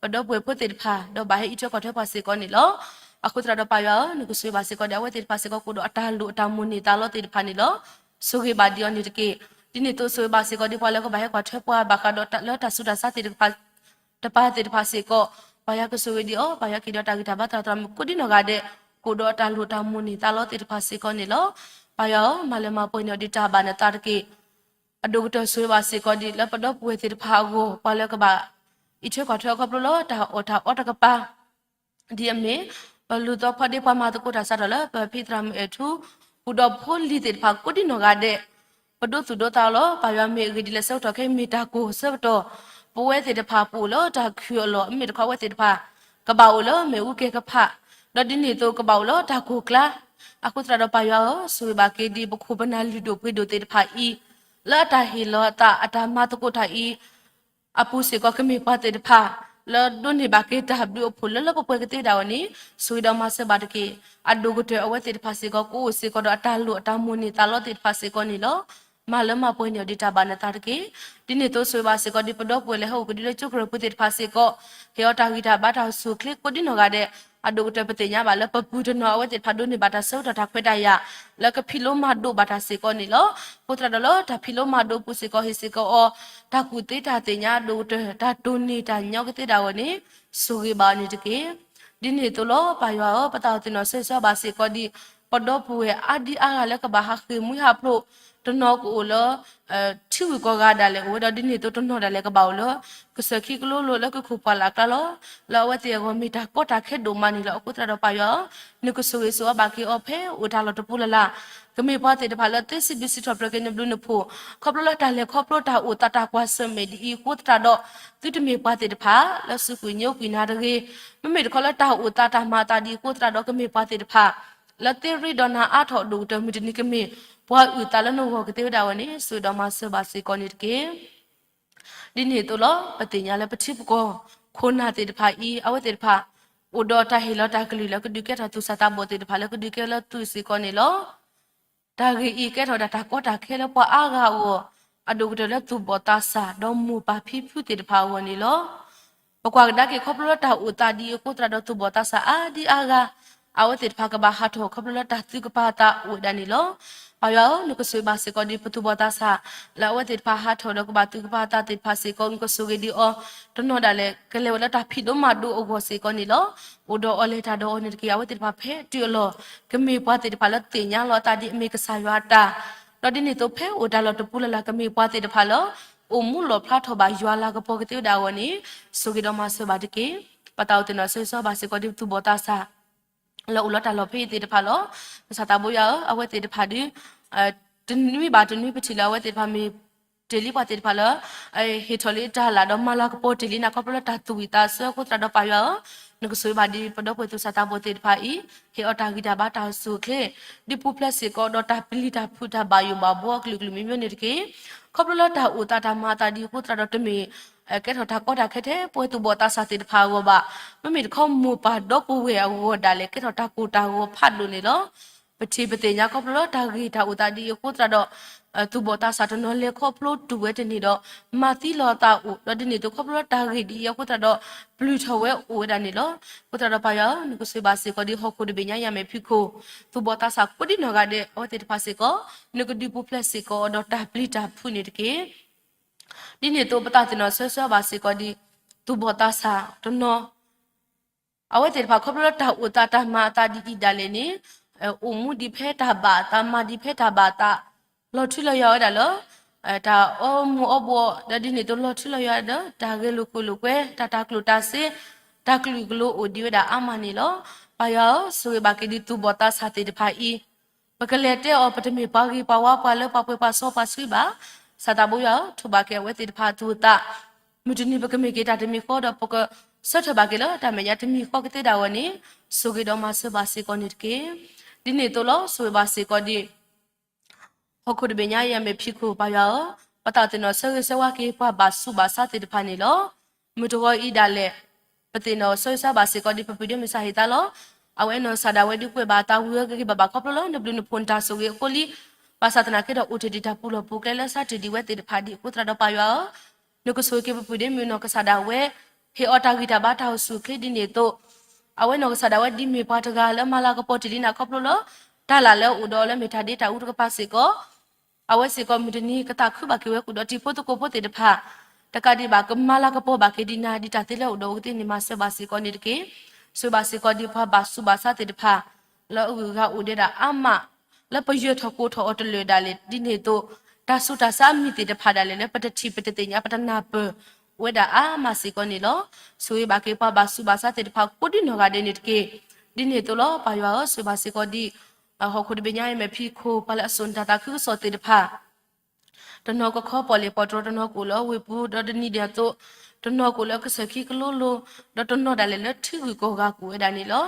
ပဒီပုၢ်ဝဲၢ်ဖိသ့ၣ်တဖၣ် ဒီးဘၣ်ဟဲအံးထွဲကွၢ်ထွဲပှၤစ့ၢ်ကီးန့ၣ်လီၤ. အဃိသတးဒီးပၢ်ယွၤဧၢ, နကဆိၣ်ဂ့ၤဘၣ်စ့ၢ်ကီးဒ်အဝဲသ့ၣ်တဖၣ်စ့ၢ်ကီး ကအိၣ်ဒီးအတၢ်လိၣ်အတၢ်မိၣ်န့ၢ်သးလီသ့ၣ်တဖၣ်န့ၣ်လီၤ. ဆိၣ်ဂ့ၤဘၣ်ဒံးအီၤန့ၣ်တက့ၢ်. ဒ်န့ၣ်အသိးဆိၣ်ဂ့ၤဘၣ်စ့ၢ်ကီးဒ်ပှၤလၢကဘၣ်ဟဲကွၢ်ထွဲပှၤဘၣ်ဃးဒီးလၢတၢ်ဆူးတၢ်ဆါသ့ၣ်တဖၣ် တပၤသ့ၣ်တဖၣ်စ့ၢ်ကီး, ပၢ်ယွၤကဆိၣ်ဂ့ၤဒံးအီၤ, ပၢ်ယွၤကဟ့ၣ်ဒီးတၢ်ဂံၢ်တၢ်ဘါသရၣ်သရၣ်မုၣ်ကိးဒံနီၢ်ဂၤဒဲး, ကအိၣ်ဒီးအတၢ်လိၣ်တၢ်မိၣ်န့ၢ်သးလီသ့ၣ်တဖၣ်စ့ၢ်ကီးန့ၣ်လီၤ. ပၢ်ယွၤဧၢ, မၤလၢမၤပှဲၤန့ၢ်အီၤဒံးတၢ်ဘၣ်နသးတက့ၢ်. အဒိၣ်ကတၢၢ်ဆိၣ်ဂ့ၤဘၣ်စ့ၢ်ကီးဒံးလၢပဒီပုၢ်ဝဲၢ်သ့ၣ်တဖၣ်အဂီၢ်, ပှၤလၢကဘၣ်အံးထွဲကွၢ်ထွဲအခီဖျိလၢတၢ်အီၣ်တၢ်အီတကပၤ ဒ်အမ့ၢ် ပလူၤသီဖီဒ့ပှၤမၤသကိးတၢ်စးထီၣ်လၢပဖံသရၣ်မုၣ်အဲၣ်ထူ, ဃုာ်ဒီးဖိလံၤသ့ၣ်တဖၣ်ကိးဒံနီၢ်ဂၤဒဲး, ပဒိသူၣ်ဒိသးအီၤလီၤ. ပၢ်ယွၤမ့ၢ်အဂ့ၢ်ဒ်လဲၣ်ဆၢကတီၢ်ခဲအံၤမ့ၢ်တၢ်ကိၢ်ဆၢကတီၢ်, ပဝဲသ့ၣ်တဖၣ်ပအိၣ်လၢတၢ်ခုၣ်အလီၢ်, မ့မ့ၢ်တခီအဝဲသ့ၣ်တဖၣ် ကဘၣ်အိၣ်လၢမ့ၣ်အူကဲၤကဖး, ဒီးဒ်န့ၣ်အသိးကဘၣ်အိၣ်လၢတၢ်ကိၢ်ကျါ, အဃိသတးဒီးပၢ်ယွၤဧၢ, ဆိၣ်ဂ့ၤဘၣ်က့ၤဒ်ပခိၣ်ပနၢ်လုၢ်ဒိၣ်ပှ့ၤဒိၣ်သ့ၣ်တဖၣ်အံၤ, လၢအတၢ်ဟ့ၣ်လီၤအသးအတၢ်မၤသကိးတၢ်အံၤ အပူၤစ့ၢ်ကီးကမ့ၢ်ပှၤသ့ၣ်တဖၣ် လၢဒိးန့ၢ်ဘၣ်က့ၤတၢ်ဘျုးအဖှိၣ်လၢလၢပှဲၤပှဲၤကသ့ဒၣ်ဝဲန့ၣ် ဆိၣ်ဂ့ၤဒီးမၤစၢၤဘၣ်တက့ၢ်. အဒိၣ်ကတၢၢ်အဝဲသ့ၣ်တဖၣ်စ့ၢ်ကီး ကအိၣ်စ့ၢ်ကီးဒီးအတၢ်လိၣ်အတၢ်မိၣ်န့ၢ်သးလီသ့ၣ်တဖၣ်စ့ၢ်ကီးန့ၣ်လီၤ. မၤလၢမၤပှဲၤန့ၢ်အီၤဒံးတၢ်ဘၣ်နသးတက့ၢ်. ဒ်န့ၣ်အသိးဆိၣ်ဂ့ၤဘၣ်စ့ၢ်ကီးဒ်ပဒီပုၢ်ဝဲၢ်လၢဟဲအိၣ်ကဒုလၢကၠိကရၢၢ်ပူၤသ့ၣ်တဖၣ်စ့ၢ်ကီး, ဟ့ၣ်အီၤတၢ်ဂံၢ်တၢ်ဘါတၢ်အိၣ်ဆူၣ်အိၣ်ချ့ကိးဒံနီၢ်ဂၤဒဲး, အဒိၣ်ကတၢၢ်ပသ့ၣ်ညါဘၣ်လၢပပုၢ်တနီၤအဝဲသ့ၣ်တဖၣ်ဒိးန့ၢ်ဘၣ်တၢ်ဆၢကတီၢ်တၢ်ခွဲးတၢ်ယာ် လၢကဖံးလိမၤဒိးဘၣ်တၢ်စ့ၢ်ကီးန့ၣ်လီၤ. အဃိသတးဒီးလၢတၢ်ဖံးလိမၤဒိးပူၤစ့ၢ်ကီး ဟ့ၣ်စ့ၢ်ကီးအီၤ တၢ်ကူၣ်သ့တၢ်သ့ၣ်ညါအဒိၣ်ကတၢၢ် တၢ်တိၢ်န့ၢ်တၢ်ညီကသ့ဒၣ်ဝဲန့ၣ် ဆိၣ်ဂ့ၤဘၣ်အီၤန့ၣ်တက့ၢ်. ဒ်န့ၣ်အသိးလီၤ ပၢ်ယွၤဧၢ, ပသးအိၣ်သ့ၣ်နီၣ်ဆၢဂ့ၤဆၢဝါဘၣ်စ့ၢ်ကီးဒ် ပဒီပုၢ်ဝဲၢ်အါဒံအါဂၤလၢကဘၣ်ဟးဃ့ၢ်မှံဟးဖျိး, တနီၤကအိၣ်လၢ ထံဂုၤကီၢ်ဂၤဒၣ်လဲာ်အိၣ်ဝဲဒီး ဒ်န့ၣ်အသိးတနီၤဒၣ်လဲာ်ကဘၣ်အိၣ်လၢ ကစၢၢ်ခံကလိလိလၢကခိၣ်ပှၢ်လၢ်အကျါလီၤ. လၢအဝဲသ့ၣ်အဂီၢ်မ့ၢ်တၢ်ကီတၢ်ခဲဒိၣ်မးန့ၣ်လီၤ. အဃိသတးဒီးပၢ်ယွၤဧၢ, နကဆိၣ်ဂ့ၤဆိၣ်အီဘၣ်က့ၤအီၤဖဲအိၣ်တၢ်လီၢ်တပူၤလၢ်လၢ်, ကမ့ၢ်ပှၤသ့ၣ်တဖၣ်လၢသ့စံးဘျုးစံးထီၣ်ပတြၢၤက့ၤနဘျုးနဖှိၣ်, ခီဖျိလၢတၢ်လဲၤခီဖျိတၢ်အိၣ်သးတၢ်ကွၢ်ဆၢၣ်မဲာ်ဒ်အံၤအဃိသတးဒီး, သုတမ့ၢ်ပှၤသ့ၣ်တဖၣ် လၢစုကွံာ်ညိကွံာ်နၤတဂ့ၤ, မ့မ့ၢ်တခီလၢတၢ်အိၣ်သးတၢ်မၤအသးဒ်အံၤအဃိသတးဒီး ကမ့ၢ်ပှၤသ့ၣ်တဖၣ် လၢသ့ရ့ဒီးနၤအါထီၣ်အဒိၣ်ကတၢၢ်မုၢ်တနံၤကမ့ၢ် ပှၤအုၣ်သးလၢနဂီၢ်ကသ့ဝဲဒၣ်ဝဲန့ၣ် ဆိၣ်ဂ့ၤဒီးမၤစၢၤဘၣ်စ့ၢ်ကီးန့ၣ်တက့ၢ်. ဒ်န့ၣ်အသိးလီၤ. ပသ့ၣ်ညါလၢပထံပကီၢ် ခိၣ်နၢ်သ့ၣ်တဖၣ်အံၤ အဝဲသ့ၣ်တဖၣ် အိၣ်ဒီးတၢ်ဟ့ၣ်လီၤတၢ်ကလုၢ်လၢကဒုးကဲထီၣ်သူၣ်စၢ်သးဘီၣ်သ့ၣ်တဖၣ်လၢကဒုးကဲလၢသူၣ်စ့ၢ်ကီးန့ၣ်လီၤ. တၢ်ဂ့ၢ်အံၤကဲထီၣ်ဒၣ်တၢ်ကီတၢ်ခဲလၢပှၤအါဂၤအဂီၢ်, အဒိၣ်ကတၢၢ်လၢသူၣ်ဘီၣ်သးစၢ် ဒီးမိၢ်ပၢ်ဖံဖုသ့ၣ်တဖၣ်အဂီၢ်န့ၣ်လီၤ. ပကွၢ်ကဒါက့ၤခီဖျိလၢတၢ်အိၣ်သးဒ်အံၤအဃိသတးဒီး သူၣ်ဘီၣ်သးစၢ်အါဒံအါဂၤ အဝဲသ့ၣ်တဖၣ်ကဘၣ်ဟးထီၣ်ခီဖျိလၢတၢ်သုကပၤအသးအိၣ်ဝဲဒၣ်န့ၣ်လီၤ. ပၢ်ယွၤဧၢ, နကဆိၣ်ဂ့ၤဘၣ်စ့ၢ်ကီးဒ်ပသူၣ်ဘီၣ်သးစၢ် လၢအဝဲသ့ၣ်တဖၣ်ဟးထီၣ်ဒီးကဘၣ်သုကပၤအသးသ့ၣ်တဖၣ်စ့ၢ်ကီး နကဆိၣ်ဂ့ၤဒံးအီၤ, တနီၤဒၣ်လဲာ် ကလဲၤဝဲလၢတၢ်ဖံးဒိၣ်မၤဒိၣ်အဂီၢ်စ့ၢ်ကီးန့ၣ်လီၤ. အိၣ်ဒီးအီၤလဲၤတၢ်ဒီးအီၤန့ၣ်တက့ၢ်. အဝဲသ့ၣ်တဖၣ်ဖဲတုၤအလီၢ် ကမ့ၢ်ပှၤသ့ၣ်တဖၣ်လၢသ့ၣ်ညါလီၤအသးဒ်အမ့ၢ်ကစၢ်ယွၤအတၢ်, ဒီးဒ်န့ၣ်အသိးဖဲအိၣ်တၢ်လီၢ်တပူၤလၢ်လၢ် ကမ့ၢ်ပှၤသ့ၣ်တဖၣ်လၢ အိၣ်မူလီၣ်ဖျါထီၣ်ဘၣ်ယွၤလၤကပီၤကသ့ဝဲဒၣ်အဂီၢ်န့ၣ် ဆိၣ်ဂ့ၤဒီးမၤစၢၤဘၣ်တက့ၢ်. ပသးအိၣ်သ့ၣ်နီၣ်ဆၢဂ့ၤဆၢဝါဘၣ်စ့ၢ်ကီးဒ်ပသူၣ်ဘီၣ်သးစၢ် လၢအိၣ်လီၤတၢ်လီၢ်ဖဲအံၤသ့ၣ်တဖၣ်လီၤ. ကစၢ်သးဘိယွၤဧၢ, အဝဲသ့ၣ်တဖၣ်ဒ် တနွံဘၣ်တနွံပထံၣ်လၢအဝဲသ့ၣ်တဖၣ်မ့ၢ်တ့ၢ်လံပှၤသ့ၣ်တဖၣ်လၢ ဟ့ၣ်ထီၣ်လံတၢ်လၢ်ဒီးမၤလၤကပီၤတ့ၢ်လံ နၤခီဖျိလၢတၢ်သူၣ်ဝံၣ်သးဆၢအဃိသတးဒီးပၢ်ယွၤဧၢ, နကဆိၣ်ဂ့ၤဘၣ်ဒ်ပဒီပုၢ်ဝဲၢ်သူၣ်စၢ်သးဘီၣ်သ့ၣ်တဖၣ်အံၤ ဟ့ၣ်အီၤတၢ်ဂံၢ်တၢ်ဘါတၢ်အိၣ်ဆူၣ်အိၣ်ချ့ ဒ်ပူၤဖျဲးစ့ၢ်ကီးဒီးတၢ်ပျံၤတၢ်ဖုးတၢ်ဘၣ်ယိၣ်ဘၣ်ဘှီအကလုာ်ကလုာ်မံၤမံၤန့ၣ်တက့ၢ်. ခီဖျိလၢတၢ်အိၣ်သးတၢ်မၤအသးဒ်အဃိသတးဒီးတမ့ၢ် ကဲထီၣ်တၢ်ကီတၢ်ခဲထဲပဝဲသူၣ်ဘီၣ်သးစၢ်သ့ၣ်တဖၣ်အဂီၢ်ဘၣ်. မ့မ့ၢ်တခီမိၢ်ပၢ်ဒီပုၢ်ဝဲၢ်အဂီၢ်ဒၣ်လဲာ် ကဲထီၣ်တၢ်ကိၢ်တၢ်ဂီၤဖးဒိၣ်န့ၣ်လီၤ. ပထံၣ်ပသ့ၣ်ညါခီဖျိလၢတၢ်ဂ့ၢ်တၢ်အိၣ်သးဒ်အံၤအဃိသတးဒီး သူၣ်ဘီၣ်သးစၢ်တနီၤလဲၤခီဖျိတူၢ်ဝဲတန့ၢ်ဒီး မၤသံလီၤအသးအိၣ် ဒီးဒ်န့ၣ်အသိးခီဖျိလၢတၢ်ဂ့ၢ်ဒ်အံၤအဃိသတးဒီး ပျုၢ်ထီၣ်ဝဲအိၣ်ဝဲဒၣ်န့ၣ်လီၤ. အဃိသတးဒီးပၢ်ယွၤဧၢ, နကဆိၣ်ဂ့ၤဘၣ်စ့ၢ်ကီးဒ်ဟီၣ်ခိၣ်တဘ့ၣ်ညါယၤမဲာ်ဖံးခိၣ် သူၣ်ဘီၣ်သးစၢ်ကိးဒံနီၢ်ဂၤဒဲး အဝဲသ့ၣ်တဖၣ်စ့ၢ်ကီး နကဒုးပူၤဖျဲးစ့ၢ်ကီးအီၤဒီးတၢ်ပျံၤတၢ်ဖုးန့ၣ်တက့ၢ်. ဒ်န့ၣ်အသိးပသးသ့ၣ်နီၣ်ဆၢဂ့ၤဆၢဝါဘၣ်စ့ၢ်ကီးဒ် သူၣ်ဘီၣ်သးစၢ်တနီၤ အဝဲသ့ၣ်တဖၣ်ခီဖျိလၢတၢ်အိၣ်သးတၢ်မၤအသးဒ်အံၤဒၣ်လဲာ်န့ၣ် အိၣ်မူဒံးဖဲတၢ်ဘၣ်အသး မၤဒံးဖဲတၢ်ဘၣ်အသး လီၤထူလီၤယွၤဝဲဒၣ်လၢ တၢ်အီမူၤအီဘှီး ဒီးဒ်န့ၣ်အသိးလီၤထူလီၤယွၤဒီး တၢ်ဂဲၤလိာ်ကွဲလိာ်ကွဲ တၢ်တၤကျိၣ်တၤစ့ တၢ်ကလုာ်ကလိအိၣ်ဒံးဝဲဒၣ်အါမးန့ၣ်လီၤ. ပၢ်ယွၤဧၢ, ဆိၣ်ဂ့ၤဘၣ်က့ၤဒ်သူၣ်ဘီၣ်သးစၢ်သ့ၣ်တဖၣ်အံၤ ပကလဲၤတဲအီၤ ပတမ့ၢ်ပှၤဂ့ၤပှၤဝါပှၤလၢပှၤပှဲၤပှၤစီပှၤဆှံဘၣ်. ကစၢ်သးဘိယွၤဧၢ, ထိးဘၣ်က့ၤအဝဲသ့ၣ်တဖၣ်အသူၣ်အသး မုၢ်တနံၤပကမ့ၢ်က့ၤတၢ်တမံၤဃီဒီး ပကဆၢထၢၣ်ဘၣ်က့ၤလၢတၢ်မဲာ်ညါတမံၤဃီကသ့ဒၣ်ဝဲန့ၣ် ဆိၣ်ဂ့ၤဒီးမၤစၢၤဘၣ်စ့ၢ်ကီးန့ၣ်တက့ၢ်. ဒ်န့ၣ်အသိးလီၤ ဆိၣ်ဂ့ၤဘၣ်စ့ၢ်ကီးဒ် ဟီၣ်ခိၣ်တဘ့ၣ်ညါယၤမဲာ်ဖံးခိၣ်ပၢ်ယွၤဧၢ, ပသးသ့ၣ်နီၣ်ဆၢဂ့ၤဆၢဝါက့ၤပှၤဘၣ်ဆူးဘၣ်ဆါသ့ၣ်တဖၣ်န့ၣ်လီၤ. မုၢ်တဂီၤအံၤဒၣ်လဲာ် ပသ့ၣ်နီၣ်ဆၢဂ့ၤဆၢဝါဘၣ်စ့ၢ်ကီးဒ်ပပုၢ်ဒ့မုၣ်စၢ်ဟ့ၣ်သါလီၤ. အဝဲနီၢ်ကစၢ်ဒၣ်ဝဲဒုးကွဲးဘၣ်အသးဝံၤအဂ့ၤဂ့ၤဘၣ်ဘၣ်ခီဖျိလၢနဘျုးနဖှိၣ်နတၢ်ဆိၣ်ဂ့ၤအဃိလံ. ဘၣ်ဆၣ်သနာ်က့ဒီး အိၣ်တ့ၢ်ဒံးတၢ်ပူၤလီၢ်ပူၤကျဲလၢဆါတ့ၢ်ဒံးဝဲသ့ၣ်တဖၣ်ဒံးအဃိသတးဒီးပၢ်ယွၤဧၢ, နကဆိၣ်ဂ့ၤက့ၤပပုၢ်ဒ့မုၣ်နီၢ်ကစၢ်ဒၣ်ဝဲ ဟ့ၣ်အီၤတၢ်ဂံၢ်တၢ်ဘါတၢ်အိၣ်ဆူၣ်အိၣ်ချ့ဒ်န့ၣ်အသိး အဝဲနီၢ်ကစၢ်ဒၣ်ဝဲဒ်မ့ၢ်ပှၤတဂၤလၢမၤလၤကပီၤတ့ၢ်လံနၤခီဖျိလၢ တၢ်လၢ်လၢအိၣ်ဒီးအီၤလၢမ့ၢ်တၢ်ဒ့တၢ်အူတကပၤစ့ၢ်ကီး အဝဲစ့ၢ်ကီးမုၢ်တနံၤကသးခုဘၣ်က့ၤဝဲဃုာ်ဒီးတံၤဖိသကိးဖိသ့ၣ်တဖၣ် တကးဒံးဘၣ် ကမၤလၤကပီၤဘၣ်က့ၤဒံးနၤဒ်တၢ်သ့လၢအိၣ်ဒီးအဝဲသ့ၣ်န့ၣ် မၤစၢၤဘၣ်စ့ၢ်ကီးန့ၣ်တက့ၢ်. ဆိၣ်ဂ့ၤဘၣ်စ့ၢ်ကီးဒ်ပှၤဘၣ်ဆူးဘၣ်ဆါသ့ၣ်တဖၣ် လၢအဂုၤအဂၤအိၣ်ဒံးဒၣ်အါမး လၢပယၢၤထီၣ်ကိးထီၣ်အီၤတလၢာ်ဒၣ်လဲာ်ဒ်န့ၣ်အသိး တၢ်ဆူးတၢ်ဆါအမံၤသ့ၣ်တဖၣ်ဒၣ်လဲာ်လၢပတထံၣ်ပတသ့ၣ်ညါပတနၢ်ပၢၢ် အိၣ်ဝဲဒၣ်အါမးစ့ၢ်ကီးန့ၣ်လီၤ. ဆိၣ်ဂ့ၤဘၣ်က့ၤပှၤဘၣ်ဆူးဘၣ်ဆါသ့ၣ်တဖၣ်ကိးဒံနီၢ်ဂၤဒဲးန့ၣ်တက့ၢ်. ဒ်န့ၣ်အသိးလီၤ ပၢ်ယွၤဧၢ, ဆိၣ်ဂ့ၤဘၣ်စ့ၢ်ကီးဒ် ဟီၣ်ခိၣ်တဘ့ၣ်ညါအံၤမဲာ်ဖံးခိၣ် ပှၤလၢအစိာ်နတၢ်သးခုကစီၣ်သ့ၣ်တဖၣ် တနီၤကခီပီၣ်လဲၣ်ပီၣ်တြီၤ, တနီၤကအိၣ်လၢဝ့ၢ်ပူၤ, ဒီးဒ်န့ၣ်ဒ်အသိး တနီၤကအိၣ်လၢကစၢၢ်ခံကလိလိၤ, ဒီးတနီၤဒၣ်လဲာ်လၢထံဂုၤကီၢ်ဂၤကအိၣ်ဝဲဒၣ်န့ၣ်လီၤ.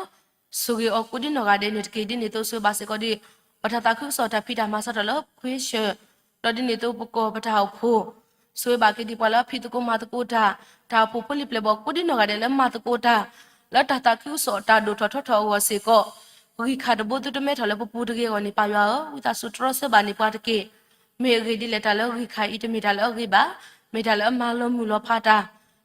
ဆိၣ်ဂ့ၤအီၤကိးဒံနီၢ်ဂၤဒဲးန့ၣ်တက့ၢ်. ဒ်န့ၣ်အသိးဆိၣ်ဂ့ၤဘၣ်စ့ၢ်ကီးဒ် ပတၢ်သးခုကစီၣ်တၢ်ဖံးတၢ်မၤစးထီၣ်လၢခွ့ဆၢၣ်, ဒီးဒ်န့ၣ်အသိးပကီၢ်ပတၢ်အိၣ်ဖှိၣ်, ဆိၣ်ဂ့ၤဘၣ်က့ၤဒ်ပှၤလၢအဖံးသကိးမၤသကိးတၢ်, တၢ်အိၣ်ဖှိၣ်ဖိလံၤပျဲၢ်ဘီၣ်ကိးဒံနီၢ်ဂၤဒဲးလၢမၤသကိးတၢ်, လၢတၢ်သးခုကစီၣ်တၢ်ဒိၣ်ထီၣ်ထီထီၣ်အဂီၢ်စ့ၢ်ကီး ဂံၢ်ခးတဘိသုတမဲထီၣ်လၢပပူၤတဂ့ၤအဂီၢ်န့ၣ် ပၢ်ယွၤဧၢ, ဝံသးစူၤတြီဆၢဘၣ်န့ၢ်ပှၤတက့ၢ်. မ့ၢ်အဂ့ၢ်ဒ်လဲၣ် တၢ်လၢဂံၢ်ခးအံၤတမ့ၢ်တၢ်လၢအဂ့ၤဘၣ်, မ့ၢ်တၢ်လၢအမၤလီၤမုၢ်လီၤဖးတၢ်,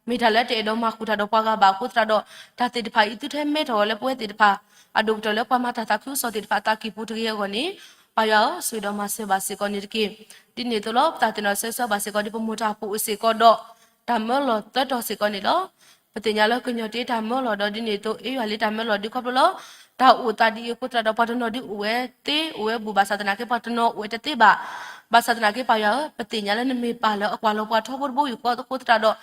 မ့ၢ်တၢ်လၢတအဲၣ်ဒိးမၤဃုာ်တၢ်ဒီးပှၤဂၤဘၣ်အဃိသတးဒီး တၢ်သ့ၣ်တဖၣ်အံၤသုထဲမဲထီၣ်ဝဲလၢပဝဲသ့ၣ်တဖၣ် အဒိၣ်ကတၢၢ်လၢပှၤမၤတၢ်သးခုကစီၣ်သ့ၣ်တဖၣ်အသးကံၢ်ပူၤတဂ့ၤအဂီၢ်န့ၣ် ပၢ်ယွၤဧၢ, ဆိၣ်ဂ့ၤဒီးမၤစၢၤဘၣ်စ့ၢ်ကီးန့ၣ်တက့ၢ်. ဒ်န့ၣ်အသိးလီၤ ပသးသ့ၣ်နီၣ်ဆၢဂ့ၤဆၢဝါဘၣ်စ့ၢ်ကီးဒ်ပမိၢ်တၢ်အိၣ်ဖှိၣ်အိၣ်စ့ၢ်ကီးဒီး တၢ်မၢလီၤသၢတီၤစ့ၢ်ကီးန့ၣ်လီၤ. ပသ့ၣ်ညါလၢကညီၤတ့တၢ်မၢလီၤဒီးဒ်န့ၣ်အသိး အ့ယွၤလ့တၢ်မၢလီၤဒ်ခီဖျိလၢ တၢ်အိၣ်သးဒ်အံၤအဃိသတးဒီး ပှၤတနီၤဒ်အိၣ်ဝဲသ့ အိၣ်ဝဲဘူးဘၣ်ဆၣ်သနာ်က့ ပှၤတနီၤအိၣ်ဝဲတသ့ဘၣ်. ဘၣ်ဆၣ်သနာ်က့ ပၢ်ယွၤဧၢ, ပသ့ၣ်ညါလၢနမ့ၢ်ပၢ်လၢအကွၢ်လီၤပှၤထီဘိတဘိယူၢ်ဃီအဃိသတးဒီး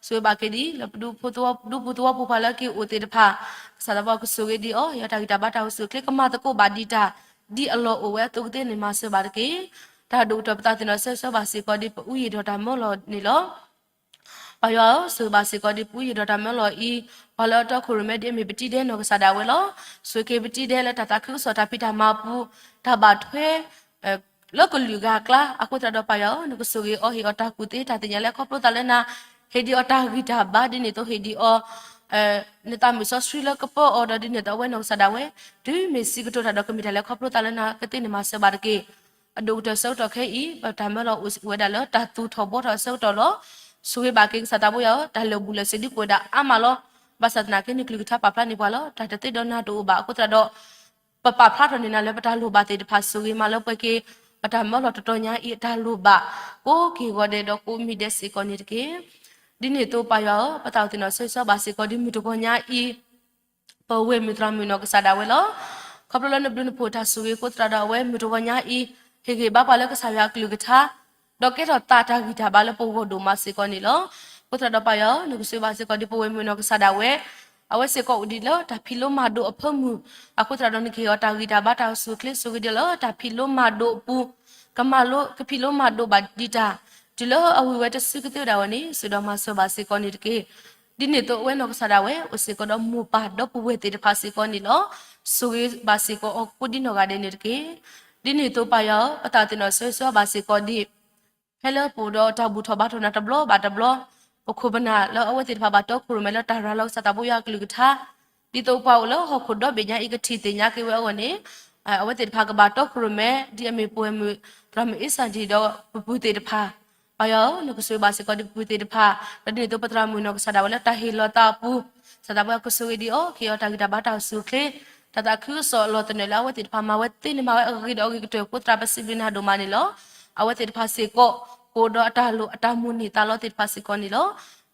ဆိၣ်ဂ့ၤဘၣ်က့ၤဒ်လၢပဒူဖိသဝီပူၤ ပှၤလၢက့ၤအိၣ်သ့ၣ်တဖၣ်, ကစၢ်သးဘိကဆိၣ်ဂ့ၤဒံးအီၤ, ဟ့ၣ်အီၤတၢ်ဂံၢ်တၢ်ဘါတၢ်အိၣ်ဆူၣ်အိၣ်ချ့ ကမၤသကိးဘၣ်ဒံးတၢ် ဒ်အလီၢ်အိၣ်ဝဲအသိးကသ့န့ၣ် မၤစၢၤဘၣ်တက့ၢ်. တၢ်ဒိၣ်ကတၢၢ်ပသးသ့ၣ်နီၣ်ဆၢဂ့ၤဆၢဝါဘၣ်စ့ၢ်ကီးဒ်ပအူယံာ်ဒီးတၢ်မၢလီၤန့ၣ်လီၤ. ပၢ်ယွၤဧၢ, ဆိၣ်ဂ့ၤဘၣ်စ့ၢ်ကီးဒ်ပအူယံာ်ဒီးတၢ်မၢလီၤအံၤ, ပှၤလၢအတီခိၣ်ရိၣ်မဲဒ်အမ့ၢ်ပတံဒဲနီၢ်ကစၢ်ဒၣ်ဝဲလီၤ. ဆိၣ်ဂ့ၤက့ၤပတံဒဲလၢတၢ်သးခုကစီၣ်တၢ်ဖံးတၢ်မၤအပူၤ, တၢ်ဘၣ်ထွဲ လၢကလုာ်ဂၤအကျါ အဃိသတးဒီးပၢ်ယွၤဧၢ, နကဆိၣ်ဂ့ၤအီၤ ဟ့ၣ်အီၤတၢ်ကူၣ်သ့တၢ်သ့ၣ်ညါလၢခီဖျိသးလၢနၤ, ဟ့ၣ်ဒံးအီၤတၢ်ဂံၢ်တၢ်ဘါဒ်န့ၣ်အသိး ဟ့ၣ်ဒံးအီၤ နသးမုၢ်စီဆှံလၢကပၢအီၤဒီးဒ်န့ၣ်အသိးအဝဲနီၢ်ကစၢ်ဒၣ်ဝဲ တုၤမ့ၢ်စံးကတိၤတၢ်ဒီးကမ့ၢ်တၢ်လၢခီဖျိသးလၢနၤကသ့န့ၣ် မၤစၢၤဘၣ်တက့ၢ်. အဒိၣ်ကတၢၢ်ဆၢကတီၢ်ခဲအံၤ ပတၢ်မၢလီၤအိၣ်ဝဲဒၣ်လၢတၢ်သူၣ်ထီၣ်ဘှီထီၣ်အဆၢကတီၢ်လီၤ. ဆိၣ်ဂ့ၤဘၣ်က့ၤကစၢ်သးဘိယွၤဧၢ, တၢ်လၢာ်ဘူၣ်လၢာ်စ့ၤဒ်ကအိၣ်ဝဲဒၣ်အါမးလီၤ. ဘၣ်ဆၣ်သနာ်က့ နကလုၢ်ကထါပာ်ဖျါန့ၢ်ပှၤလီၤ. တၢ်တသ့ဒီးနၤတအိၣ်ဘၣ်အဃိသတးဒီး ပပာ်ဖျါထီၣ်န့ၢ်နၤလၢပတၢ်လိၣ်ဘၣ်သ့ၣ်တဖၣ် ဆိၣ်ဂ့ၤမၤလၢပှဲၤက့ၤ ပတၢ်မၢလီၤတတီၤညါအံၤအတၢ်လိၣ်ဘၣ် ကိးက့ၤဂီၤဒဲးဒီးကိးမံၤဒဲးစ့ၢ်ကီးန့ၣ်တက့ၢ်. ဒ်န့ၣ်အသိးပၢ်ယွၤဧၢ, ပသးအိၣ်သ့ၣ်နီၣ်ဆၢဂ့ၤဆၢဝါဘၣ်စ့ၢ်ကီးဒ်မုၢ်တဂီၤညါအံၤ ပဝဲၢ်မုၣ်သရၣ်မုၣ်နီၢ်ကစၢ်ဒၣ်ဝဲလီၤ. ခီဖျိလၢနဘျုးနဖှိၣ်တၢ်ဆိၣ်ဂ့ၤအဃိသတးဒီး အဝဲမုၢ်တဂီၤညါအံၤ ဟ့ၣ်ဂံၢ်ဘါပှၤလၢကစၢ်ယွၤအကလုၢ်ကထါ ဒီးကဲထီၣ်သးတၢ်ဂံၢ်တၢ်ဘါလၢပဂီၢ်ဒိၣ်မးစ့ၢ်ကီးန့ၣ်လီၤ. အဃိသတးဒီးပၢ်ယွၤဧၢ, နကဆိၣ်ဂ့ၤဘၣ်စ့ၢ်ကီးဒ်ပဝဲၢ်မုၣ်နီၢ်ကစၢ်ဒၣ်ဝဲ အဝဲစ့ၢ်ကီးအိၣ်ဒံးလၢတၢ်ဖံးလိမၤဒိးအဖၢမုၢ်, အဃိသတးဒီးနကဟ့ၣ်အီၤတၢ်ဂံၢ်တၢ်ဘါတၢ်အိၣ်ဆူၣ်အိၣ်ချ့ ဆိၣ်ဂ့ၤဒံးလၢတၢ်ဖံးလိမၤဒိးအပူၤ, ကမၤလိ ကဖံးလိမၤဒိးဘၣ်ဒံးတၢ် တုၤလၢအဝံၤဝဲတစုကသ့ဝဲဒၣ်ဝဲန့ၣ် ဆိၣ်ဂ့ၤဒီးမၤစၢၤဘၣ်စ့ၢ်ကီးန့ၣ်တက့ၢ်. ဒ်န့ၣ်အသိးအဝဲနီၢ်ကစၢ်ဒၣ်ဝဲ အိၣ်စ့ၢ်ကီးဒီးမိၢ်ပၢ်ဒီပုၢ်ဝဲၢ်သ့ၣ်တဖၣ်စ့ၢ်ကီးန့ၣ်လီၤ. ဆိၣ်ဂ့ၤဘၣ်စ့ၢ်ကီးအီၤကိးဒ်နီၢ်ဂၤဒဲးန့ၣ်တက့ၢ်. ဒ်န့ၣ်အသိးပၢ်ယွၤဧၢ, ပသးအိၣ်သ့ၣ်နီၣ်ဆၢဂ့ၤဆၢဝါဘၣ်စ့ၢ်ကီးဒ် ဖဲလၢပအိၣ်ဒီးတၢ်ဘူၣ်ထီၣ်ဘါထီၣ်နၤတဘျီဘၣ်တဘျီ, ပခိၣ်ပနၢ်လၢအဝဲသ့ၣ်တဖၣ်ဘၣ်တီခိၣ်ရိၣ်မဲလၢတၢ်ရၤလီၤကစၢ်သးဘိယွၤအကလုၢ်ကထါ, ဒ်သိးပှၤအိၣ်လၢဟီၣ်ခိၣ်ဒီဘ့ၣ်ညါအံၤကထံၣ်သ့ၣ်ညါက့ၤဝဲအဂီၢ်န့ၣ်, အဝဲသ့ၣ်တဖၣ်ကဘၣ်တီခိၣ်ရိၣ်မဲ ဒ်အမ့ၢ်ပဝဲၢ်မုၣ်သရၣ်မုၣ်အ့စၢၣ်ဒံၣ်ဒီးပပုၢ်သ့ၣ်တဖၣ်, ပၢ်ယွၤဧၢ, နကဆိၣ်ဂ့ၤဘၣ်စ့ၢ်ကီးဒ်ပပုၢ်သ့ၣ်တဖၣ်, ဒီးဒ်န့ၣ်အသိးပသရၣ်မုၣ်နီၢ်ကစၢ်ဒၣ်ဝဲလၢတၢ်ဟ့ၣ်လီၤသးအပူၤ, ကစၢ်သးဘိယွၤကဆိၣ်ဂ့ၤဒံးအီၤ ကဟ့ၣ်အီၤတၢ်ဂံၢ်တၢ်ဘါတၢ်အိၣ်ဆူၣ်အိၣ်ချ့, တၢ်သးခုကစီၣ်အလီၢ်သနၢၣ်လၢအဝဲသ့ၣ်တဖၣ်မၤဝဲသ့န့ၣ်မၤဝဲအဂ့ၤဒီးအဂ့ၤကတၢၢ်အဃိသတး ပစံးဘျုးနၤဒိၣ်မးန့ၣ်လီၤ. အဝဲသ့ၣ်တဖၣ်စ့ၢ်ကီး ကအိၣ်ဒီးအတၢ်လိၣ်အတၢ်မိၣ်န့ၢ်သးလီသ့ၣ်တဖၣ်စ့ၢ်ကီးန့ၣ်လီၤ.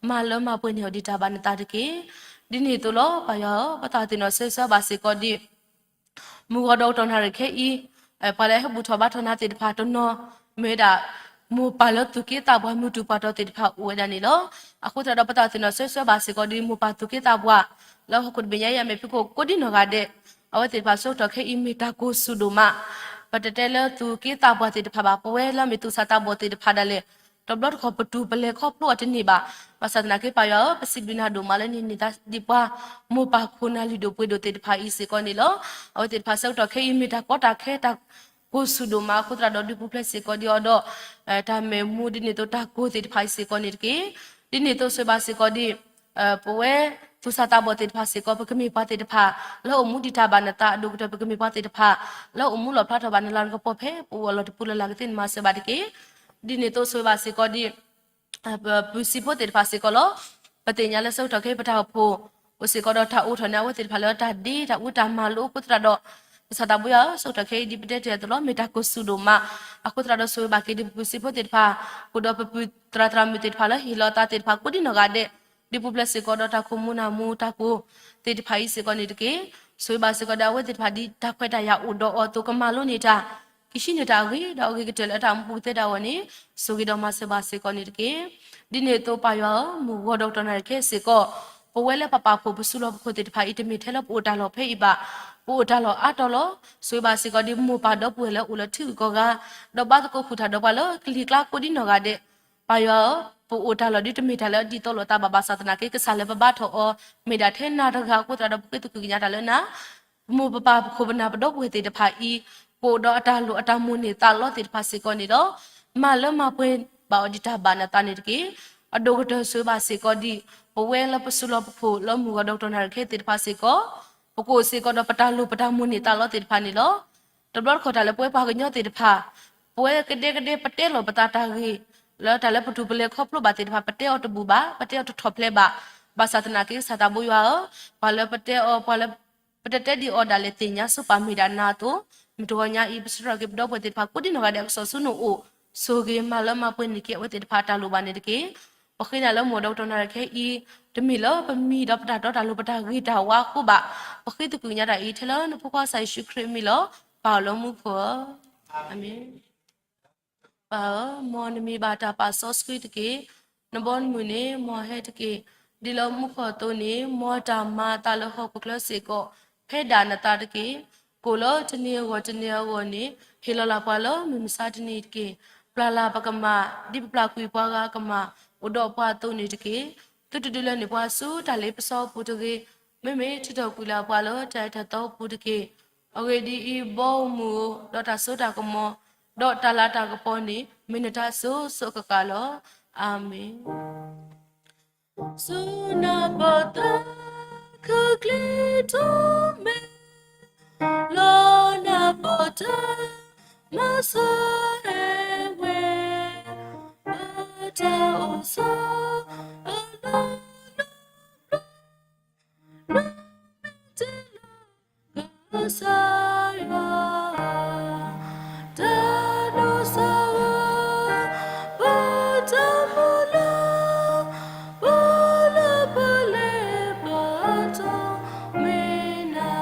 မၤလၢမၤပှဲၤန့ၢ်အီၤဒံးတၢ်ဘၣ်နသးတက့ၢ်. ဒ်န့ၣ်အသိးလီၤ ပၢ်ယွၤဧၢ, ပသးအိၣ်သ့ၣ်နီၣ်ဆၢဂ့ၤဆၢဝါဘၣ်စ့ၢ်ကီးဒ် မုၢ်ဂီၤဒီးကတီၢ်နၣ်ရံၣ်ခဲအံၤ, ပှၤလၢဟဲဘူၣ်ထီၣ်ဘါထီၣ်နၤသ့ၣ်တဖၣ်တနီၤ မ့ၢ်ဝဲဒၣ် မိၢ်ပၢ်လၢသူၣ်က့သးပှၢ်မုၢ်တူၢ်ပှၢ်တီၤသ့ၣ်တဖၣ်အိၣ်ဝဲဒၣ်န့ၣ်လီၤ. အဃိသတးဒီးပသးအိၣ်သ့ၣ်နီၣ်ဆၢဂ့ၤဆၢဝါဘၣ်စ့ၢ်ကီးဒ်မိၢ်ပၢ်သူၣ်က့သးပှၢ် လၢဟီၣ်ခိၣ်တဘ့ၣ်ညါအံၤအမဲာ်ဖံးခိၣ်ကိးဒ်နီၢ်ဂၤဒဲး, အဝဲသ့ၣ်တဖၣ်ဆၢကတီၢ်ခဲအံၤမ့ၢ်တၢ်ကိၢ်ဆူၣ်ဒိၣ်မး, ပတတဲလၢသူၣ်က့သးပှၢ်သ့ၣ်တဖၣ်ဘၣ်, ပဝဲလၢအမ့ၢ်သူၣ်စၢ်သးဘီၣ်သ့ၣ်တဖၣ်ဒၣ်လဲာ် တဘျီတခီၣ်ပတူၢ်ပလဲၤခီဖျိအီၤတန့ၢ်ဘၣ်. ဘၣ်ဆၣ်သနာ်က့ပၢ်ယွၤဧၢ, ပစံးဘျုးနၤဒိၣ်မးလၢနဟံးန့ၢ်သးဒ်ပှၤ မိၢ်ပၢ်ခိၣ်နၢ်လုၢ်ဒိၣ်ပှ့ၤဒိၣ်သ့ၣ်တဖၣ်အံၤစ့ၢ်ကီးန့ၣ်လီၤ. အဝဲသ့ၣ်တဖၣ်ဆၢကတီၢ်ခဲအံၤမ့ၢ်တၢ်ကီတၢ်ခဲတၢ်ကိၢ်ဆူၣ်ဒိၣ်မးအဃိသတးဒီးဒုးပူၤဖျဲးစ့ၢ်ကီးဒံးအီၤဒီး တၢ်မဲာ်မူဒ်န့ၣ်အသိးတၢ်ကိၢ်သ့ၣ်တဖၣ်အံၤစ့ၢ်ကီးန့ၣ်တက့ၢ်. ဒ်န့ၣ်အသိးဆိၣ်ဂ့ၤဘၣ်စ့ၢ်ကီးဒ် ပဝဲသူၣ်စၢ်သးဘီၣ်သ့ၣ်တဖၣ်စ့ၢ်ကီး ပကမ့ၢ်ပှၤသ့ၣ်တဖၣ် လၢအိၣ်မူဒံးတၢ်ဘၣ်နသးအဒိၣ်ကတၢၢ် ပကမ့ၢ်ပှၤသ့ၣ်တဖၣ် လၢအိၣ်မူလီၣ်ဖျါထီၣ်ဘၣ်နလၤနကပီၤဖဲ ပအိၣ်အလီၢ်တပူၤလၢ်လၢ်ကသ့ၣ်န့ၣ်မၤစၢၤဘၣ်တက့ၢ်. ဒ်န့ၣ်အသိးဆိၣ်ဂ့ၤဘၣ်စ့ၢ်ကီးဒ် ပပုၢ်စံးဖိသ့ၣ်တဖၣ်စ့ၢ်ကီးလီၤ. ပသ့ၣ်ညါလၢဆၢကတီၢ်ခဲအံၤပတၢ်အိၣ်ဖှိၣ် အိၣ်စ့ၢ်ကီးဒီးတၢ်အိးထီၣ်န့ၣ် အဝဲသ့ၣ်တဖၣ်လၢတၢ်ဒ့တၢ်အူတၢ်မၤလိအဃိသတးဒီး ကစၢ်သးဘိယွၤဧၢ, ဆၢကတီၢ်ခဲအံၤဒ်ပတဲတ့ၢ်အသိးလီၤ မ့ၢ်တၢ်ကိၢ်ဆူၣ်ဒိၣ်မး အဃိသတးဒီးဆိၣ်ဂ့ၤဘၣ်က့ၤဒ်ပပုၢ်စံးဖိသ့ၣ်တဖၣ် အိၣ်ဒီးပပုၢ်သရၣ်သရၣ်မုၣ်သ့ၣ်တဖၣ်လၢဟ့ၣ်လီၤသးသ့ၣ်တဖၣ်ကိးဒ်နီၢ်ဂၤဒဲး ဒ်ပူၤဖျဲးစ့ၢ်ကီးဒီးတၢ်ခိၣ်မူနၢ်မူတၢ်ကိၢ်သ့ၣ်တဖၣ်အံၤစ့ၢ်ကီးန့ၣ်တက့ၢ်. ဆိၣ်ဂ့ၤဘၣ်စ့ၢ်ကီးဒီးအဝဲသ့ၣ်တဖၣ်ဒ်တၢ်ခွဲးတၢ်ယာ်အိၣ်ဒီးအီၤအသိး ကမၤလိန့ၢ်တၢ်ကဟံးန့ၢ်တၢ်အဂ့ၤဒီးအဂ့ၤကတၢၢ်လၢတၢ်အိၣ်မူပူၤကသ့ဒၣ်ဝဲန့ၣ် ဆိၣ်ဂ့ၤဒီးမၤစၢၤဘၣ်စ့ၢ်ကီးန့ၣ်တက့ၢ်. ဒ်န့ၣ်အသိးပၢ်ယွၤဧၢ, မုၢ်ဂီၤဒီးကတီၢ်နၣ်ရံၣ်ခဲအံၤစ့ၢ်ကီး ပဝဲလၢပပာ်ဖှိၣ်ပစုလီၢ်ပခိၣ်သ့ၣ်တဖၣ်အံၤ တမ့ၢ်ထဲလၢပအိၣ်တၢ်လီၢ်ဖဲအံၤဘၣ်. ပအိၣ်တၢ်လီၢ်အါတီၤလီၤ. ဆိၣ်ဂ့ၤဘၣ်စ့ၢ်ကီးဒ်မိၢ်ပၢ်ဒီပုၢ်ဝဲၢ်လၢအိၣ်လၢထံဂုၤကီၢ်ဂၤ ဒီးဘါသကိးဃုာ်တၢ်ဒီးပှၤလၢကလံၤကျါကိးဒ်နီၢ်ဂၤဒဲး ပၢ်ယွၤဧၢ, ပအိၣ်တၢ်လီၢ်ဒ်တမ့ၢ်တၢ်လၢအဒ်သိးလိာ်သးဘၣ်ဘၣ်ဆၣ်သနာ်က့ ကစၢ်လၢပဘါထီၣ်အီၤ မ့ၢ်ဒၣ်ထဲနၤတဂၤအဃိသတးဒီး ပဃ့သကွံၢ်ကညးတၢ်လၢနၤ, ပမိၢ်ပပၢ်ပခိၣ်ပနၢ်ပဒီပုၢ်ဝဲၢ်သ့ၣ်တဖၣ်အံၤ ကအိၣ်ဒီးအတၢ်လိၣ်အတၢ်မိၣ်န့ၢ်သးလီသ့ၣ်တဖၣ်စ့ၢ်ကီးန့ၣ်ဒီး မၤလၢမၤပှဲၤဘၣ်အီၤဒ်တၢ်ဘၣ်နသးန့ၣ်တက့ၢ်. အဒိၣ်ကတၢၢ်ဆိၣ်ဂ့ၤဘၣ်စ့ၢ်ကီးဒ် ပဝဲလၢပစုလီၢ်ပခိၣ်လၢမုၢ်ဂီၤဒီးကတီၢ်နၣ်ရံၣ်ခဲသ့ၣ်တဖၣ်စ့ၢ်ကီး ပကအိၣ်စ့ၢ်ကီးဒီးပတၢ်လိၣ်ပတၢ်မိၣ်န့ၢ်သးလီသ့ၣ်တဖၣ်န့ၣ်လီၤ. တဘျီတခီၣ်တၢ်လၢပဝဲပှၤကညီသ့ၣ်တဖၣ် ပဝဲကဒဲကဒဲပတဲလီၤပသးတၢ်ဂ့ၢ် လၢတၢ်လၢပတူၢ်ပလဲၤခီဖျိဘၣ်သ့ၣ်တဖၣ် ပတဲအီၤတဘူၣ်ဘၣ် ပတဲအီၤတထီၣ်ဖျဲးဘၣ်. ဘၣ်ဆၣ်သနာ်က့ ကစၢ်သးဘိယွၤဧၢ, ပှၤလၢပတဲအီၤ ပှၤလၢ ပတတဲဒ်အီၤဒၣ်လဲာ်သ့ၣ်ညါဆိပာ်မ့ၢ်ဒၣ်နၤအသိး, မုၢ်တဂီၤညါအံၤ ပဆၢကတီၢ်က့ၤပဒီပုၢ်ဝဲၢ်သ့ၣ်တဖၣ် ကိးဒ်နီၢ်ဂၤဒဲးအကစီၣ်ဆူနအိၣ်, ဆိၣ်ဂ့ၤမၤလၢမၤပှဲၤန့ၢ်က့ၤအဝဲသ့ၣ်တဖၣ်အတၢ်လိၣ်ဘၣ်န့ၣ်တက့ၢ်. ပဃ့နၤလၢမိၢ်ဒီးကတီၢ်နၣ်ရံၣ်ခဲအံၤ, တမ့ၢ်လၢပမံၤဒီးပတၢ်တီတၢ်လိၤပတၢ်ဂ့ၤတၢ်ဝါအဃိဘၣ်. ပဃ့သကွံာ်ညါတၢ်အံၤ ထဲလၢနဖိခွါကစၢ်ယ့ၣ်ၡူးခရံာ်အမံၤလီၤ. ပၢ်အီၤလၢမူခိၣ်ဧၢ, အၤမ့ၣ်. ပၢ်ဧၢ, မ်နမံၤဘၣ်တၢ်ပာ်စီဆှံတက့ၢ်. နဘီနမုၢ်န့ၣ် မ်ဟဲတက့ၢ်. ဒ်လၢမူခိၣ်အသိးန့ၣ် မ်တၢ်မၤအသးလၢဟီၣ်ခိၣ်ချၢစ့ၢ်ကီး ဖဲဒၣ်နသးတက့ၢ်. ကိၣ်လၢတနံၤအဂီၢ်တနံၤအဂီၢ်န့ၣ် ဟ့ၣ်လီၤလၢ်ပှၤလၢမုၢ်မဆါတနံၤတက့ၢ်. ပျၢ်လၢ်ပကမၢ် ဒ်ပပျၢ်ကွံာ်ပှၤဂၤအကမၢ်, အိၣ်ဒီးပှၤအသိးန့ၣ်တက့ၢ်. သုတဒုးလဲန့ၢ်ပှၤဆူတၢ်လ့ပစီအပူၤတဂ့ၤ. မ့မ့ၢ်ထုးထီၣ်ကွံာ်လၢပှၤလၢတၢ်အဲၣ်တၢ်သီအပူၤတက့ၢ်. အဂ့ၢ်ဒ်အံၤ, ဘီမုၢ်ဧၢ, ဒီးတၢ်စိတၢ်ကမီၤ, ဒီးတၢ်လၤတၢ်ကပီၤန့ၣ် မ့ၢ်နတၢ်စိၤစိၤဃၣ်ဃၣ်လီၤ. အၤမ့ၣ်. စူၢ်နၤပၢၢ်သးခုချ့ထီၣ်မဲာ်, လီၤနၤပၢၢ်တၢ်မၤစၢၤဟဲဝဲ, ပတၢ်အိၣ်ဆီအလီၢ်လီၤဘျီ, နမ့ၢ်တၢ်လၢ ကစၢ်ယွၤ, တၢ်ဒိးစၢ်ဝဲ, ပတၢ်မုၢ်လၢ်, ပလၢပလဲၤပတၢ်မ့ၢ်နၤ.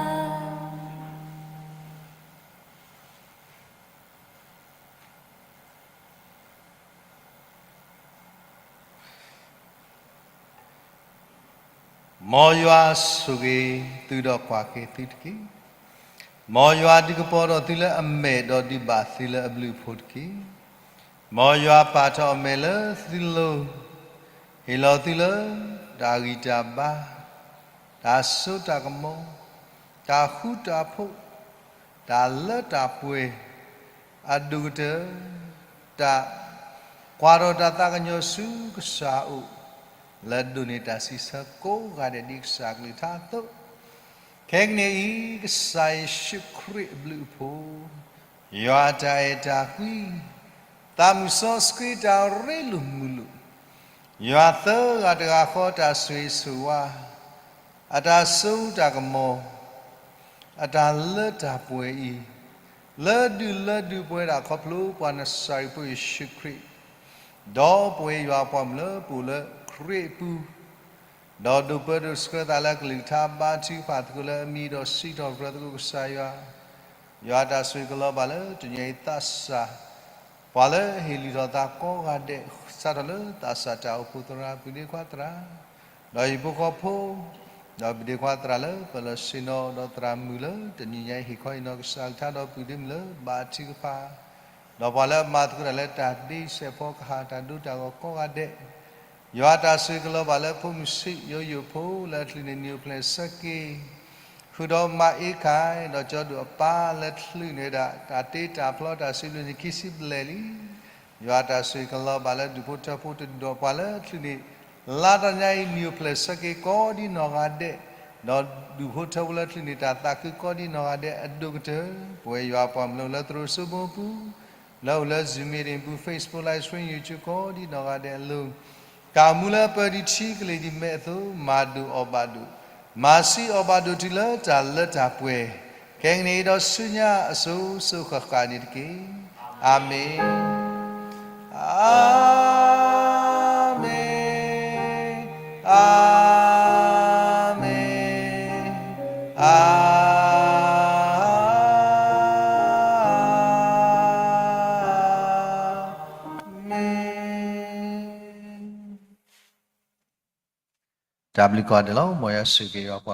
မ်ယွၤဆိၣ်ဂ့ၤသုဒီးပှၢ်က့ၤသုတက့ၢ်. မ်ယွၤဒုးကပီၤဒီးသုလၢအမဲာ် ဒီးဒုးဘၣ်သုလၢအဘျုးအဖှိၣ်တက့ၢ်. မ်ယွၤပာ်ထီၣ်အမဲာ်လၢသုလိၤ, ဟ့ၣ်လီၤသုလၢတၢ်ဂံၢ်တၢ်ဘါ, တၢ်စိတၢ်ကမီၤ, တၢ်ဃူတၢ်ဖိး, တၢ်လၢတၢ်ပှဲၤ, အဒိၣ်ကတၢၢ်, တၢ်ကွၢ်ထီၣ်တၢ်သးကညီၤဆူကစၢ်အအိၣ်, လၢဒိးန့ၢ်တၢ်စံးဆၢကိးဂၤဒဲးဒ်ကစၢ်အကလုၢ်ကထါအသိး, ခဲကနံၣ်အံၤ ကစၢ်ယ့ၣ်ၡူးခရံာ်အဘျုးအဖှိၣ်, ယွၤအတၢ်အဲၣ်တၢ်ကွံ, သးမုၢ်စီဆှံတၢ်ရ့လိာ်မုာ်လိာ်, ယွၤသၢဂၤတဂၤဃီတၢ်ဆိၣ်ဂ့ၤဆိၣ်ဝါ, အတၢ်စိတၢ်ကမီၤ, အတၢ်လၢတၢ်ပှဲၤအံၤ, လၢဒုးလၢဒုးပှဲၤဒၣ်ခီဖျိပှၤနစၤရ့းဖိယ့ၣ်ၡူးခရံာ်, ဒီးပဝဲယွၤအပှၤမုၣ်လၢပအိၣ်လၢခရံာ်အပူၤ, ဒီးဒိးပၢဒိးဆှၢသးလၢကလုၢ်ကထါဘါထုကဖၣ်သကိးလၢအမံၤဒီးစံးထီၣ်ပတြၢၤသကိးကစၢ်ယွၤ, ယွၤအတၢ်ဆိၣ်ဂ့ၤကလီၤဘၣ်လၢတနံၤအံၤသးစၢ် ပှၤလၢဟ့ၣ်လုၢ်ထီၣ်သးကိးဂၤဒဲး စးထီၣ်လၢသးစၢ်တၢ်အိၣ်ဖှိၣ်သရၣ် ပုၢ်ဒ့ခွါသရၣ်, ဒီးဟံၣ်ဖိဃီဖိ, ဒီးပုၢ်ဒ့ခွါသရၣ်လၢပလီၢ်ဆ့ၣ်နီၤ ဒီးသရၣ်မုၣ်လၢတနံၤညါအံၤဟ့ၣ်ခီဟ့ၣ်နီၤကစၢ်ကလုၢ်ကထါဒီးပုၢ်ဒ့မုၣ်လၢဘါထုကဖၣ်, ဒီးပှၤလၢအမၤသကိးတၢ်လၢတၢ်ဒ့စဲးဖီကဟၣ်တၢ်ဒိတၢ်ဂီၤကိးဂၤဒဲး, ယွၤအတၢ်ဆိၣ်ဂ့ၤကလီၤဘၣ်လၢဖိမုၣ်ဆံးယိယိဖိလၢအချုးန့ၢ်နံၣ်အိၣ်ဖျဲၣ်ဆၢက့ၤ ဃုာ်ဒီးမါအ့ခၣ် ဒီးကၠီဒိၣ်အပၢ်လၢချုးန့ၢ်ဝဲဒၣ် တၢ်တ့တၢ်ဖျီတၢ်စံးဘျုးနံၣ်ခံဆံဘျဲၣ်လံ. ယွၤအတၢ်ဆိၣ်ဂ့ၤကလီၤဘၣ်လၢဒူၣ်ဖိထၢဖိတဒူၣ်ဒီးပှၤလၢချုးန့ၢ် လါတနံၤညါအံၤ နံၣ်အိၣ်ဖျဲၣ်ဆၢက့ၤကိးဒ်နီၢ်ဂၤဒဲး, ဒီးဒူၣ်ဖိထၢဖိလၢချုးန့ၢ်တၢ်သးခုကိးဒ်နီၢ်ဂၤဒဲးအဒိၣ်ကတၢၢ်, ပဝဲယွၤအပှၤမုၣ်လၢလၢသရိာ်စိမိပူၤ လၢအိၣ်လၢ Zoom meeting ပူၤ Facebook Live Stream YouTube ကိးဒ်နီၢ်ဂၤဒဲးအလိၤ, တၢ်မူလၢပၢၤဒံးထံကလ့ၤဒံးမဲးအသိး မၤဒိၣ်အီၣ်ဘၣ်ဒိၣ်, မၤဆံးအီၣ်ဘၣ်ဒိၣ်တုၤလၢတၢ်လၢတၢ်ပှဲၤ, ခဲကနံၣ်အံၤဒီးဆူညါအစိၤစိၤဃၣ်ဃၣ်န့ၣ်တက့ၢ်. အၤမ့ၣ်, အၤမ့ၣ်, အၤမ့ၣ်, အၤမ့ၣ်. တၢ်ဘျုးကိးဂၤဒဲးလီၤ. မ်ယွၤဆိၣ်ဂ့ၤယွၤပှၤ